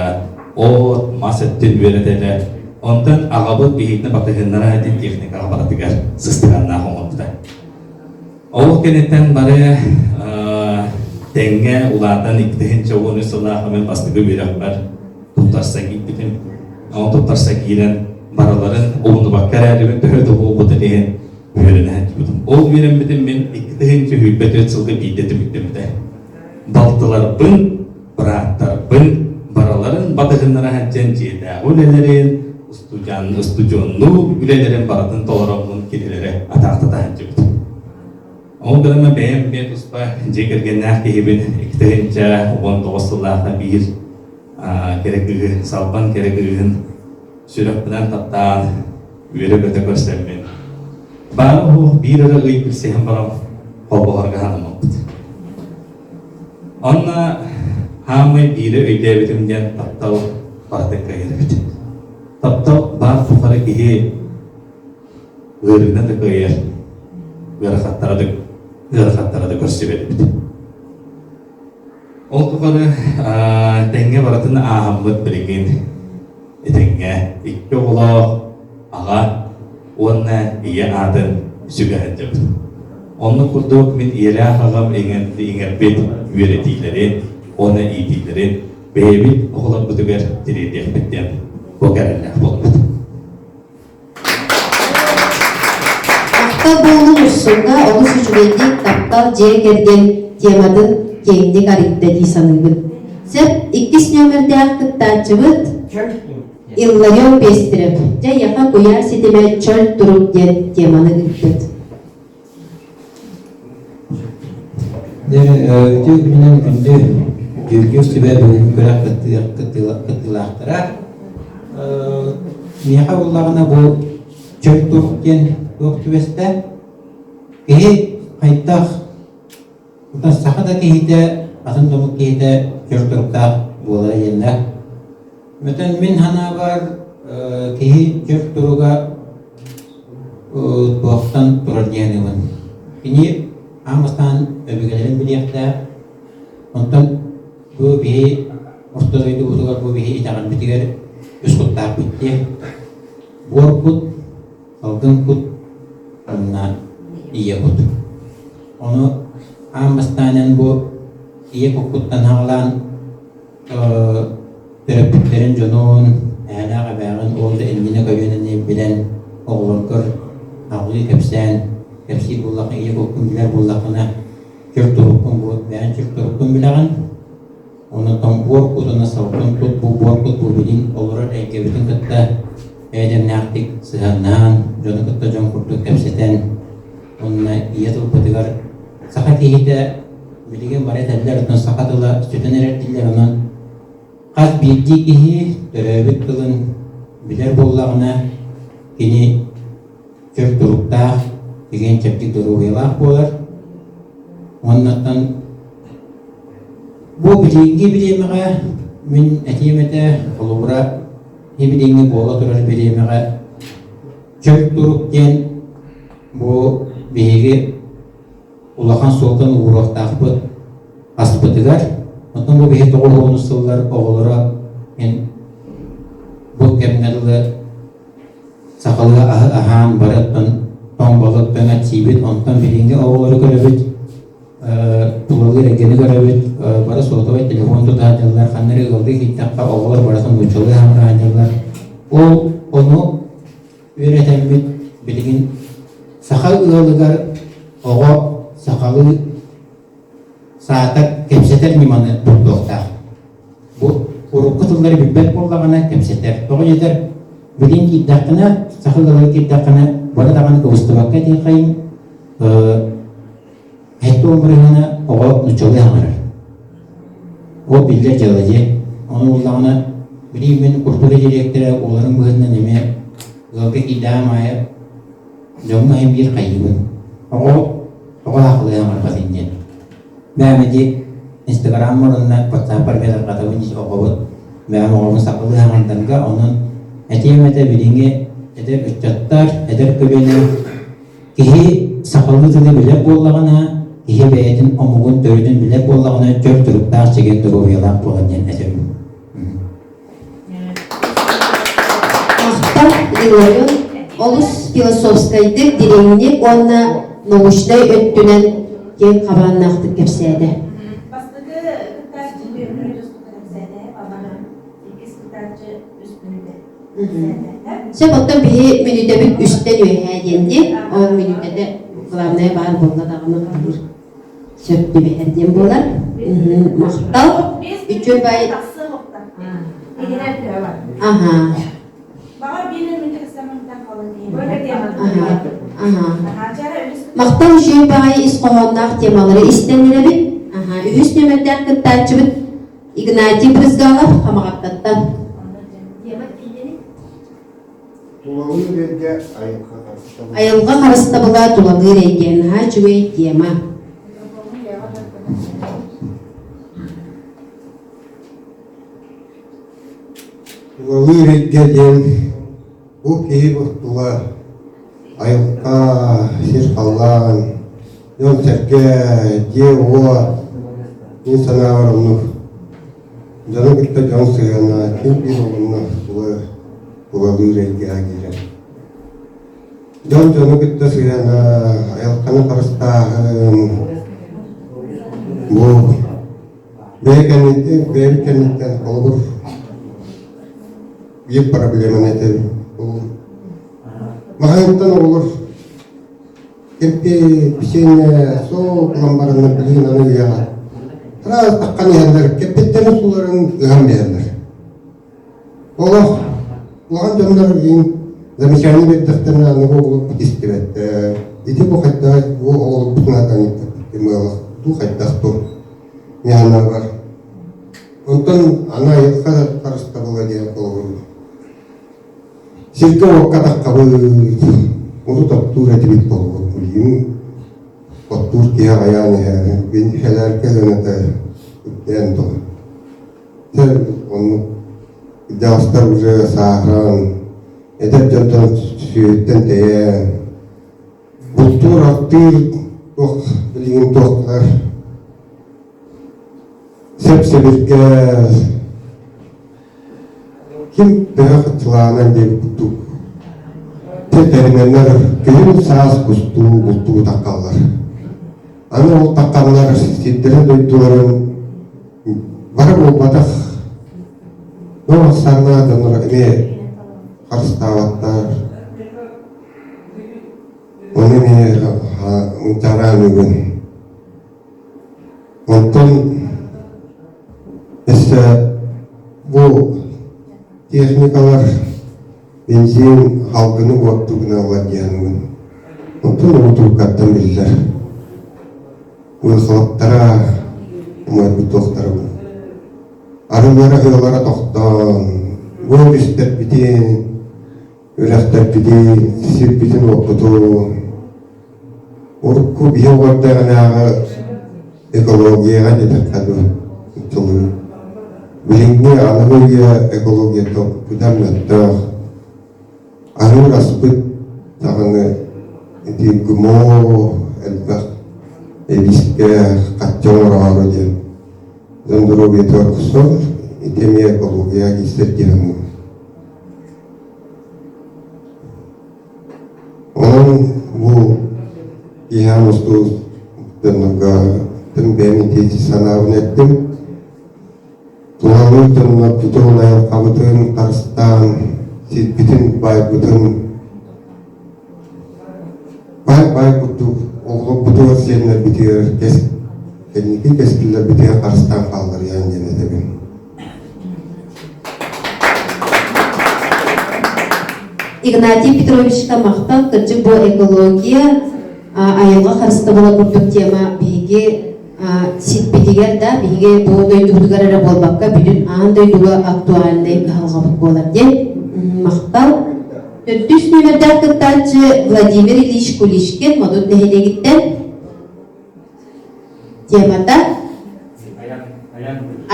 Speaker 4: от, мас өттүн үөрэтэлэ. Онтон аҕабыт биһигини батыһыннара сылдьан техникаҕа барытыгар сыстыганнаах оҥорбута. Ол кэнниттэн бары тэҥҥэ улаатан 2013 сыллаах мен бастакы үөрэхпэр туттарса киирбитим. Ол туттарса киирэн барыларын умнубакка эрээрибин төһө да буолбутун иһин үөрэнэ сылдьыбытым. Ол үөрэммитим мин 2024 сылга биирдэ түмүктэммитэ. Балтыларбын, бырааттарбын барыларын батыһыннара сылдьан дьиэтээҕи үлэлэрин, устудьуоннуу үлэлэрин барытын толороммун кинилэри атаахтата сылдьыбытым. Ол гынан бэйэм эмиэ туспа дьиэ кэргэннээх киһибин 2019 сыллаахха биир кэрэ кыыһы, Салбан кэрэ кыыһын сүрэхпинэн таптаан үөрэ-көтө көрсөммүн баар уһуох биир эрэ ый билсиһэн баран холбоһорго санаммыппыт. Онно хаамай биири өйдөөбүтүм диэн таптал барытын кыайар эбит. Таптал баар тухары киһи ыарыыны да кыайар, ыарахаттара да, ыарахаттара да көрсүбэт эбит. Ол тухары тэҥҥэ барытын ааһаммыт билигин этэҥҥэ икки оҕолоох аҕа уонна ийэ аатын сүгэ сылдьабыт. Оннук курдук мин ийэлээх аҕам иҥэрбит үөрэтиилэрин уонна иитиилэрин бэйэбит оҕолорбутугар тириэрдиэхпит диэн бу эрэллээх буолбут.
Speaker 1: Таптал буоллун Урсуҥҥа олус үчүгэйдик таптал дьиэ кэргэн тематын киэҥник арыйда дии саныыбын. Сөп, иккис нүөмэрдээх кыттааччыбыт Илларион Пестерев. Дьэ, эйиэхэ куйаар ситимэ чөл турук диэн теманы ыыппыт.
Speaker 5: Дьэ, үтүө күнүнэн күндү дьүүллүүр сүбэ бүгүҥҥү күрэх кыттыылаахтара. Миэхэ буоллаҕына бу чөл турук диэн туох түбэстэ. Киһи хайдах саха да киһитэ, атын да омук киһитэ чөл туруктаах буолара диэннэр. Мэтэн мин санаабар киһи чөл туруга туохтан турар диэн Кини аан бастаан өбүгэлэрин билиэхтээх. Онтон бу биһи орто дойдубутугар бу биһи итэҕэлбитигэр үс куттаахпыт диэн. Буор кут, салгын кут уонна ийэ кут. Ону аан бастаан эн бу ийэ куккуттан аҕалаан Төрөппүттэрин дьонун, эһэлээх эбээҕин ол да иннинэ көлүөнэни билэн, оҕолоргор аҕалыы кэпсээн, кэпсиир буоллаххына, ийэ куккун билэр буоллаххына, чөл туруккун бу бэйэҥ чөл туруккун билэҕин. Онон буор кут уонна салгын кут бу буор кут бу билин олорор эйгэбитин кытта эйэ-дэмнээхтик сыһыаннаһан, дьону кытта дьон курдук кэпсэтэн, уонна ийэ тылбытыгар саха киһитэ Билигин бары этэллэр, оттон саха тыла сүтэн эрэр дииллэр, онон хас биирдии киһи төрөөбүт тылын билэр буоллаҕына, кини чөл туруктаах, чэгиэн чэбдик доруобуйалаах буолар. Уоннаттан бу билиҥҥи бириэмэҕэ мин этиэм этэ, холобура, билиҥҥи буола турар бириэмэҕэ чөл турук диэн бу биһиги улахан суолтан ууруохтаахпыт аспытыгар. Оттон бу биһи 90 сыллар оҕолоро эн бу кэмҥэ дылы сахалыы аһы аһаан бары оттон тоҥ балык тоҥ эт сиибит, онтон билиҥҥи оҕолору көрөбүт, тулалыыр эйгэни көрөбүт, бары сотовай телефон тута сылдьаллар, ханна эрэ ыалдыы киирдэххэ оҕолор барытын нууччалыы хаҥыра сылдьаллар. Ол ону үөрэтэммит билигин саха ыалыгар оҕо сахалыы саатар кэпсэтэр ньыманы булдуохтаах. Бу урукку тыллары билбэт буоллаҕына кэпсэтэр. Тоҕо диэтэр билигин киирдэххинэ, саха ыалыгар киирдэххинэ бары даҕаны кыбыстыбакка этиэххэйин Эт бырыһыана оҕо нууччалыы саҥарар. Ол биллэр дьыала дии. Ону буллаҕына, билигин мин культура дириэктэрэ буоларым быһыытынан эмиэ ыалга киирдэҕим аайы дьоҥҥо иһин биир хайыыбын. Оҕо оҕо сахалыы саҥарбатын диэн. Бээмэ дии. Инстаграммар уонна WhatsApp-пар эмиэ тарҕатабын оҕобут бэйэм оҕобун сахалыы хаҥардарга онон этиэм этэ билиҥҥи эдэр ыччаттар, эдэр көлүөнэ киһи сахалыы тылы билэр буоллаҕына, киһи бэйэтин омугун төрүтүн билэр буоллаҕына чөл туруктаах, чэгиэн доруобуйалаах буолар диэн этэбин.
Speaker 1: Махтал, Илларион олус философскайдык, дириҥник уонна научнай өттүнэн киэҥ хабааннаахтык кэпсээтэ.
Speaker 2: Бастакы кыттааччы бүөмүрү тустуута кэпсээтэ, иккис кыттааччы үс мүнүүтэ.
Speaker 1: Сөп, оттон биһи мүнүүтэбит үстэн үөһээ диэн дии. Ол мүнүүтэтэ главное баар буолла даҕаны хайыр сөп түбэһэр диэн буолар. Махтал. Үчүгэй бай. Аха. Махтал үчүгэй баҕайы ис хоһоонноох темалары истэн эрэбит. Аха, үһүс нүөмэрдээх кыттааччыбыт Игнатий Брызгалов Хамаҕаттаттан.
Speaker 6: Тулалыыр эйгэ айылҕа харыстабыла.
Speaker 1: Айылҕа харыстабыла тулалыыр эйгэ наһаа үчүгэй тема.
Speaker 6: Тулалыыр эйгэ диэн бу киһи тула айылҕа, сир-халлаан, дьон-сэргэ, дьиэ-уот мин санаабар оннук дьону кытта дьон сыһыана ким биир олунна тула тулалыыр эйгэҕэ киирэр. Дьон дьону кытта сыһыана айылҕаны харыстааһын бу бэйэ кэнниттэн бэйэбит кэнниттэн холобур биир проблеманы этэбин. Ол маһыттан оҕолор кэппи печенье суох ылан бараннар билигин аны үйэҕэ араас таххан иһэллэр кэппиттэрин сууларын ыһан биэрэллэр. Олох улахан дьоннор иин замечание биэрдэхтэринэ аныгы оҕолорбут истибэттэр. Ити бу хайдах бу оҕолорбутун атаанньыттар туу хайдах тур миһанаабар. Онтон аны айылҕа харыстабыла диэн холобур Сиргэ-уокка таххабыт, урут оттуур этибит буолбут билигин оттуур киһи аҕыйаан иһэр, бинхэлэргэ ыаната үрдээн тур. Дьэ оннук кырдьаҕастар уже сааһыран, эдэр дьонтон сүөһүттэн тэйэн, бултуур-алтыыр туох билигин туохтар Сэп-сэбиргэ ким төһө хаччылаанан диэбит курдук тэринэннэр күһүн саас кустуу бултуу таххаллар. Аны ол тахханнар сирдэрин-дойдуларын бары буолбатах но ахсааннаах дьоннор эмиэ харыстаабаттар. Ону эмиэ мунчаараан бүгүн Онтон өссө бу техникалар бензин халгыны уоттуу гыналлар диэҥҥин онтон уутууккаттан биллэр выхлоптара умайбыт туохтара арыылара ыалара тохтоон бу өрүстэрбитин үрэхтэрбитин сирбитин-уоппутун Урукку биһи оҕордоҕунааҕы экологияҕа диэтэххэ дуу, тылы билиҥҥи аныгы үйэ экологията быдан мөлтөх. Аһыыр аспыт даҕаны ити ГМО элбэх эбиискэ хачча оҥороору диэн дьон доруобуйатыгар охсор, ити эмиэ экология киирсэр дии саныыбын. Онон бу иһээн устуу дьоннорго бэйэм ити санаабын эттим. Тулалыыр дьоннорбутун, айылҕабытын харыстаан, сирбитин, байбытын бай-бай курдук оҕолорбутугар, сиэннэрбитигэр кэс кэнники кэскиллэрбитигэр харыстаан хаалларыан диэн этэбин.
Speaker 1: Игнатий Петровичка махтал, кырдьык бу экология, айылҕа харыстабыла курдук тема биһиги сиппитигэр да, биһиги бу дойдубутугар эрэ буолбакка, бүтүн аан дойдуга актуальнай кыһалҕабыт буолар диэн махтал. Төрдүс нүөмэрдээх кыттааччы Владимир Ильич Куличкин Модут нэһилиэгиттэн темата.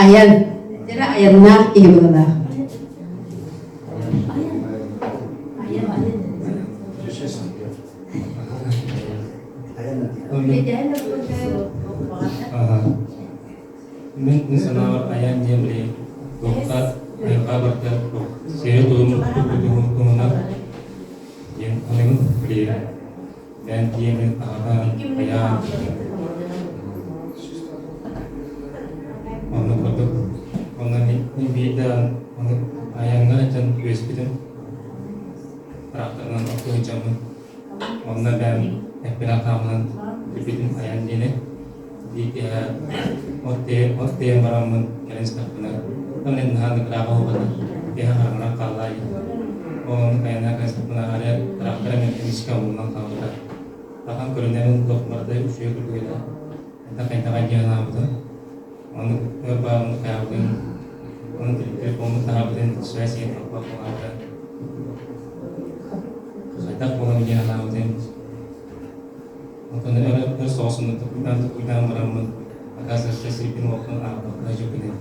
Speaker 1: Айан. Дьэрэ айаннаах киһи быһыылаах.
Speaker 7: Мин санаабар айан диэн били туохха айылҕа барда сири туһунан диэн аныгын били бэйэм тиийэммин аҕатан айаан оннук курдук онно мин биирдэ айаҥҥа дьон үөспүтүм тракторынан оттуу сылдьаммын онно бэйэм эппинэн хаамынан билбитим айан диэни биир от тиэйэн бараммын кэлэн истэхпинэ мин наһаа ыкырааҕа буолбата киэһэ хараҥаран хаалла ол оннук айаннаан кэлэн истэхпинэ арай трактора мин эмискэ умуллан хаалбыта тахан көрүнэмин туох барыта үчүгэй курдук этэ хайдах хайдаҕай дии санаабытым оннук өр баар оннук хайаабытын ону телефоммут таһаарбытын связь иһин холбоох буолаабыта хайдах буолан дии санаабытым Онтон өр өр соҕусуннук толкуйдаан бараммын, оказывается, сирбин-уоппун аахпакка дьүкүнүн.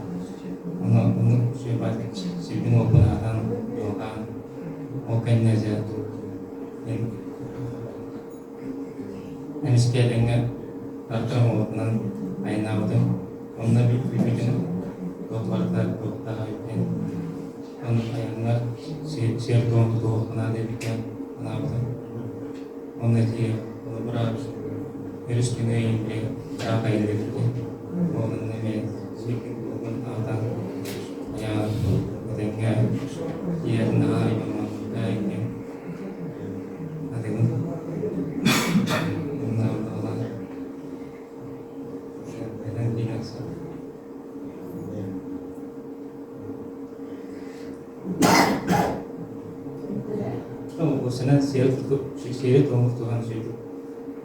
Speaker 7: Онно оннук үчүгэй баатык сирбин-уоппун аатаан, дьуохаан, ол кэннэ дьэ эмискэ этэҥҥэ трактор оҥоһугунан айаннаабытым. Онно билбитим туох барыта туохтааҕа эбитин. Оннук айаҥҥа сиэр-туом тутуһуохха наада эбит диэн санаабытым. Онно тиийэ холобура өрүс нөҥүө иҥпэ ыраах айанныырбыт Ол онно эмиэ сирбин-уоппун аатаан айаан этэҥҥэ тиийэн наһаа аймаммакка иҥнэн атыгын онно баҕалаан этэн тиийэн Сэнэн сиэри туһун туһан сүйдүк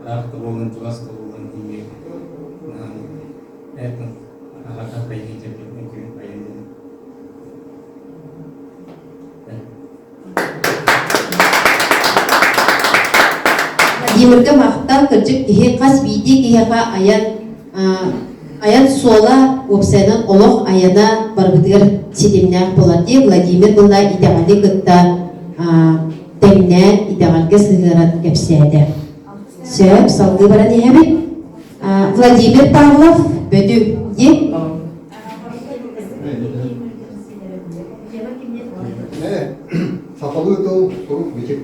Speaker 7: ыраах да буоллун чугас да буоллун тиийэ этин аҕата хайыы дьэбин күн айыллын
Speaker 1: Владимирга махтал кырдьык киһи хас биирдии киһиэхэ айан айан суола уопсайынан олох айана барыбытыгар ситимнээх буолар дии Владимир буолла итэҕэли кытта тэҥнээн итэҕэлгэ сыһыаран кэпсээтэ. Сөп, салгыы баран иһэбит. Владимир Павлов, Бөтүҥ дии.
Speaker 6: Сахалыы тыл сурук бичик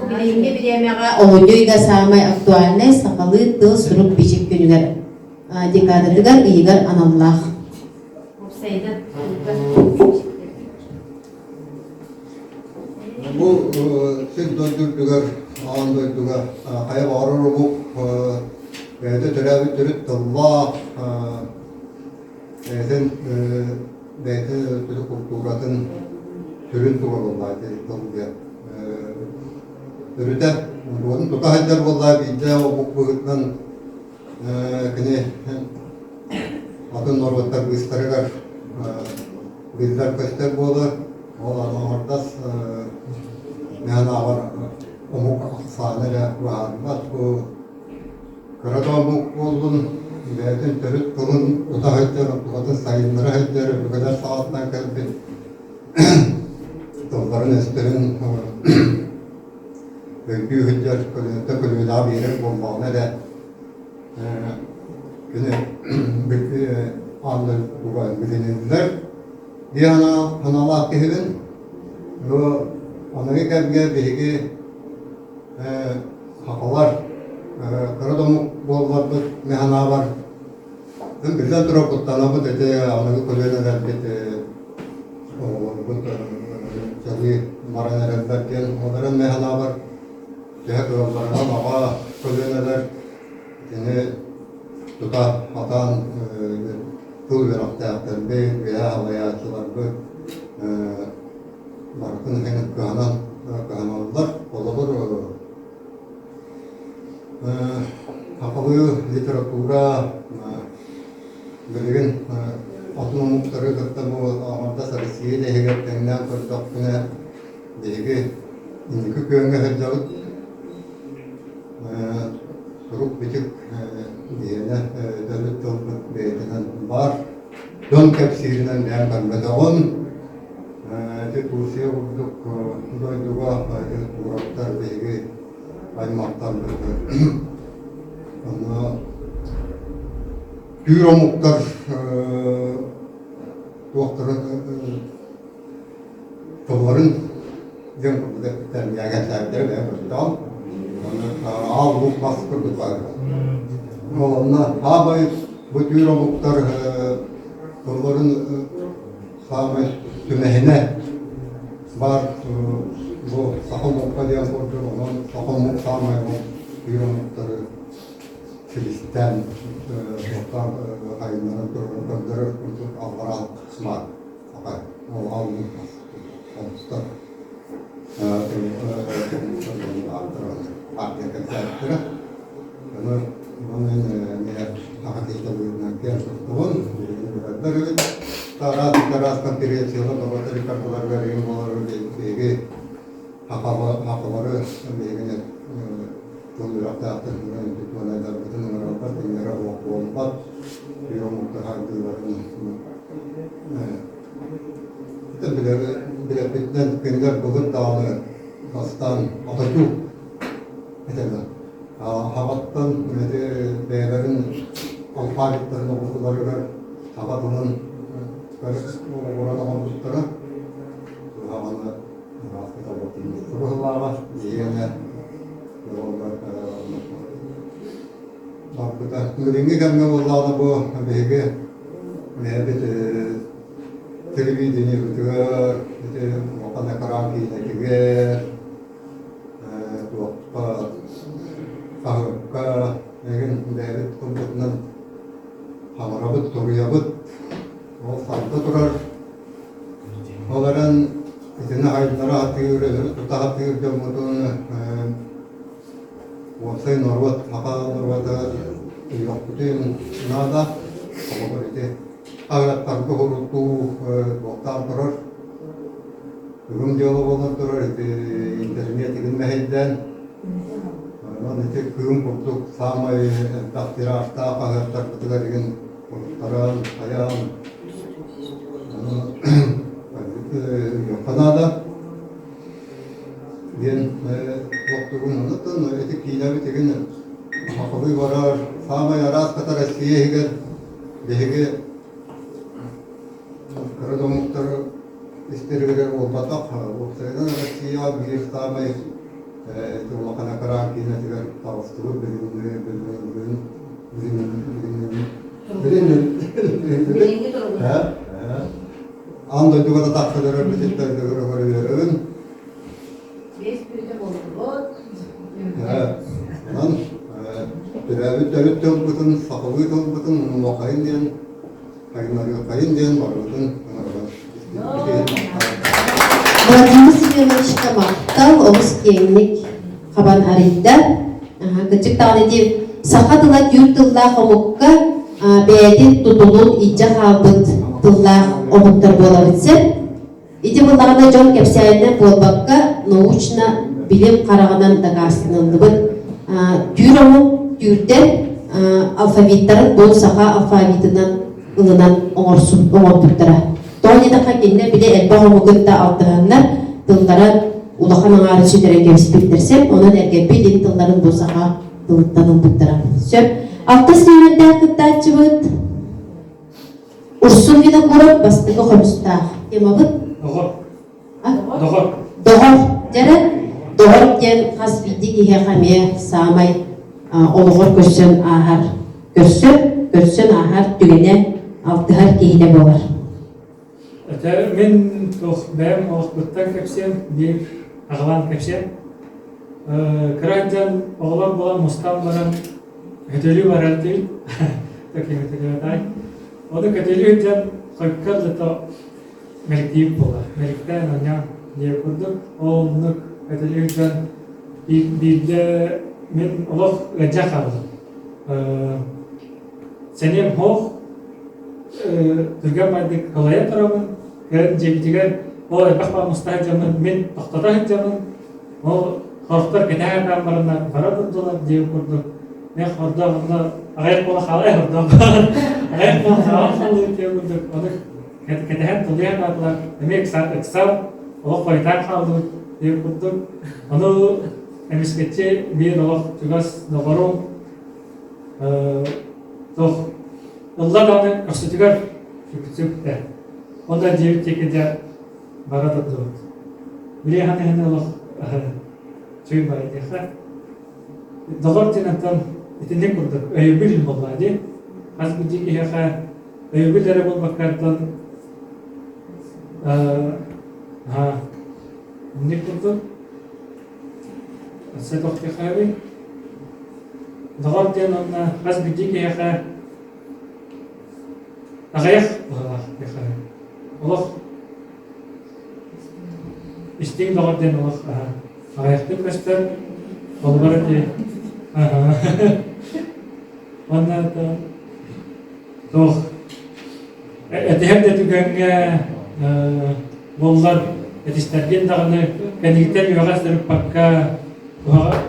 Speaker 1: Билиҥҥи бириэмэҕэ олунньу ыйга саамай актуальнай сахалыы тыл сурук бичик күнүгэр декадатыгар ыйыгар аналлаах.
Speaker 6: Бу сир дойду үрдүгэр, аан дойдуга хайа баҕарар омук бэйэтэ төрөөбүт төрүт тыллаах, бэйэтин бэйэтин төрүт култууратын сүрүн туга буоллаҕа ити тыл диэн төрүтэ уотун тута сылдьар буоллаҕа биирдэ омук быһыытынан кини атын норуоттар быыстарыгар биллэр-көстөр буолар ол аҥардас мээн ааҕар омук ахсаана эрэ быһаарбат бу Кыра да омук буоллун, бэйэтин төрүт тылын ыта сылдьар, онтукатын сайыннара сылдьар өбүгэлэр саҕаттан кэлбит тылларын-өстөрүн өйдүү сылдьар, көлүөнэттэн көлүөнэҕэ биэрэр буоллаҕына эрэ кини аан дойдуга билиниллэр дии санаалаах киһибин. Бу аныгы кэмҥэ биһиги Сахалар кыра да омук буолларбыт, мин санаабар, биллэн турар куттанабыт ити аныгы көлүөнэлэрбит оҕолорбут сэлии баран эрэллэр диэн. Ол эрэн мин санаабар, төһө кыалларынан аҕа көлүөнэлэр итини тута сатаан тыл үөрэхтээхтэрбит, үөһээ салайааччыларбыт барытын иһин кыһанан кыһаналлар. Холобур, сахалыы литература билигин атын омуктары кытта бу аҥардас Россия да иһигэр тэҥнээн көрдөхпүнэ, биһиги инники күөҥҥэ сылдьабыт. Сурук-бичик биһиэнэ төрүт тылбыт бэйэтинэн баар. Дьон кэпсииринэн бэйэм көрбөтөҕүм. Ити Турция курдук дойдуга ити туроктар биһиги аймахтарбыт онно түүр омуктар туохтарын тылларын диэн курдук эппиттэр кэпсээбиттэрэ бэйэм көрбүтүм. Онно аал луук мас курдук баар. Ол онно аабай бу түүр омуктар тылларын саамай түмэһинэ баар бу саха омукка диэн курдук онон саха омук саамай түүр омуктары силистээн туохтаан хайыннаран турарын көрдөрөр курдук аллараа баар саха ол аал луук мас хомустар партия кэпсээбиттэрэ. Ону онон саха киһитэ быһыытынан киэн туттубун, билигин үөрдэр эбит. Араас араас конференциялар норуоттар иккардыларыгар иҥ буолар биһиги сахалары биһигини тыл үөрэхтээхтэр учуонайдарбытын ыҥыраллар, кинилэрэ суох буолбат, түүр омуктар хайдыыларын Билэрбитинэн кинилэр былыр даҕаны бастаан Ататюрк этэллэр. Хаҕаттан ити бэйэлэрин алфавиттарын оҕолоругар саха тылын оҕолоро оҥорбуттара. Хаҕаны быһылааҕа иһиэнэ барбыта. Билиҥҥи кэмҥэ буоллаҕына бу биһиги бэйэбит телевидениебытыгар, ити улахан экран киинэтигэр, туохха, хаһыакка эҥин бэйэбит тылбытынан хаҥарабыт, суруйабыт. Ол салда турар. Ол эрэн итини хайдара сатыыр, тута сатыыр дьоммутун уопсай норуот, саха норуота өйүөхпүтүн наада. Холобур ити хаһыаттарга уһурутуу туохтаан турар. Бүгүн дьыала буолан турар ити интернет игин мэһэйдээн. Онон ити кыым курдук саамай элбэх тиражтаах хаһыаттарбытыгар игин уруттаран, хайаан өйүөххэ наада диэн туохтугун онуттан ити киинэбит игин сахалыы барар саамай араас ката Россия иһигэр Биһиги кыра да омуктар истэригэр буолбатах, уопсайынан Россия биир саамай ити улахан экран киинэтигэр таҕыстыбыт билиҥҥи билиҥҥи аан дойдуга да тахса көрөрбүтүттэн көрөрүн
Speaker 12: Биэс бүйтэ буоллубут.
Speaker 6: Онон төрөөбүт төрүт тылбытын, сахалыы тылбытын умнуоххайын диэн, хайыннарыаххайын диэн барыбытын ыҥырабын.
Speaker 1: Владимир Семеновичка махтал олус киэҥник хабан арыйда. Кырдьык даҕаны ити саха тыла түүр тыллаах омукка бэйэтин тутулун илдьэ хаалбыт тыллаах омуктар буолабыт сөп. Ити буоллаҕына дьон кэпсээнинэн буолбакка, научно билим хараҕынан дакаастаныллыбыт. Түүр омук түүрдэр алфавиттарын бу саха алфавитынан ылынан оҥорбуттара. Тоҕо диэтэххэ кинилэр били элбэх омугу кытта алтыһаннар тыллара улахан аҥаарын сүтэрэн кэбиспиттэр сөп. Онон эргэрбит ин тылларын бу саха тылыттан ылбыттара. Сөп. Алтыс нүөмэрдээх кыттааччыбыт Урсун Винокуров бастакы хомустаах. Темабыт?
Speaker 8: Доҕор. Доҕор.
Speaker 1: Доҕор. Дьэрэ, доҕор диэн хас биирдии киһиэхэ эмиэ саамай олоҕор көрсөн ааһар, көрсөр, көрсөн ааһар түгэнэ алтыһар киһитэ буолар.
Speaker 8: Этэ мин туох бэйэм олохпуттан кэпсиэм, биир аҕалаан кэпсиэм. Кыра дьон оҕолор буолан мустан баран Көтөлүү барар диир. Көтөлүү Ону көтөлүү дьон хойукка дылы мэликтиир буолар. Мэликтээн оонньоон диир курдук. Ол оннук көтөлүү дьон биирдэ мин олох ыалдьан хааллым. Сэниэм суох, түргэн баайдык кылайа турабын. Кэлэн дьиэбитигэр ол элбэх мустаах дьоммун мин тохтото сылдьабын. Ол хорохтор кэтэһэ баран бараннар бара турдулар диэн курдук. Мен хордоох онно Аҕыйах буола хаалай ордон. Аҕыйах буола хаалан хааллыбыт диэн курдук ону кэтэһэн тулуйан аатылар эмиэ ыксал олох хойутаан хааллыбыт диэн курдук. Ону эмискэччи биир олох чугас доҕорум туох ылла даҕаны көхсүтүгэр сүктэ. Онно дьиэбит диэки дьэ бара турдубут. Били ханыһыны олох чүй барайдыахха. Доҕор диэн оттон итинник курдук өйөбүл буоллаҕа дии. Хас биирдии киһиэхэ өйөбүл эрэ буолбакка оттон инник курдук өссө тохтуоххайбый. Доҕор диэн уонна хас биирдии киһиэхэ аҕыйах быһыылаах диэххэ. Олох истиҥ доҕор диэн олох аҕыйахтык көстөр. Холобур ити уонна туох этиһэр да түгэҥҥэ буоллар этистэргин даҕаны кэнниттэн үөҕэ сырыппакка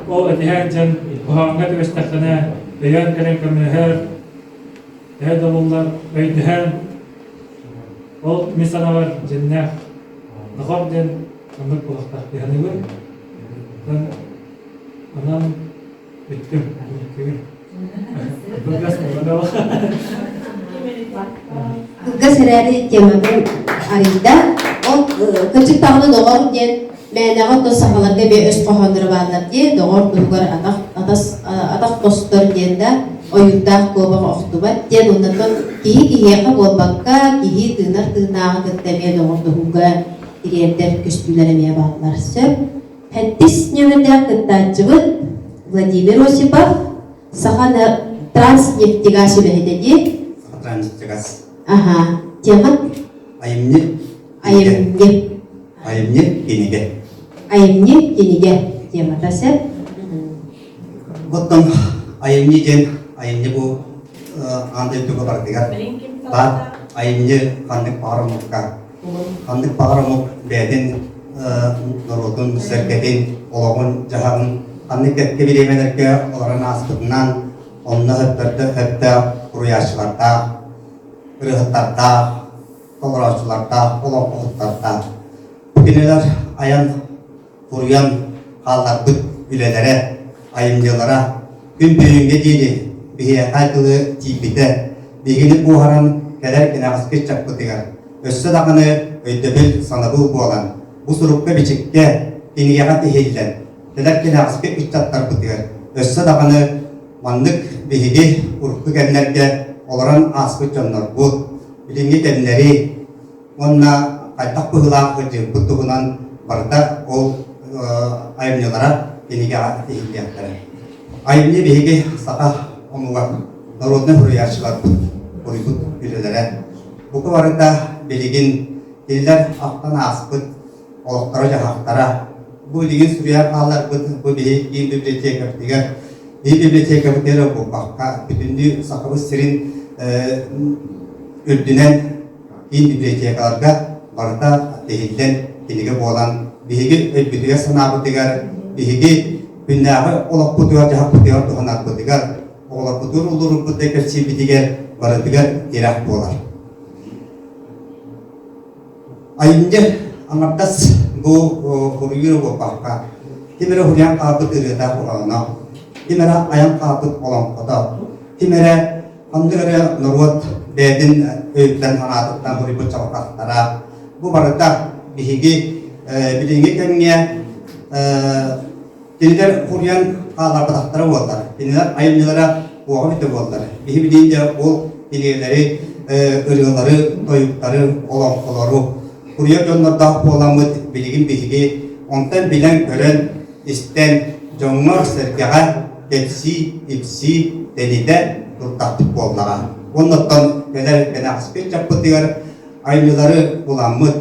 Speaker 8: ол этиһэр дьон куһаҕаҥҥа түбэстэххинэ өйөөн кэлэн көмөлөһөр төһө да буоллар өйдөһөн ол мин санаабар дьиннээх доҕор диэн оннук буолуохтаах дии саныыбын. Онон бүттүм. Кылгас буолла
Speaker 1: Кылгас эрээри тематын арыйда. Ол кырдьык даҕаны доҕор диэн мээнэҕэ оттон сахаларга эмиэ өс хоһоонноро бааллар дии. Доҕор туһугар атах атас атах тостор диэн да ойуурдаах куобах охтубат диэн оннотон киһи киһиэхэ буолбакка киһи тыынар тыыннааҕы кытта эмиэ доҕордоһууга тириэрдэр көстүүлэр эмиэ бааллар. Сөп. Сэттис нүөмэрдээх кыттааччыбыт Владимир Осипов, Саха Транснефтегаз үлэһитэ дии.
Speaker 5: Саха Транснефтегаз.
Speaker 1: Аха. Тема?
Speaker 5: Айымньы.
Speaker 1: Айымньы.
Speaker 5: Айымньы кинигэ.
Speaker 1: Айымньы кинигэ темата сөп.
Speaker 5: Оттон айымньы диэн айымньы бу аан дойдуга барытыгар баар айымньы ханнык баҕар омукка ханнык баҕар омук бэйэтин норуотун сэргэтин олоҕун-дьаһаҕын ханнык кэккэ бириэмэлэргэ олорон ааспытынан онно сөптөөх суруйааччылардаах ырыаһыттардаах толорооччулардаах олоҥхоһуттардаах бу кинилэр айан суруйан хаалларбыт үлэлэрэ, айымньылара күн бүгүҥҥэ диэри биһиэхэ дылы тиийбитэ, биһигини куоһаран кэлэр кэнэҕэски ыччаппытыгар өссө даҕаны өйдөбүл, санабыл буолан, бу сурукка-бичиккэ, кинигэҕэ тиһиллэн, кэлэр кэнэҕэски ыччаттарбытыгар өссө даҕаны маннык биһиги урукку кэмнэргэ олорон ааспыт дьоннорбут, билиҥҥи кэмнэри, уонна хайдах быһыылаах сылдьыспыт туһунан барыта ол айымньылара кинигэҕэ тиһиллиэхтэрэ. Айымньы биһиги саха омуга народнай суруйааччыларбыт суруйбут үлэлэрэ. Бука барыта билигин кинилэр ахтан ааспыт олохторо-дьаһахтара. Бу билигин суруйан хаалларбыт бу биһиги киин библиотекабытыгар биһи библиотекабытыгар буолбакка бүтүннүү Сахабыт сирин үрдүнэн киин библиотекаларга барыта тиһиллэн кинигэ буолан биһиги өйбүтүгэр-санаабытыгар, биһиги күннээҕи олохпутугар-дьаһахпытыгар туһанарбытыгар, оҕолорбутугар улуурбут да кэпсиирбитигэр барытыгар тирэх буолар. Айымньы аҥардас бу суруйуу буолбакка, ким эрэ уһуйан хаалбыт ырыата хоһооно, ким эрэ айан хаалбыт олоҥхото, ким эрэ Ханнык эрэ норуот бэйэтин өйүттэн-санаатыттан суруйбут чабырҕахтара. Бу барыта биһиги билиҥҥи кэмҥэ кинилэр суруйан хаалларбатахтара буоллар, кинилэр айымньылара уоҕа бүтэ буоллар. Биһи билиин дьэ ол кинигэлэри, ырыалары, тойуктары, олоҥхолору суруйар дьоннордоох буоламмыт билигин биһиги онтон билэн-көрөн, истэн, дьоҥҥо-сэргэҕэ кэпсии-ипсии, тэнитэ турдахпыт буоллаҕа. Уонна оттон кэлэр кэнэҕэспит дьаппытыгар айымньылары буламмыт,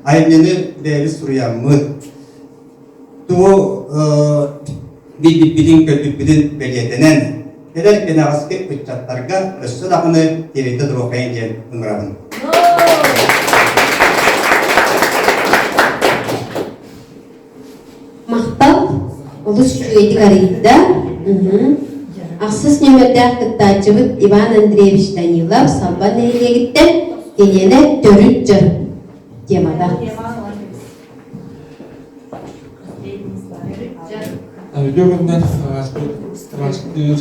Speaker 5: айымньыны бэйэбит суруйаммыт, тугу билбиппитин, көрбүппүтүн бэлиэтэнэн, кэлэр кэнэҕэски ыччаттарга өссө даҕаны тиэрдэ туруохайын диэн ыҥырабын.
Speaker 1: Махтал. Олус үчүгэйдик арыйда. Ахсыс нүөмэрдээх кыттааччыбыт Иван Андреевич Данилов Салбан нэһилиэгиттэн киниэнэ төрүт дьарык темата.
Speaker 9: Үтүө күнүнэн ааспыт бүгүҥҥү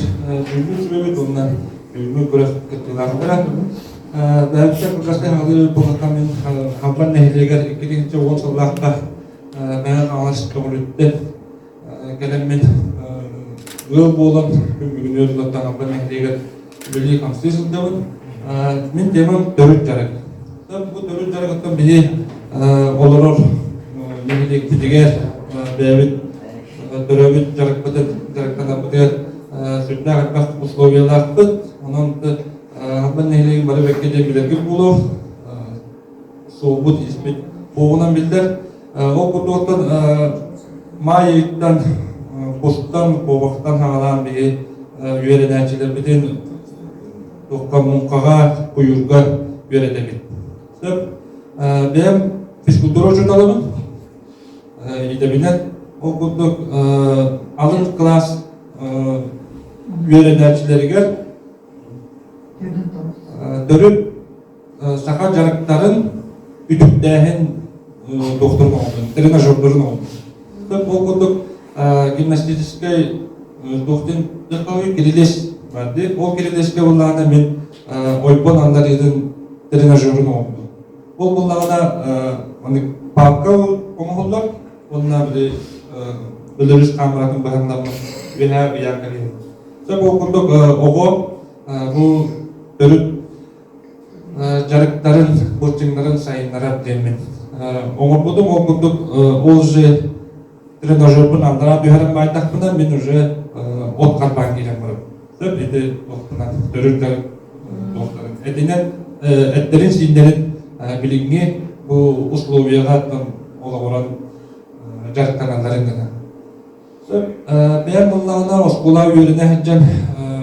Speaker 9: сүбэбит уонна бүгүҥҥү күрэх кыттыылаахтара. Бэйэбитэ кылгастык аҕалыы буоллахха мин Халбан нэһилиэгэр 2010 сыллаахха Мэҥэ Хаҥалас Төҥүлүттэн кэлэммин ыал буолан күн бүгүнү ыллаттан Халбан нэһилиэгэр үлэлии-хамсыы сылдьабын. Мин темам төрүт дьарык. Бу төрүт дьарыгыттан биһи олорор нэһилиэкпитигэр бэйэбит төрөөбүт дьарыкпытын дьарыктанарбытыгар сүрдээх элбэх условиялаахпыт. Онон Халбан нэһилиэгин бары бэккэ диэн билэргит буолуо. Суолбут испит буоҕунан биллэр. Ол курдуктан маай ыйыттан кустан, куобахтан хаҥалаан биһи үөрэнээччилэрбитин туохха муҥхаҕа, куйуурга үөрэтэбит. Сөп. Бэйэм физкультура учууталабын. Идэбинэн ол курдук алын кылаас үөрэнээччилэригэр төрүт саха дьарыктарын үтүктээһин докторун оҥордум, тренажердарын оҥордум. Ол курдук гимнастическай туохтун кирилиэс барды. Ол кирилиэскэ буллаҕына мин ойбон андарыытын тренажерын оҥордум. Ол буллаҕына маннык папка оҥоһуллар уонна били Беларусь камератын быһаннармын үөһээ ыйаан кэлиһин. Сөп ол курдук оҕо бу төрүт дьарыктарын, былчыҥнарын сайыннарар диэммин. Оҥорбутум ол курдук ол же тренажербын андараа түһэрэн баайдахпына мин уже от харбаан киирэн барабын. Сөп ити туохпунан төрүт дьарык туохтарын этинэн эттэрин-сииннэрин билиҥҥи бу условияҕа олоҕуран дьарыктаналларын гына. Сөп. Бэйэм буоллаҕына оскуола үөрэнэ сылдьан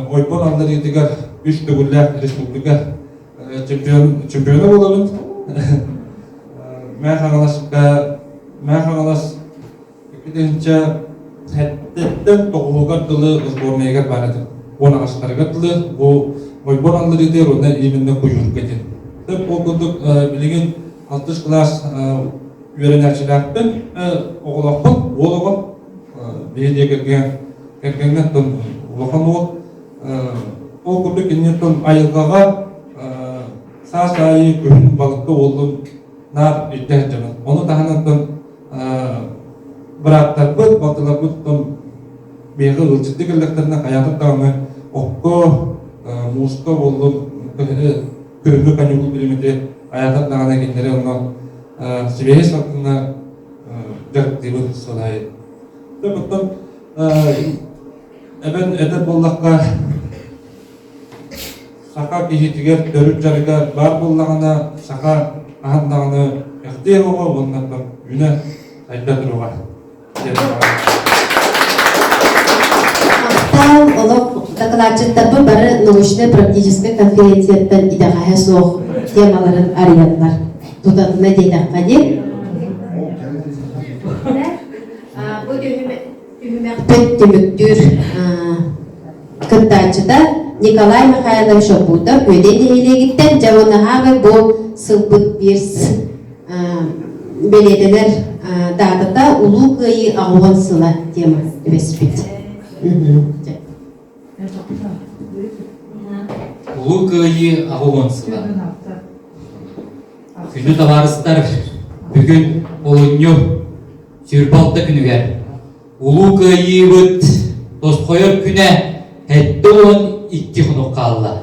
Speaker 9: ойбон алларыытыгар үс төгүллээх республика чемпион чемпиона буолабын. Мэҥэ Хаҥаласка Мэҥэ Хаҥалас 2007-ттэн тоҕуһугар дылы сборнайыгар баар этим. Уон аҕыстарыгар дылы бу ойбон алларыытыгар уонна именно куйуурга диэн. Сөп ол курдук билигин алтыс кылаас үөрэнээччилээхпин, оҕолоохпун, уол оҕом, биһи дьиэ кэргэн кэргэҥҥэ оттон улахан уол. Ол курдук киниттэн айылҕаҕа саас аайы күһүн балыкка уоллун наар илдьэ сылдьабын. Ону таһынан оттон бырааттарбыт, балтыларбыт оттон биһиэхэ ыалдьыттыы кэллэхтэринэ хайаатар даҕаны окко, мууска буоллун, күһүҥҥү каникул бириэмэтэ айаатар даҕаны кинилэри онно сибиэһэй салгыҥҥа дьарыктыыбын сылайын. Оттон эбэн этэр буоллахха, саха киһитигэр төрүт дьарыга баар буоллаҕына, саха аһан даҕаны эхтиэ оҕо уонна үүнэ сайда туруоҕа.
Speaker 1: Махтал олох дакылаатчыттарбыт бары научнай-практическай конференцияттан итэҕэһэ суох темаларын арыйаллар. Тутатына диэтэххэ диэн. Бу түһүмэхпит түмүктүүр кыттааччыта Николай Михайлович Обутов Үөдэй нэһилиэгиттэн дьэ уонна бу сылбыт биир бэлиэтэнэр даатата Улуу Кыайыы 80 сыла тема түбэспит.
Speaker 13: Улуу Кыайыы 80 сыла. Күндү табаарыстар, бүгүн олунньу 26 күнүгэр Улуу Кыайыыбыт тосхойор күнэ 72 хонук хаалла.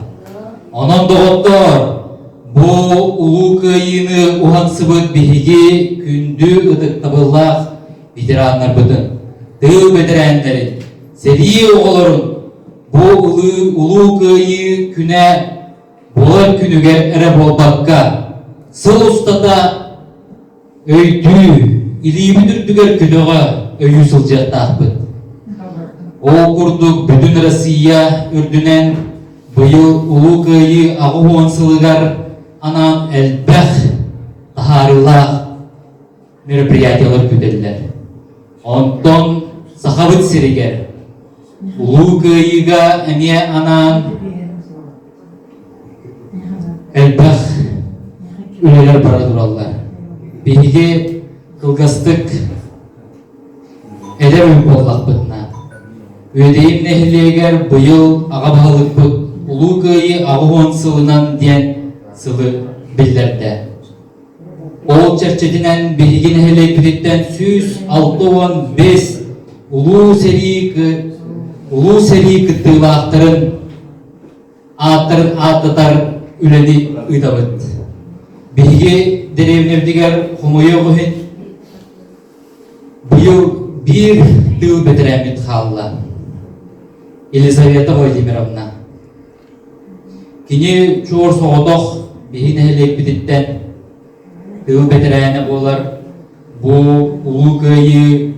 Speaker 13: Онон, доҕоттоор, бу Улуу Кыайыыны уһансыбыт биһиги күндү ытыктабыллаах ветераннарбытын, тыыл бэтэрээннэрин, сэрии оҕолорун бу Улуу Кыайыы күнэ буолар күнүгэр эрэ буолбакка, сыл устата Өйдүү, илиибит үрдүгэр көтөҕө өйүү сылдьыахтаахпыт. Ол курдук бүтүн Россия үрдүнэн быйыл Улуу Кыайыы 80 сылыгар анаан элбэх таһаарыылаах мероприятиелар күүтэллэр. Онтон Сахабыт сиригэр. Улуу Кыайыыга эмиэ анаан элбэх үлэлэр бара тураллар. Биһиги кылгастык эдэр ый буоллахпытына, Үөдэйим нэһилиэгэр быйыл аҕа баһылыкпыт Улуу Кыайыы 80 сылынан диэн сылы биллэрдэ. Ол чэрчитинэн биһиги нэһилиэкпититтэн 165 Улуу сэрии Улуу сэрии кыттыылаахтарын ааттарын ааттатар үлэни ыытабыт. Биһиги дэриэбинэбитигэр хомойуох иһин быйыл биир тыыл бэтэрээммит хаалла. Елизавета Владимировна. Кини чуор соҕотох биһи нэһилиэкпититтэн тыыл бэтэрээнэ буолар. Бу Улуу Кыайыы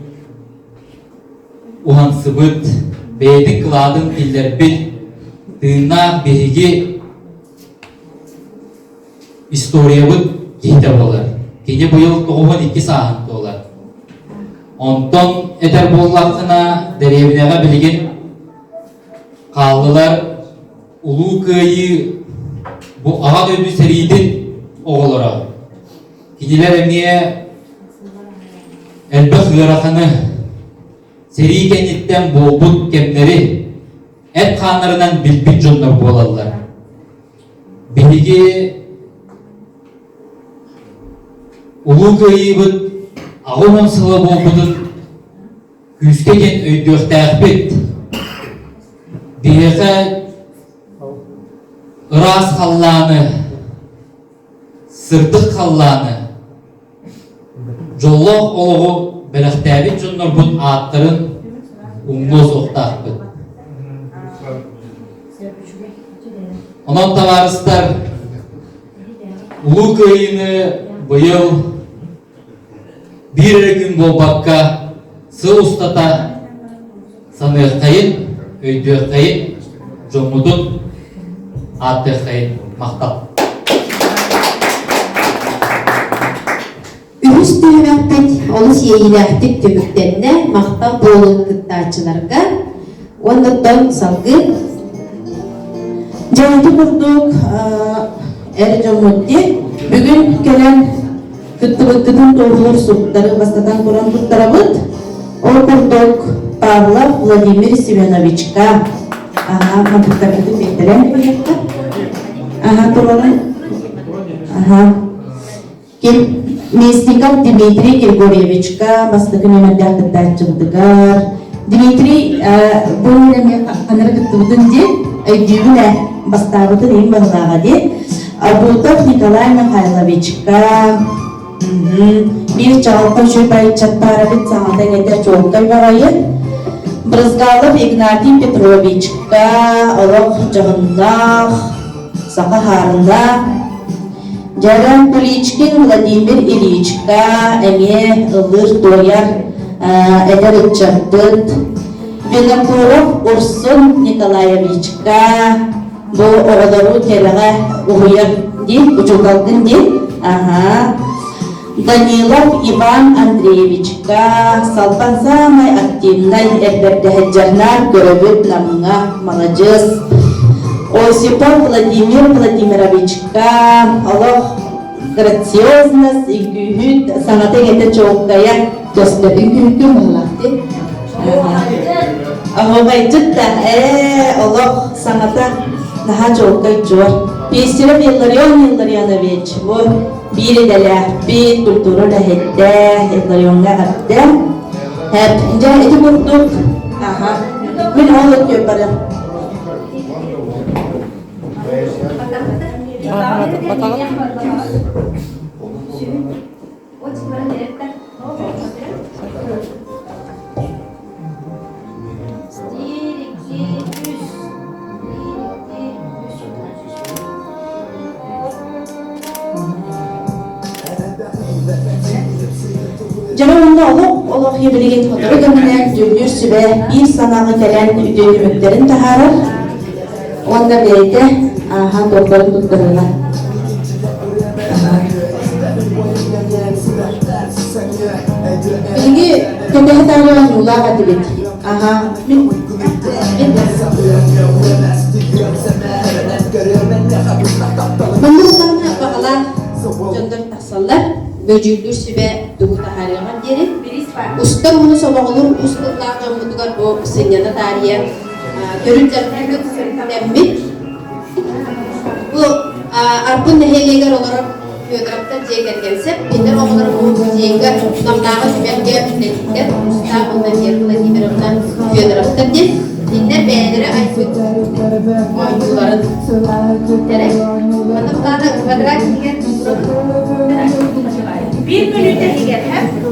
Speaker 13: уһансыбыт, бэйэтин кылаатын киллэрбит тыыннаах биһиги историябыт киһитэ буолар. Кини быйыл 92 сааһын туолар. Онтон этэр буоллаххына, дэриэбинэҕэ билигин хааллылар Улуу Кыайыы бу Аҕа дойду сэриитин оҕолоро. Кинилэр эмиэ элбэх ыараханы, сэрии кэнниттэн буолбут кэмнэри эт хааннарынан билбит дьоннор буолаллар. Биһиги Улуу Кыайыыбыт 80 сыла буолбутун күүскэ диэн өйдүөхтээхпит. Биһиэхэ ыраас халлааны, сырдык халлааны, дьоллоох олоҕу бэлэхтээбит дьоннорбут ааттарын умнуо суохтаахпыт. Онон табаарыстар, Улуу Кыайыыны быйыл биир эрэ күн буолбакка, сыл устата саныаххайын, өйдүөххэйин, дьоммутун ааттыаххайын махтал.
Speaker 1: Үһүс түһүмэхпит олус иэйиилээхтик түмүктэннэ. Махтал буолун кыттааччыларга. Уонна оттон салгыы
Speaker 2: Дьэ ити курдук эр дьоммут дии бүгүн кэлэн кыттыбыккытын туоһулуур суруктары бастатан туран туттарабыт. Ол курдук Павлов Владимир Семеновичка аха мантыктаргытын биэртэрэн быһыахха. Аха турарын. Аха. Ким Местников Дмитрий Григорьевичка бастакы нүөмэрдээх кыттааччыбытыгар Дмитрий бу эмиэ ханара кыттыбытын диэн өйдүүбүн ээ бастаабытын иһин баһылааҕа диэн Абутов Николай Михайловичка биир чаҕылхай үчүгэй чаттаарабыт саҥата иҥэтэ чуолкай баҕайы Брызгалов Игнатий Петровичка олох дьоһуннаах саха хаарына Дьэрэн Куличкин Владимир Ильичка эмиэ ыллыыр-туойар эдэр ыччаппыт Винокуров Урсун Николаевичка бу оҕолору кэрэҕэ уһуйар дии, учууталгын дии. Аһаа. Данилов Иван Андреевичка Салбан саамай активнай эрбэрдэһэддьэрнаар көрөбүт Намҥа маладьыас. Осипов Владимир Владимировичка олох грациозность, үҥкүүһүт, саҥата-иҥэтэ чуолкайа көстөр. Үҥкүүһүккэ муһалаахтыы. Оһуохайдьыт да, ээ, олох саҥата наһаа чуолкай чуор. Пестеров Илларион Илларионович, бу биир идэлээхпит, культура үлэһиттэ, Илларионҥа эҕэрдэ. Дьэ, ити курдук, аха, мин ол өттүөр барыам. Дьоно уонна олох олох билигин сотору кэминэн дьүүллүүр сүбэ биир санааҕа кэлэн үтүө түмүктэрин таһаарар уонна бэйэтэ ааһа туохтарын туттарыыга. Биһиги кэтэһэ таарыйа нуулаах этибит. Аха. Мин
Speaker 1: Манна ыллаҕына баҕалаах дьоннор тахсаллар, бөдьүүллүүр сүбэ тугу таһаарыаҕар диэри. Устар ууну сомоҕолуур ус тыллаах дьоммутугар бу сынньана таарыйа төрүт дьарыкпыт тэммит. Бу Арбын нэһилиэгэр олорор Федоровтар дьиэ кэргэн сеп, кинилэр оҕолоро бу музейга Намнааҕы түмэлгэ үлэлииллэр, Устаах уонна Вера Владимировна Федоровтар диэн. Кинилэр бэйэлэрэ айбыт оонньууларын тэрэ. Манна былаана квадрат иһигэр
Speaker 10: Биир мүнүүтэ иһигэр, һэ?
Speaker 1: Бу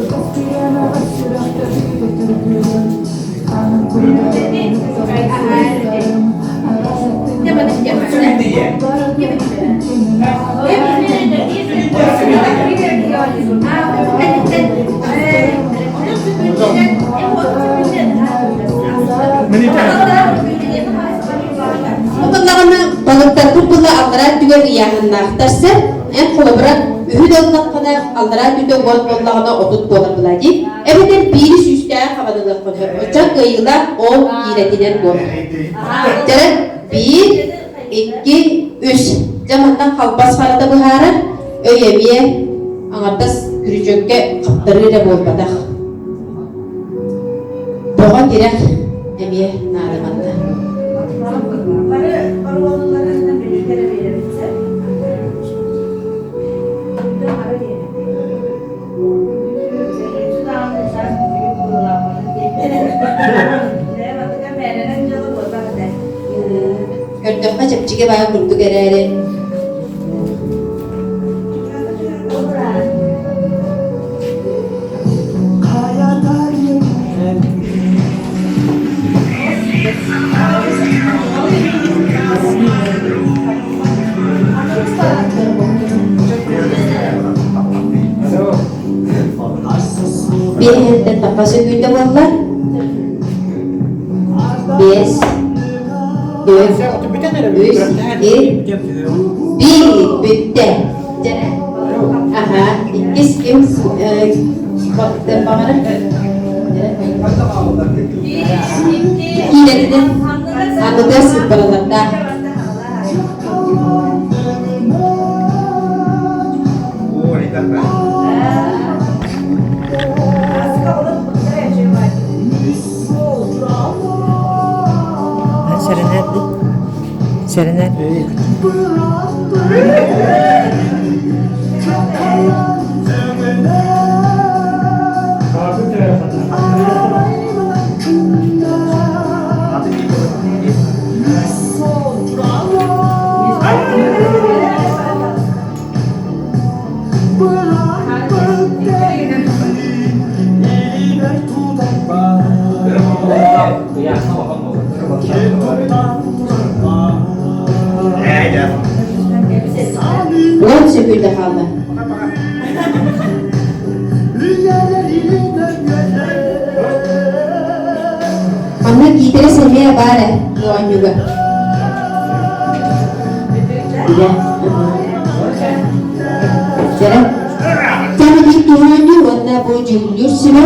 Speaker 1: буоллаҕына балыктарбыт була аллараа өттүгэр ыйааһыннаахтар сэр. Эн холобура үһү да ыллаххына аллараа өттүтэ уон буоллаҕына 30 буолар была дии. Эбэтэр биири сүүстээх хабанылыаххын сөп. Оччо кыайыылаах ол киилэтинэн буолар. Дьэ, биир, икки, үс. Дьэ манна халбас харата быһаарар, өй эмиэ аҥардас күрүчүөккэ хаптарыы эрэ буолбатах. Бөҕө тирэх эмиэ наада манна.
Speaker 10: Бары оруолларынан бүлүүтэ эрэ биэрэбит
Speaker 1: Көрдөххө чэпчэки баҕа курдук эрээри Биэһиттэн тахха сөкүүндэ буолла. Биэс, түөрт, үс, икки, биир бүттэ. Аха, иккис ким баҕарар? Киилэтинэн аныгы сыппаралардаах.
Speaker 10: Сэрэнэр Сэрэнэр
Speaker 1: Уон сөкүүндэ хаалла. Манна киитэрэ сэмиэ баар ээ оонньууга. Дьэ. Дьэ. Кэмэ биир киһи оонньуур уонна бу дьүүллүүр сүбэ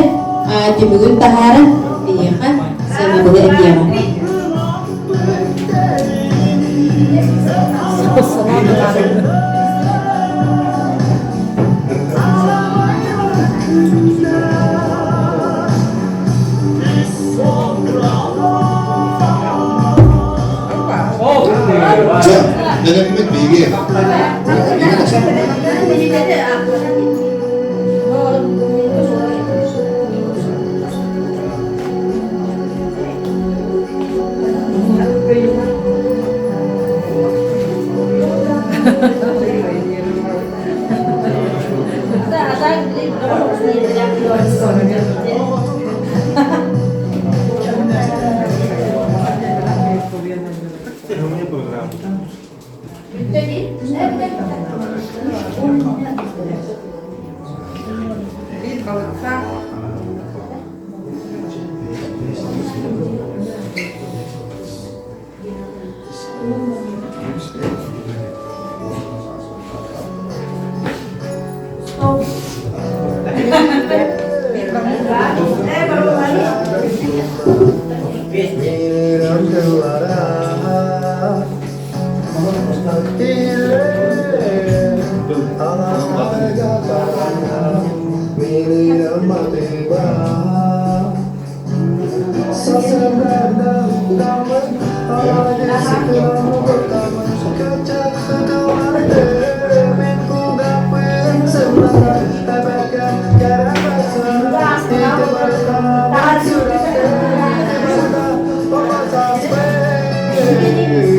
Speaker 1: түмүгүн таһааран биһиэхэ сыанабылы этиэҕэ.
Speaker 6: Чэ, бэлэммит биһиги.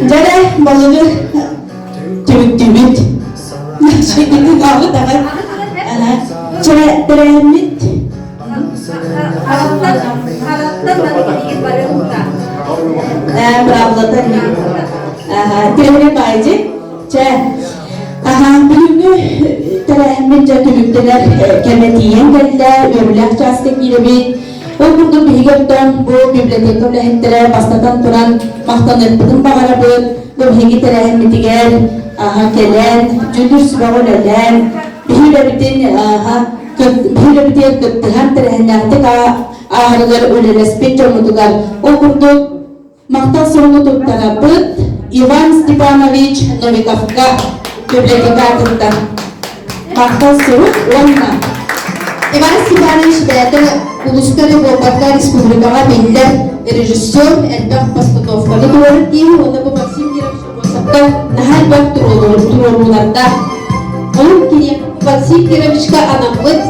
Speaker 2: Дьэ, балыгы түмүктүүбүт. Даҕы даҕы. Чэ, тэрээһиммит Браблата Тэрээһин баайдьы. Чэ, бүгүҥҥү тэрээһиммит дьэ түмүктэнэр кэмэ тиийэн кэллэ, үөрүүлээх чааска киирэбит. Ол курдук биһиги оттон бу библиотека үлэһиттэрэ бастатан туран махтаныахпытын баҕарабыт. Бу биһиги тэрээһиммитигэр кэлэн, дьүүллүүр сүбэҕэ үлэлээн, биһи үлэбитин биһи үлэбитигэр кыттыһан тэрээһиннээхтик ааһарыгар үлэлэспит дьоммутугар ол курдук махтал суругу туттарабыт Иван Степанович Новиковка библиотекатыттан махтал сурук уонна
Speaker 1: Иван Степанович бэйэтэ улууска эрэ буолбакка республикаҕа биллэр режиссер, элбэх постановканы туруорар киһи уонна бу Максим Кирович Аммосовка наһаа элбэх туруоруулардаах. Ол кини Максим Кировичка анаммыт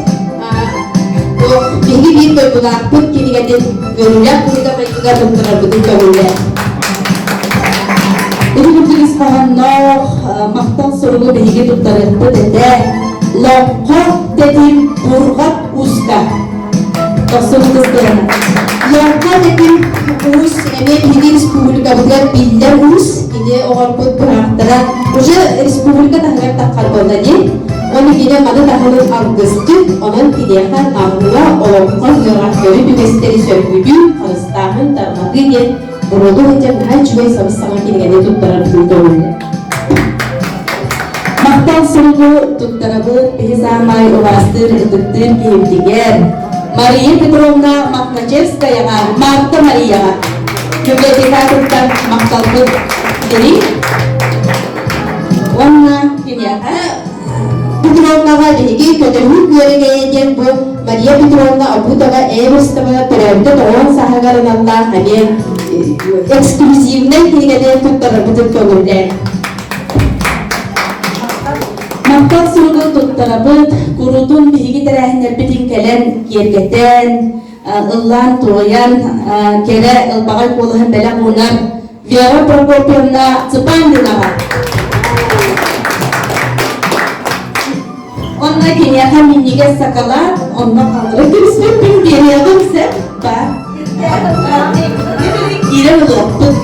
Speaker 1: биһиги биир дойдулаахпыт кинигэтин үөрүүлээх быһыыга-майгыга туттарарбытын көҥүллээх.
Speaker 2: Ити курдук ис хоһоонноох махтал суругу биһиги туттарыахпыт этэ. Лоҥхо тэтим Бурҕат Уска.
Speaker 1: Тохсунутус тыһына. Лоҥхо тэтим уус эмиэ биһиги республикабытыгар биллэр уус. Кини оҕорбут быраактара уже республика таһыгар таххар буолла дии. Оны кини маны таһынан алгысчыт, онон киниэхэ Намҥа олоҥхо ыһыаҕар төрүт үгэстэри сөргүтүү, харыстааһын, тарҕатыы диэн буруолу сылдьар наһаа үчүгэй сабыс-саҥа кинигэни туттарарбытын көҥүллэр.
Speaker 2: Махтал суругу туттарабыт биһи саамай убаастыыр, ытыктыыр киһибитигэр Мария Петровна Мохначевскаяҕа, Марта Марияҕа библиотекатыттан махталбыт дириҥ.
Speaker 1: Уонна киниэхэ Петровнаҕа биһиги көтөһүү күөрэгэйэ диэн бу Мария Петровна Обутова Эверстова төрөөбүтэ тоҕуон сааһыгар аналлаах эмиэ эксклюзивнай кинигэни туттарарбытын көҥүллээн.
Speaker 2: Махтал суругун туттарабыт, куруутун биһиги тэрээһиннэрбитин кэлэн киэргэтэн, ыллаан-туойан, кэрэ ылбаҕай куолаһын бэлэх уунар Вера Прокопьевна Цыпандинаҕа. Онно киниэхэ минньигэс сакалаат, онно хаҥыры кэбиспиппин биэриэҕим сөп баар. Киирэн ылыахпыт.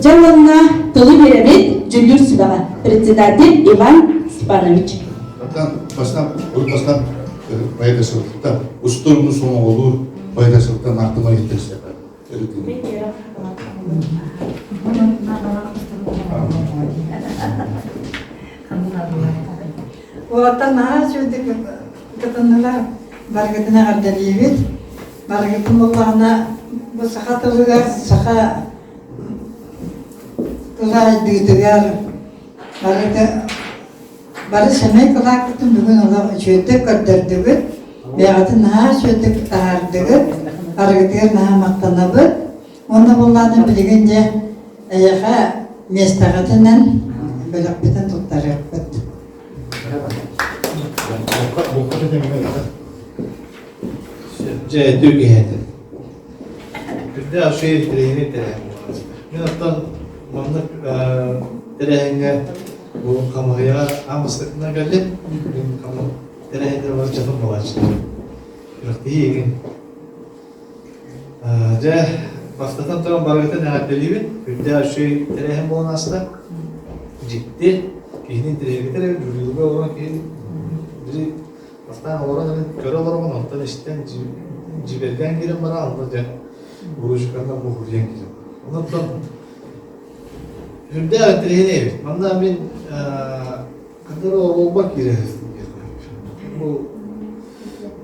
Speaker 2: Дьэ уонна тылы биэрэбит дьүүллүүр сүбэҕэ председатель Иван Степанович.
Speaker 14: Бастан, бастан поэтессалыкта устурну сомоҕолуур поэтессалыкта Марта Мария
Speaker 15: Уолаттар наһаа үчүгэйдик кытыннылар. Барыгытын эҕэрдэлиибит. Барыгытын буоллаҕына бу саха тылыгар, саха тыла айдыытыгар барыта бары сэмэй кылааккытын бүгүн олох үчүгэйдик көрдөрдүгүт. Бэйэҕитин наһаа үчүгэйдик таһаардыгыт. Барыгытыгар наһаа махтанабыт. Уонна буоллаҕына билигин дьэ эйиэхэ миэстэҕитинэн бөлөхпүтүн туттарыахпыт.
Speaker 11: Дьэ, түргэһэтин. Үрдээх үчүгэй тэрээһини тэрээһин буолар. Мин оттон маннык тэрээһиҥҥэ бу хамыыһыйаҕа аан бастакынан кэллим. Мин тэрээһиннэр бар дьонум буолааччылар. Күрэхтэһии игин. Дьэ, бастатан туран барыгытын эҕэрдэлиибин. Үрдээх үчүгэй тэрээһин буолан ааста. Дьикти, киһини интэриэһиргэтэр эбит, дьулуурга олорон киһи били Бастаан олорон эрэн көрө олороҕун, онтон истэн дьиибэргээн киирэн баран, онно дьэ уручуканан буһуруйан киирэн. Онон үрдээх интэриэһинэй эбит. Манна мин ханна оруолбар киирэ Бу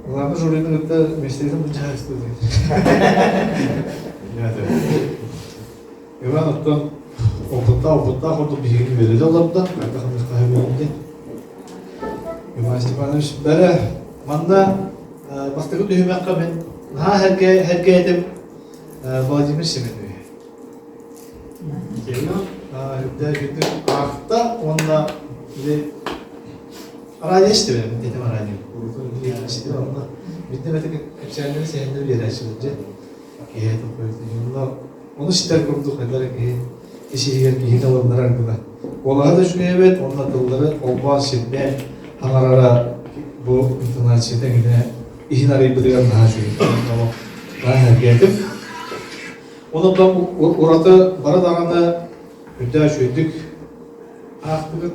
Speaker 11: главный жюрины кытта миэстэтин былдьаһа Иван оттон опыттаах опыттаах курдук биһигини үөрэтэ олордо, хайдах хаһы диэн. Иван Степанович бэрэ манна бастакы түһүмэххэ мин наһаа сэргээтим Владимир Семенович. Үрдэ аахта уонна радио истибэтим, этим радио. Онно биирдэ эмэтэ кэпсээннэри сэһэннэри биэрээччилэр дьэ. Киһи Ону ситэр курдук хайдах киһи ис иһигэр киһини ылыннарар гына. Куолаһа да үчүгэй эбит, уонна тыллары холбоон сирдээн хаҥарара бу интонацията гинэ иһин арыйбытыгар наһаа үчүгэй. Наһаа сэргээтим. Онон ураты бары даҕаны үрдээх үчүгэйдик аахтыгыт,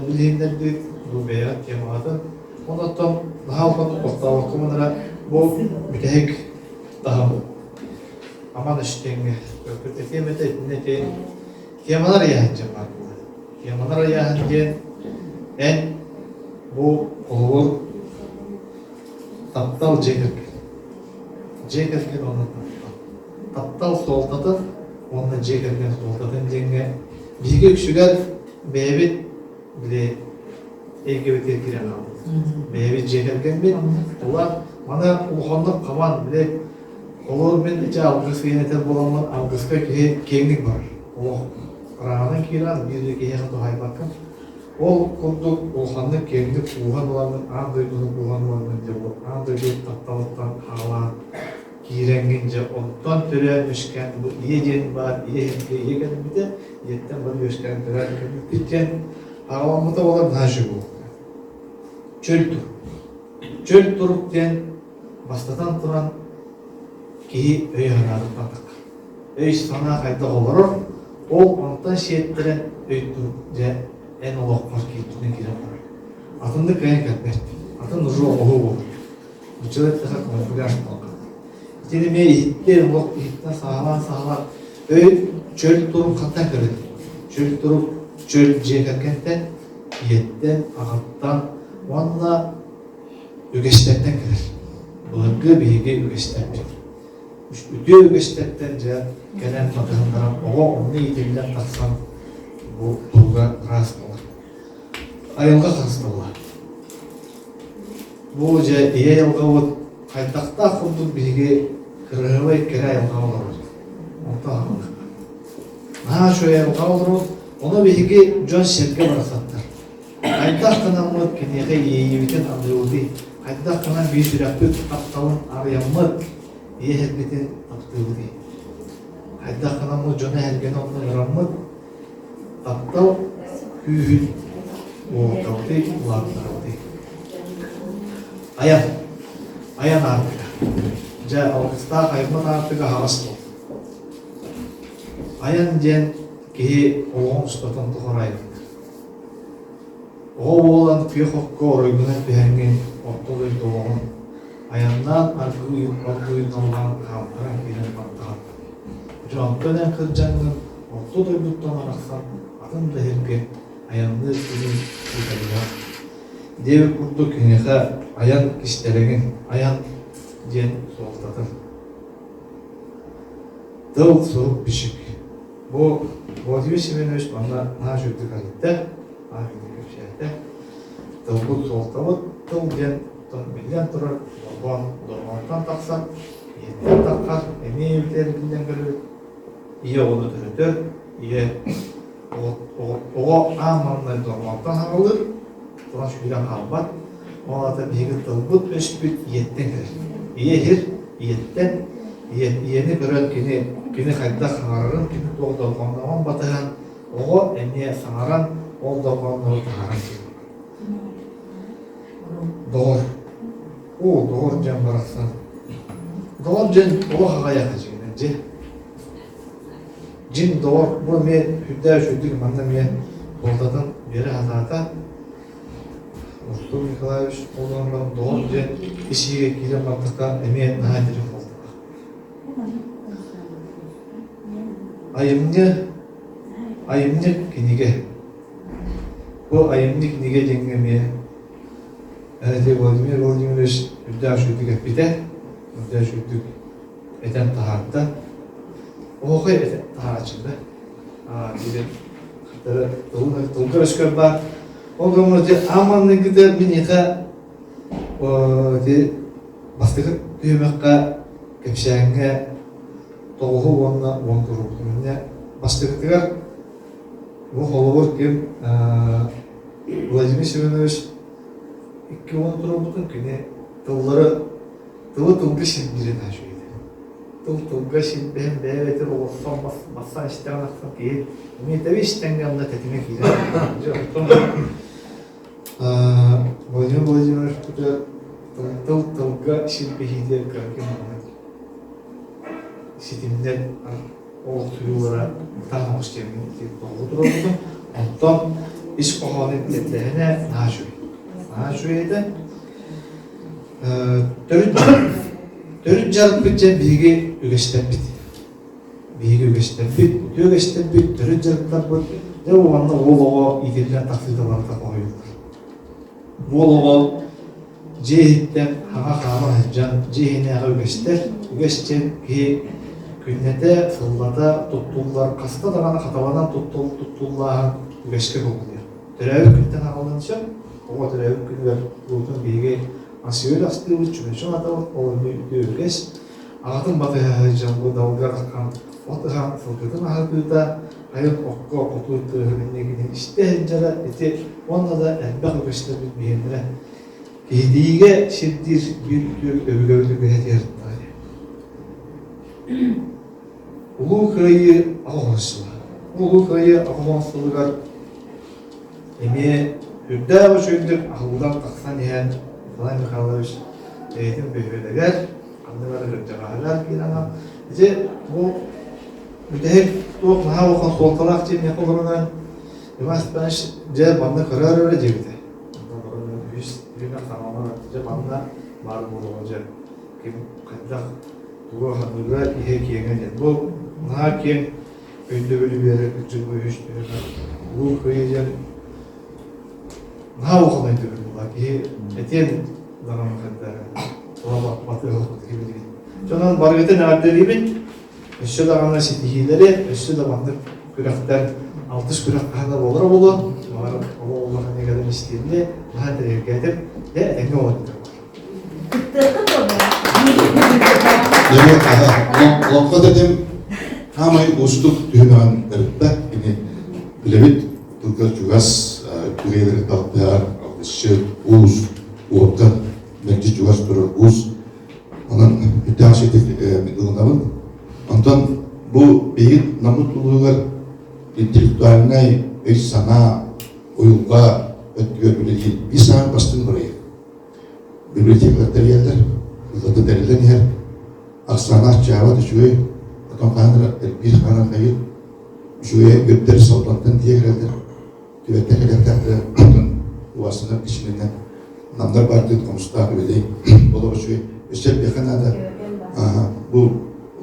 Speaker 11: билиһиннэрдигит бу бэйэҕит темаҕытын. Онон наһаа улаханнык тохтообокко мунара бу бүтэһик таһым аман өстүөҥҥэ көрбүт этиэм этэ итиннэ ити темалар ыйааһын диэн баар буолар. Темалар ыйааһын диэн эн бу холобур таптал дьиэ кэргэн. Дьиэ кэргэн уонна таптал. Таптал суолтатын уонна дьиэ кэргэн суолтатын диэҥҥэ биһиги үксүгэр бэйэбит били эйгэбитигэр киирэн хаалбыт. Бэйэбит дьиэ кэргэммит тула маны улаханнык хабан били холобур мин ити алгыс диэн этэр буоламмын алгыска киһи киэҥник барар. Олох ыраҕынан киирэн биир да киһиэхэ туһаайбакка ол курдук улаханнык киэҥник кууһан ыламмын аан дойдуну кууһан ыламмын дьэ бу аан дойду тапталыттан хаалаан киирэҥҥин дьэ онтон төрөөн үөскээн бу ийэ диэн баар ийэ иһиргэ ийэ кэлбитэ ийэттэн бары үөскээн төрөөн кэлбиппит диэн аҕаламмыта буолар наһаа үчүгэй буолуохтаах. Чөл турук. Чөл турук диэн бастатан туран киһи өйө санаатыттан таххар. Өй-санаа хайдах олорор, ол онтон сиэттэрэн өй турук дьэ эн олоххор киирбитинэн киирэн барар. Атыннык кыайан кэлбэт. Атын уже оҥоһуу буолар. Нуччалар эттэхэ камуфляж буолар. Итини эмиэ иһиттэн, олох иһиттэн саҕалаан-саҕалаан өй чөл турук хантан көрөдүй? Чөл турук чөл дьиэ кэргэнтэн, ийэттэн, аҕаттан уонна үгэстэртэн кэлэр. Былыргы биһиги үгэстэрбит. Үтүө үгэстэртэн дьэ кэлэн батыһыннаран оҕо онно иитиллэн тахсан бу туруга ыраас буолар. Айылҕа харыстабыла. Бу дьэ ийэ айылҕабыт хайдахтаах курдук биһиги кыраһыабай кэрэ айылҕаҕа олоробут. Онто аһыллык. Наһаа үчүгэй айылҕаҕа олоробут. Ону биһиги дьон-сэргэ барахсаттар. Хайдах гынаммыт киниэхэ иэйиибитин аныыбытый, хайдах гынан биир сүрэхпит тапталын арыйаммыт, ийэ сирбитин таптыыбытый. Хайдах гынаммыт дьону эһэргэни онно ыҥыраммыт, Таптал күүһүн уолутабытый, улааттарабытый. Айан. Айан аартыга. Дьэ, алгыстаах айыммыт аартыга аһаҕас буол. Айан диэн киһи олоҕун устатын тухары айанныыр. Оҕо буолан күөх окко оройгунан түһэҥҥин орто дойду олоҕун айаннаан аргыый оргуйналлаан хаамтаран киирэн баттаҕын. Дьэ онтон эн кырдьаҥҥын орто дойдуттан арахсан атын да сиргэ айанныыр күнүн ыыталлар. Диэбит курдук киниэхэ айан кистэлэҥин, айан диэн суолтатын. Тыл, сурук, бичик. Бу Владимир Семенович манна наһаа үчүгэйдик арыйда, наһаа үчүгэйдик кэпсээтэ. Тылбыт суолтабыт тыл диэн биллэн турар дорҕоон дорҕоонтон тахсар, иһиттэн таххар, эмиэ эбитэ көрөбүт. Ийэ оҕону төрөтөр, ийэ оҕо аан маҥнай дорҕоонтон хаалыр, туран сүүрэн хаалбат. Ол аата биһиги тылбыт-өспүт ийэттэн кэлэр. Ийэ иһир, ийэттэн, ийэ, ийэни көрөн кини кини хайдах саҥарарын, кини туох дорҕооннооҕун батыһан, оҕо эмиэ саҥаран, ол дорҕооннору таһааран киирэр. Доҕор. Оо, доҕор диэн барахсан. Доҕор диэн олох аҕыйах дьиҥинэн дьэ. Дьиҥ доҕор бу эмиэ сүрдээх үчүгэйдик манна эмиэ суолтатын биэрэ сатаата. Артур Николаевич ол гынан баран доҕор диэн ис иһигэ киирэн бардахха эмиэ наһаа дириҥ буолтаҕа. Айымньы айымньы кинигэ. Бу айымньы кинигэ диэҥҥэ эмиэ ити Владимир Владимирович үрдээх үчүгэйдик эппитэ, үрдээх үчүгэйдик этэн таһаарда. Оһохой этэн таһааччы да. Диэн тылга өскөр баар. Ол гыммыт аан маҥнайгыта миниэхэ ити бастакы түһүмэххэ кэпсээҥҥэ тоҕуһу уонна уон туруорбутум. Инньэ бастакытыгар бу холобур ким Владимир Семенович 2 уон туруорбутун кини тыллары тылы тылга сирдиирин үчүгэй. Тыл тылга сирдэһэн бэйэ-бэйэтин олорсон бассан истэҕин ахсын киһи эмиэ тэби истэҥҥэ онно тэтимэ киирэр. Дьэ оттон Владимир Владимирович тыл тылга силбэһиитигэр кыракый маннык ситимнэр олохсуйуулара бытаан оҕус диэммин тоҕо туруорбутум. Онтон ис хоһоонун тэттэһинэ наһаа үчүгэй. Наһаа үчүгэй этэ. Төрүт төрүт дьарыкпыт диэн биһиги үгэстэрбит. Биһиги үгэстэрбит, үтүө үгэстэрбит, төрүт дьарыктарбыт дьэ уонна уол оҕо иитиллэн тахсыыта барыта хоһуйуллар. Уол оҕо дьиэ иһиттэн хаҥа хаама сылдьан дьиэ иһинээҕи үгэстэр, үгэс диэн киһи күннэтэ, сыллата туттуллар, хаста даҕаны хатыланан туттуллааһын үгэскэ кубулуйар. Төрөөбүт күнтэн аҕаллан сөп, оҕо төрөөбүт күнүгэр куруутун биһиги ас-үөл астыыбыт, чүмэчи уматабыт, ол эмиэ үтүө үгэс. Аҕатын батыһа сылдьан бу далга таххан от ыһан сылгытын аһатыыта, хайын окко хотуур тыаһын иннигини истэ сылдьара ити уонна да элбэх үгэстэрбит биһиэннэрэ киһитийиигэ сирдиир биир үтүө өбүгэбит үгэһэ тиэртаҕа. Улуу Кыайыы 80 сыла. Улуу Кыайыы 80 сылыгар эмиэ үрдээх үчүгэйдик аһыллан тахсан иһэн Николай Михайлович бэйэтин бөһүөлэгэр ханнык эрэ кырдьаҕаһыгар киирэн ити бу бүтэһик туох наһаа улахан суолталаах диэн миэхэ олорунан Иван Степанович дьэ манна көрөөр эрэ диэбитэ. Үһүс түһүмэх саҥаланан дьэ манна баар буолуоҕа дьэ ким хайдах тугу аһыныыга иһэ киэҥэ диэн. Бу наһаа киэҥ өйдөбүлү биэрэр кырдьык бу үһүс түһүмэх Улуу Кыайыы диэн наһаа улахан өйдөбүл буолар. Киһи этиэн даҕаны хайдах тула батыһылпыт киһи билигин. Дьонон барыгытын эҕэрдэлиибин. Өссө даҕаны ситиһиилэри, өссө да маннык күрэхтэр алтыс күрэх хаһан да буолара буолуо. Баҕар олох улахан кэлэн истиэнни наһаа интэриэһиргээтим. Дьэ, этэҥҥэ олордум.
Speaker 14: Олоҥхо тэтим хаамай уустук түһүмэҕин ырытта. Кини билэбит тылга чугас түгэйлэри талтыһар, алгысчыт, уус, уокка мэлдьи чугас турар уус. Онон үрдээх ситик ылынабын. Онтон бу биһиги Наммыт улууһугар интеллектуальнай өй-санаа, уйулҕа өттүгэр үлэлиир биир саамай бастыҥ бырайыак. Библиотекалар тэрийэллэр, ыллата тэриллэн иһэр, ахсаана аччаабат үчүгэй, отон хаһан эрэ элбиир хаһан хайыр, үчүгэйэ үрдэр саллантан тиийэ кэлэллэр, түбэттэ кэлиэхтээхтэрэ отон уастанар кичинэнэн намнар баартыыт хомустаах үлэлэй олох үчүгэй өссө элбиэххэ наада бу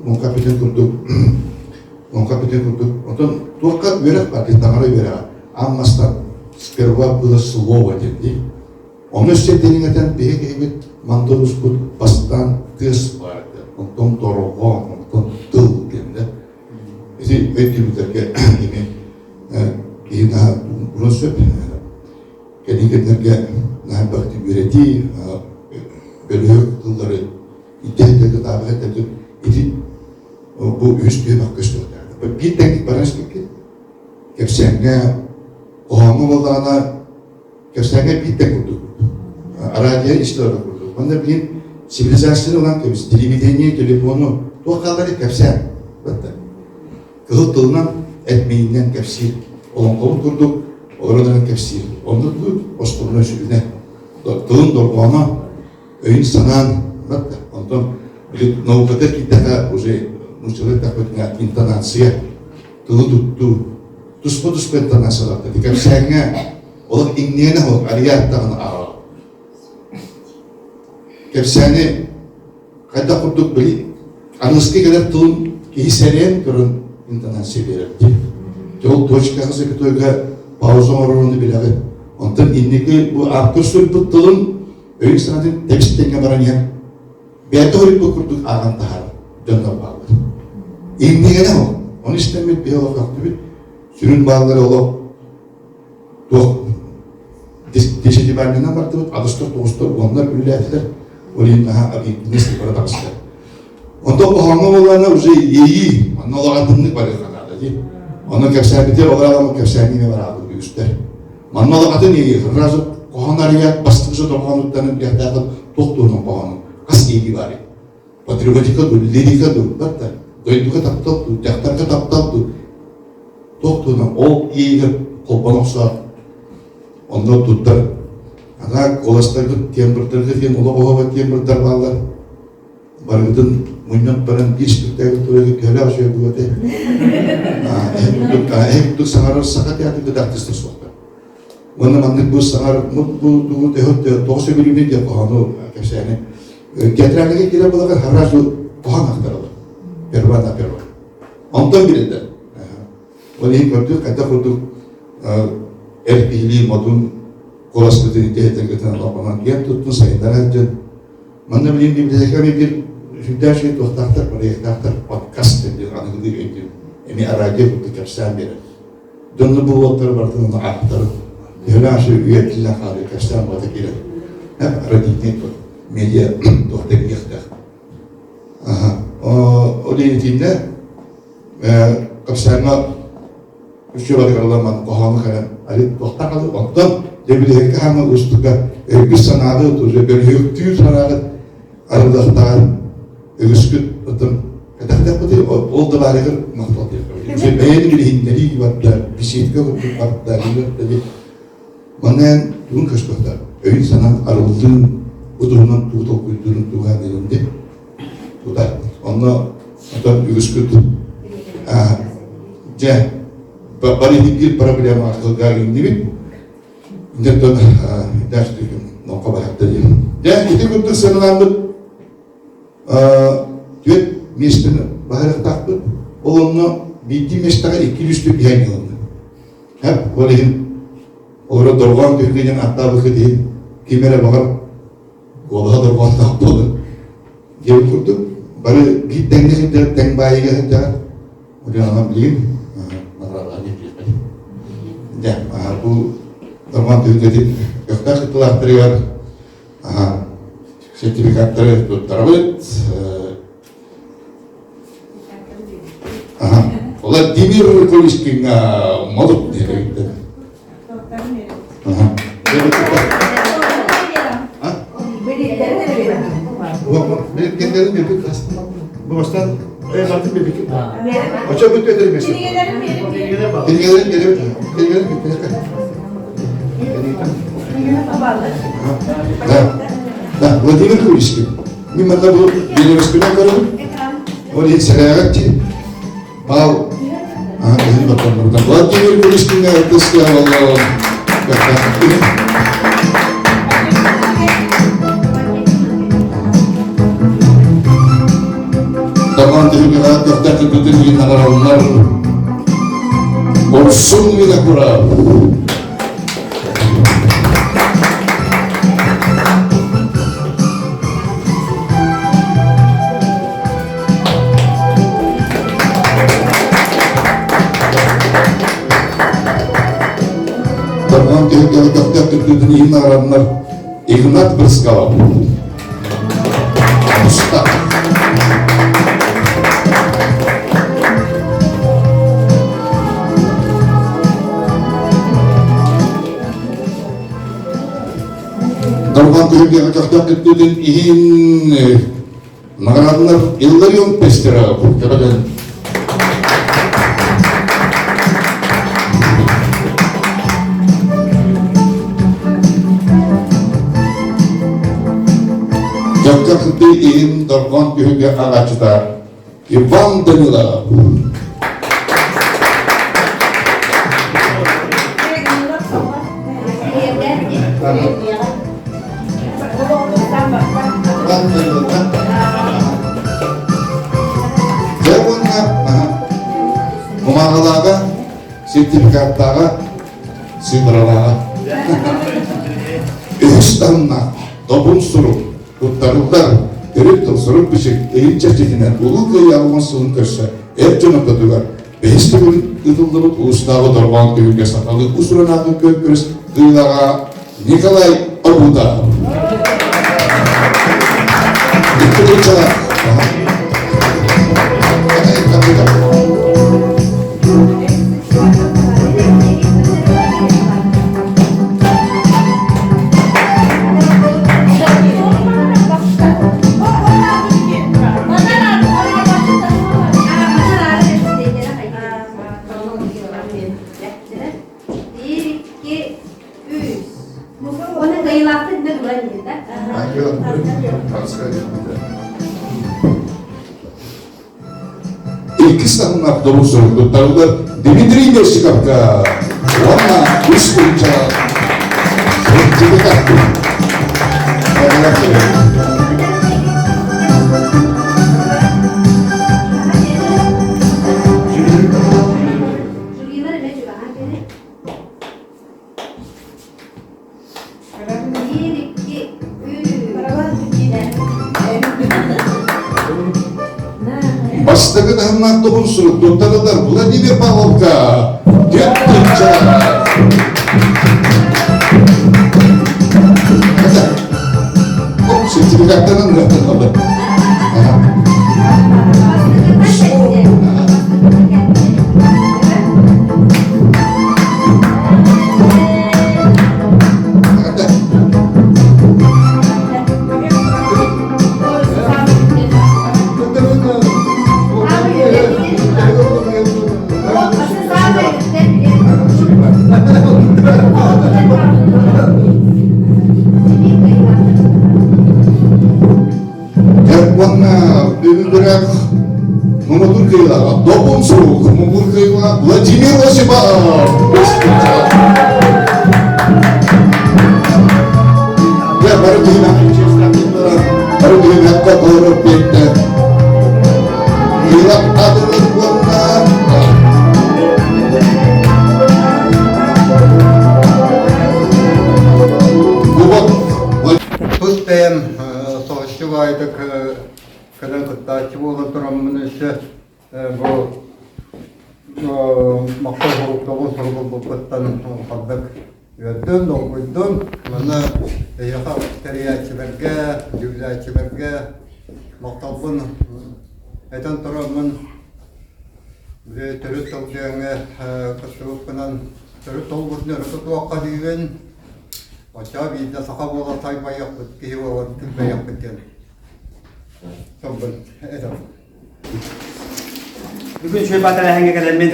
Speaker 14: муҥха бүтүн курдук муҥха бүтүн курдук отон туохха үөрэх бар таҥара үөрэҕэ аан мастан сперва было слово диэн дии Ону өссө дириҥэтэн биһи киһибит мандар успут бастаан тыас баар этэ, онтон дорҕоон, онтон тыл диэннэр. Ити өйдүүбүтэргэ эмиэ киһи наһаа уран сөп. Кэлин кэмнэргэ наһаа элбэхтик үөрэтии, бөлүһүөк тыллары ирдэһиттэргэ таабых этэрдик ити бу үһүс түһүмэх көстүөхтээх. Биир тэҥник баран испиккит. Кэпсээҥҥэ, хоһооҥҥо буоллаҕына Кэпсээҥҥэ биир тэҥ курдук. Радио история курдук. Манна билигин цивилизацияны ылан кэбис, телевидение, телефону туох хаалларый кэпсээн. Батта. Кыһыл тылынан, эт миининэн кэпсиир. Олоҥхобут курдук олорон кэпсиир. Онно остуруна сүрүнэ. Тылын дорҕооно, өйүн санаан, батта. Онтон науката киирдэхэ уже нууччалыы эттэхпитинэ интонация, тылы туттуу, туспа-туспа интонацияларда. Кэпсээҥҥэ Олох иҥниэнэ суох арыйаат даҕаны ааҕаҕын. Кэпсээни хайдах курдук били аныгыскы кэлэр тылын киһи сэрэйэн көрөн интонация биэрэр дии. Ол точкаҕа запятойга пауза оҥорорун билэҕин. Онтон инники бу ааптар суруйбут тылын өйүн санаатын тэбис тэҥҥэ баран иһэн бэйэтэ суруйбут курдук ааҕан таһаарар дьоннор бааллар. Иннигэнэ ол. Ону истэммит биһи олох көхтүбүт. Сүрүн бааллары олох туох десятибальнынан бардыбыт, аҕыстар, тоҕустар, уоннар үллээтилэр, ол иһин наһаа объективность бара таҕыста. Онтон хоһооҥҥо буоллаҕына уже иэйии, онно олох атыннык барыахха наада дии. Онно кэпсээбитигэр ол аҕам кэпсээниини бараабыт үгүстэр. Манна олох атын иэйии, сразу хоһоон арыйаат, бастакы же дорҕоонуттан билиэхтээххин туох туһунан хоһоону, хас иэйии баарый? Патриотика дуу, лирика дуу, батта, дойдуга таптал дуу, дьахтарга таптал дуу, туох туһунан ол иэйигэр холбоно охсоот онно туттар ана куоластаргыт тембрдаргыт диэн олох оһоҕо тембрдар бааллар барыгытын мунньан баран биир спектакль туруйга төһөлөөх үчүгэй буолуо этэ эһи курдук саҥарар саха театрга артистар суохтар уонна маннык бу саҥар бу тугу төһө тоҕо сөбүлүүбүн диэн хоһоону кэпсээни театральныйга киирэр буоллахха сразу хоһоон ахтараллар перва на перва Онтон билэллэр. Ол иһин көрдүк, хайдах курдук эр киһилии модун куоласпытын итиһэтэргитин олоххонон киэн туттун сайыннара сылдьан. Манна билигин библиотека биир сүрдээх үчүгэй туохтаахтар, проектаахтар подкаст диэн аныгылыы өйдүүр. Эмиэ радио курдук кэпсээн биэрэр. Дьонно бу уоттары барытын онно аахтарын. Төһөлөөх үчүгэй үйэтиллэн хаалыы кэпсээн барыта киирэр. Родительный медиа туох да киэхтээх. Ол иһитиннэ кэпсээҥҥэ үчүгэй барыгалламан хоһоону кэлэн арыт туохтаах алы онтон дьэбилиһиккэ хаама уустука өйгүт санааҕыт уже бөлүһүктүүр санааҕыт арыллыахтааҕар үгүскүт оттон кэтэхтэхпитий ол да баарыгар махтал диэххэ уже бэйэни билиһиннэрии барда беседка курдук барда билэр Манна эн тугун көстүөхтэр? Өйүн-санаан арыллыын, бу туһунан тугу толкуйдуурун туга диэн тута. Онно оттон үгүскүт дьэ бары биир проблема кылгаа иҥнибит. Интен дальше нокко баһарда диэн. Дьэ ити курдук сыаналааммыт түөрт миэстэни баһарыахтаахпыт. Ол онно биирдии миэстэҕэ икки-үстүү биһэн ылынна. Хэп, ол иһин олоро дорҕоон түһүлгэ диэн ааттаабыккыт иһин ким эрэ баҕар куолаһа дорҕоонноох буолар диэбит курдук бары биир тэҥҥэ сылдьар тэҥ баайыга сылдьаҕыт Ульяна билигин наградалаах диэххэ дьэ бу дорҕоон түһүлгэтин көхтөөх кыттыылаахтарыгар сертификаттары туттарабыт Владимир Кулишкиҥҥа Модут нэһилиэгиттэн. Бу бастан бартын бибикит. Очо бүт өтөр эмес. Кинигэлерин беребит. Кинигэлерин Да. Да, Владимир Кулишкин. Мин манна бу биэрэбэспинэн көрөбүн. Ол иһин сэрээҕэр дии. Баал аһын баттан Владимир Кулишкиҥҥа ытыска олорон Дорҕоон түһүлгэҕэ көхтөөх кыттыытын иһин наҕараллар. Урсун Винокуров. Дорҕоон түһүлгэҕэ көхтөөх кыттыытын иһин наҕараннар Игнат Брызгалов. Устав. Дорҕоон түһүлгэҕэ көхтөөх кыттыытын иһин наҕараадалар Илларион Пестеров көбөтөн Дьокко кыттыы иһин дорҕоон түһүлгэ аҕааччыта Иван Данилов. Кумааҕылааҕа, сертификаттааҕа, сыыбаралааҕа. Үһүс таһымнаах добун сурук туттарыллар төрүт тыл сурук-бичик ыйын чэрчитинэн Улуу Кыайыы алгыс сылын көрсө эр дьон ортотугар бэһис төгүл ыытыллыбыт улуустааҕы дорҕоон түһүлгэ сахалыы уус-уран аатын күөн-күрэс кыылаҕа Николай Обутов.
Speaker 3: Биир, икки, үс. Оны кыайыылаахтык да туран иһин да.
Speaker 14: Иккис таһымнаах добун сурук туттарыллар Дмитрий Мерсиковка уонна үс пункта сертификат.
Speaker 3: Жюрилар эмэ чугаһаан кэлин. Биир, икки, үс.
Speaker 14: Бастакы таһымнаах тобун сурук туттарыллар Владимир Павловка Түөттүнчэ. Сертификаттарын ыһыкталлар. Уонна бүгүн Муҥутуур кыайыылааҕа Добун сурук муҥутуур кыайыылааҕа Владимир Осипов! Дьэ, бары бары түһүмэххэ толору эппиэттэ. Кыайыылаах аатырар уонна Кубок
Speaker 6: Тус бэйэм соһуччу баайдык кэлэн кыттааччы буолан тураммын өссө бу махтал суруктабын сурук ылбыппыттан хардык үөрдүм, долгуйдум. Манна эйиэхэ тэрийээччилэргэ, дьүүллээччилэргэ махталбын этэн тураммын төрүт тыл диэҥҥэ кыттыбыппынан төрүт тылбытын өрө тутуохха диибин. Оччоҕо биирдэ саха буола сайбайыахпыт, киһи буолан килбэйиэхпит диэн
Speaker 16: Бүгүн үчүгэй баатараһыҥҥа кэлэммин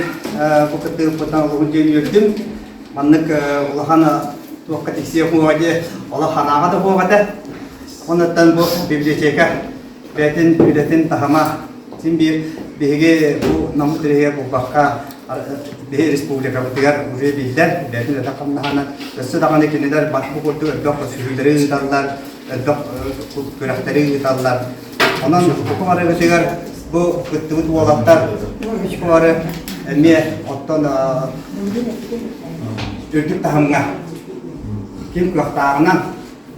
Speaker 16: бу кыттыыппытынан олуһун диэн үөрдүм. Маннык улахан туохха тиксиэх буолуо диye олох санааҕа да буолуох этэ. Оннуттан бу библиотека бэйэтин үлэтин таһыма син биир биһиги бу Наммыт иһигэр булбакка биһи республикабытыгар уже биллэр бэйэтин үлэтин хамнаһынан өссө даҕаны кинилэр бу курдук элбэх көрсүһүүлэри ыыталлар элбэх күрэхтэри ыыталлар. Онон бу барыбытыгар бу кыттыбыт уолаттар бары эмиэ оттон үрдүк таһымҥа ким кыахтааҕынан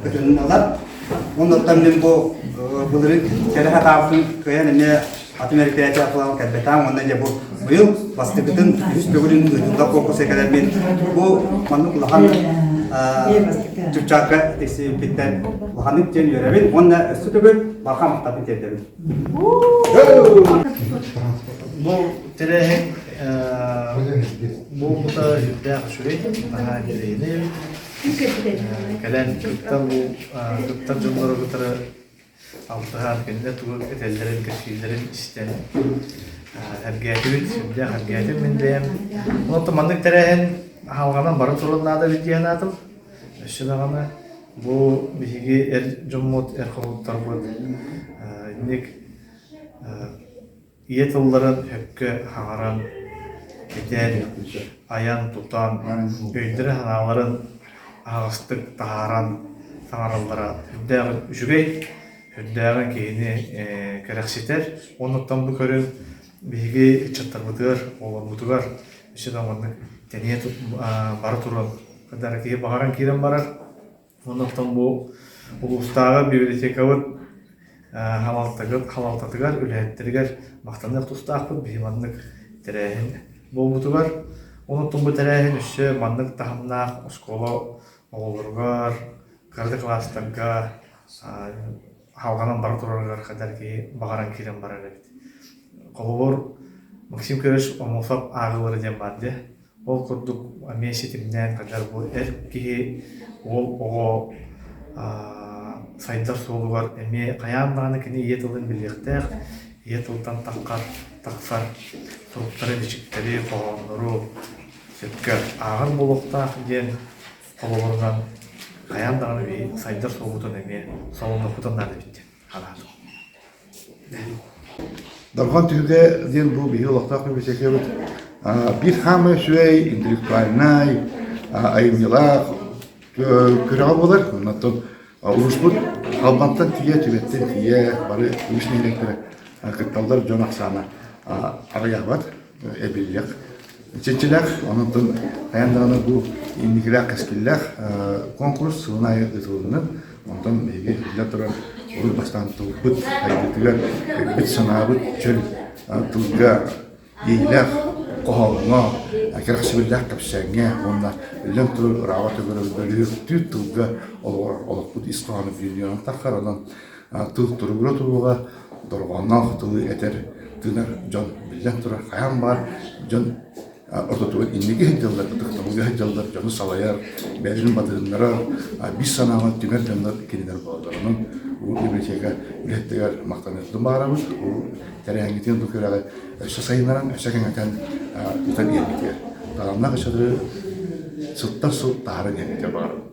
Speaker 16: кытыннылар. Оннуттан мин бу былырыын кэлэ сатаабытым кыайан эмиэ атын мероприятие апылаан кэлбэтээм уонна дьэ бу быйыл бастакытын үһүс төгүлүн ыытыллар конкурса кэлэммин бу маннык улахан чыпчаакка тиксибиппиттэн улаханнык диэн үөрэбин уонна өссө төгүл барҕа махталбын тиэрдэбин.
Speaker 11: Бу тэрээһин буолбута сүрдээх үчүгэй, наһаа интэриэһинэй эбит. Кэлэн кыттар бу кыттар дьоннору кытары алтыһан кинилэр тугу этэллэрин, кэпсииллэрин истэн эргээтибит, сүрдээх эргээтим мин бэйэм. Онтон маннык тэрээһин аһалҕанан бара турар наада эбит диэн аатым. Өссө даҕаны бу биһиги эр дьоммут, эр хоһууттарбыт инник ийэ тылларын сөпкө хаҥаран, этэн, айан-тутан, өйдөрө-санааларын аһаҕастык таһааран саҥараллара сүрдээҕин үчүгэй, сүрдээҕин киһини кэрэхситэр. Оннуттан бу көрүҥ. Биһиги ыччаттарбытыгар, оҕолорбутугар өссө да маннык тэнийэ бара туруон кадара киһи баҕаран киирэн барар. Оннуктан бу улуустааҕы библиотекабыт халалтатыгар, үлэһиттэригэр махтаныах тустаахпыт. Биһи маннык тэрээһин буолбутугар. Онуттан бу тэрээһин өссө маннык таһымнаах оскуола оҕолоругар, кыра да кылаастарга халҕанан бара турарыгар ханна киһи баҕаран киирэн барар эбит. Холобур, Максим Кириллович Омосов ааҕыылара диэн баар дии. Ол курдук эмиэ ситимнээн ханна бу эр киһи, уол оҕо сайдар суолугар эмиэ хайаан даҕаны кини ийэ тылын билиэхтээх, ийэ тылтан таххар, тахсар суруктары, бичиктэри, хоһооннору сөпкө ааҕар буолуохтаах диэн холобурунан хайаан даҕаны биһи сайдар суолбутун эмиэ солоннохпутун наада эбит диэн санаатым.
Speaker 14: Дорҕоон түһүлгэ диэн бу биһиги олохтоох библиотекабыт биир хаамай үчүгэй, интеллектуальнай, айымньылаах күрэҕэ буолар. Онтон улууспут Халбантан тиийэ, Түбэттэн тиийэ бары үгүс нэһилиэктэрэ кытталлар дьон ахсаана аҕыйаабат. эбиллиэх чэччилээх, онон хайаан даҕаны бу инникилээх кэскиллээх конкурс сылын аайы ыытылынна. Онтон биһиги биллэн турар урут бастаан тылбыт сайдыытыгар өйбүт-санаабыт чөл тылга иэйиилээх хоһооҥҥо, кэрэхсэбиллээх кэпсээҥҥэ уонна биллэн турар ырааҕа төгүрүктүүр тылга олоҕор олохпут ис хоһооно бүтүннүү таххар. Онон тыл туругура туруоҕа, дорҕоонноох тылы этэр, тыынар дьон биллэн турар, хайаан баар дьон ортотугар инники сылдьаллар, ытыктабылга сылдьаллар, дьону салайар, бэйэлэрин батыһыннарар, биир санааҕа түмэр дьоннор кинилэр буолаллар. Онон бу библиотека үлэһиттэригэр махтаныахпытын баҕарабыт. Бу тэрээһиҥҥитин бу күрэҕи өссө сайыннаран, өссө кэҥэтэн ыытан иһэргитигэр. Талааннаах ыччаты сылтан сыл таһааран иһэргитигэр баҕарабыт.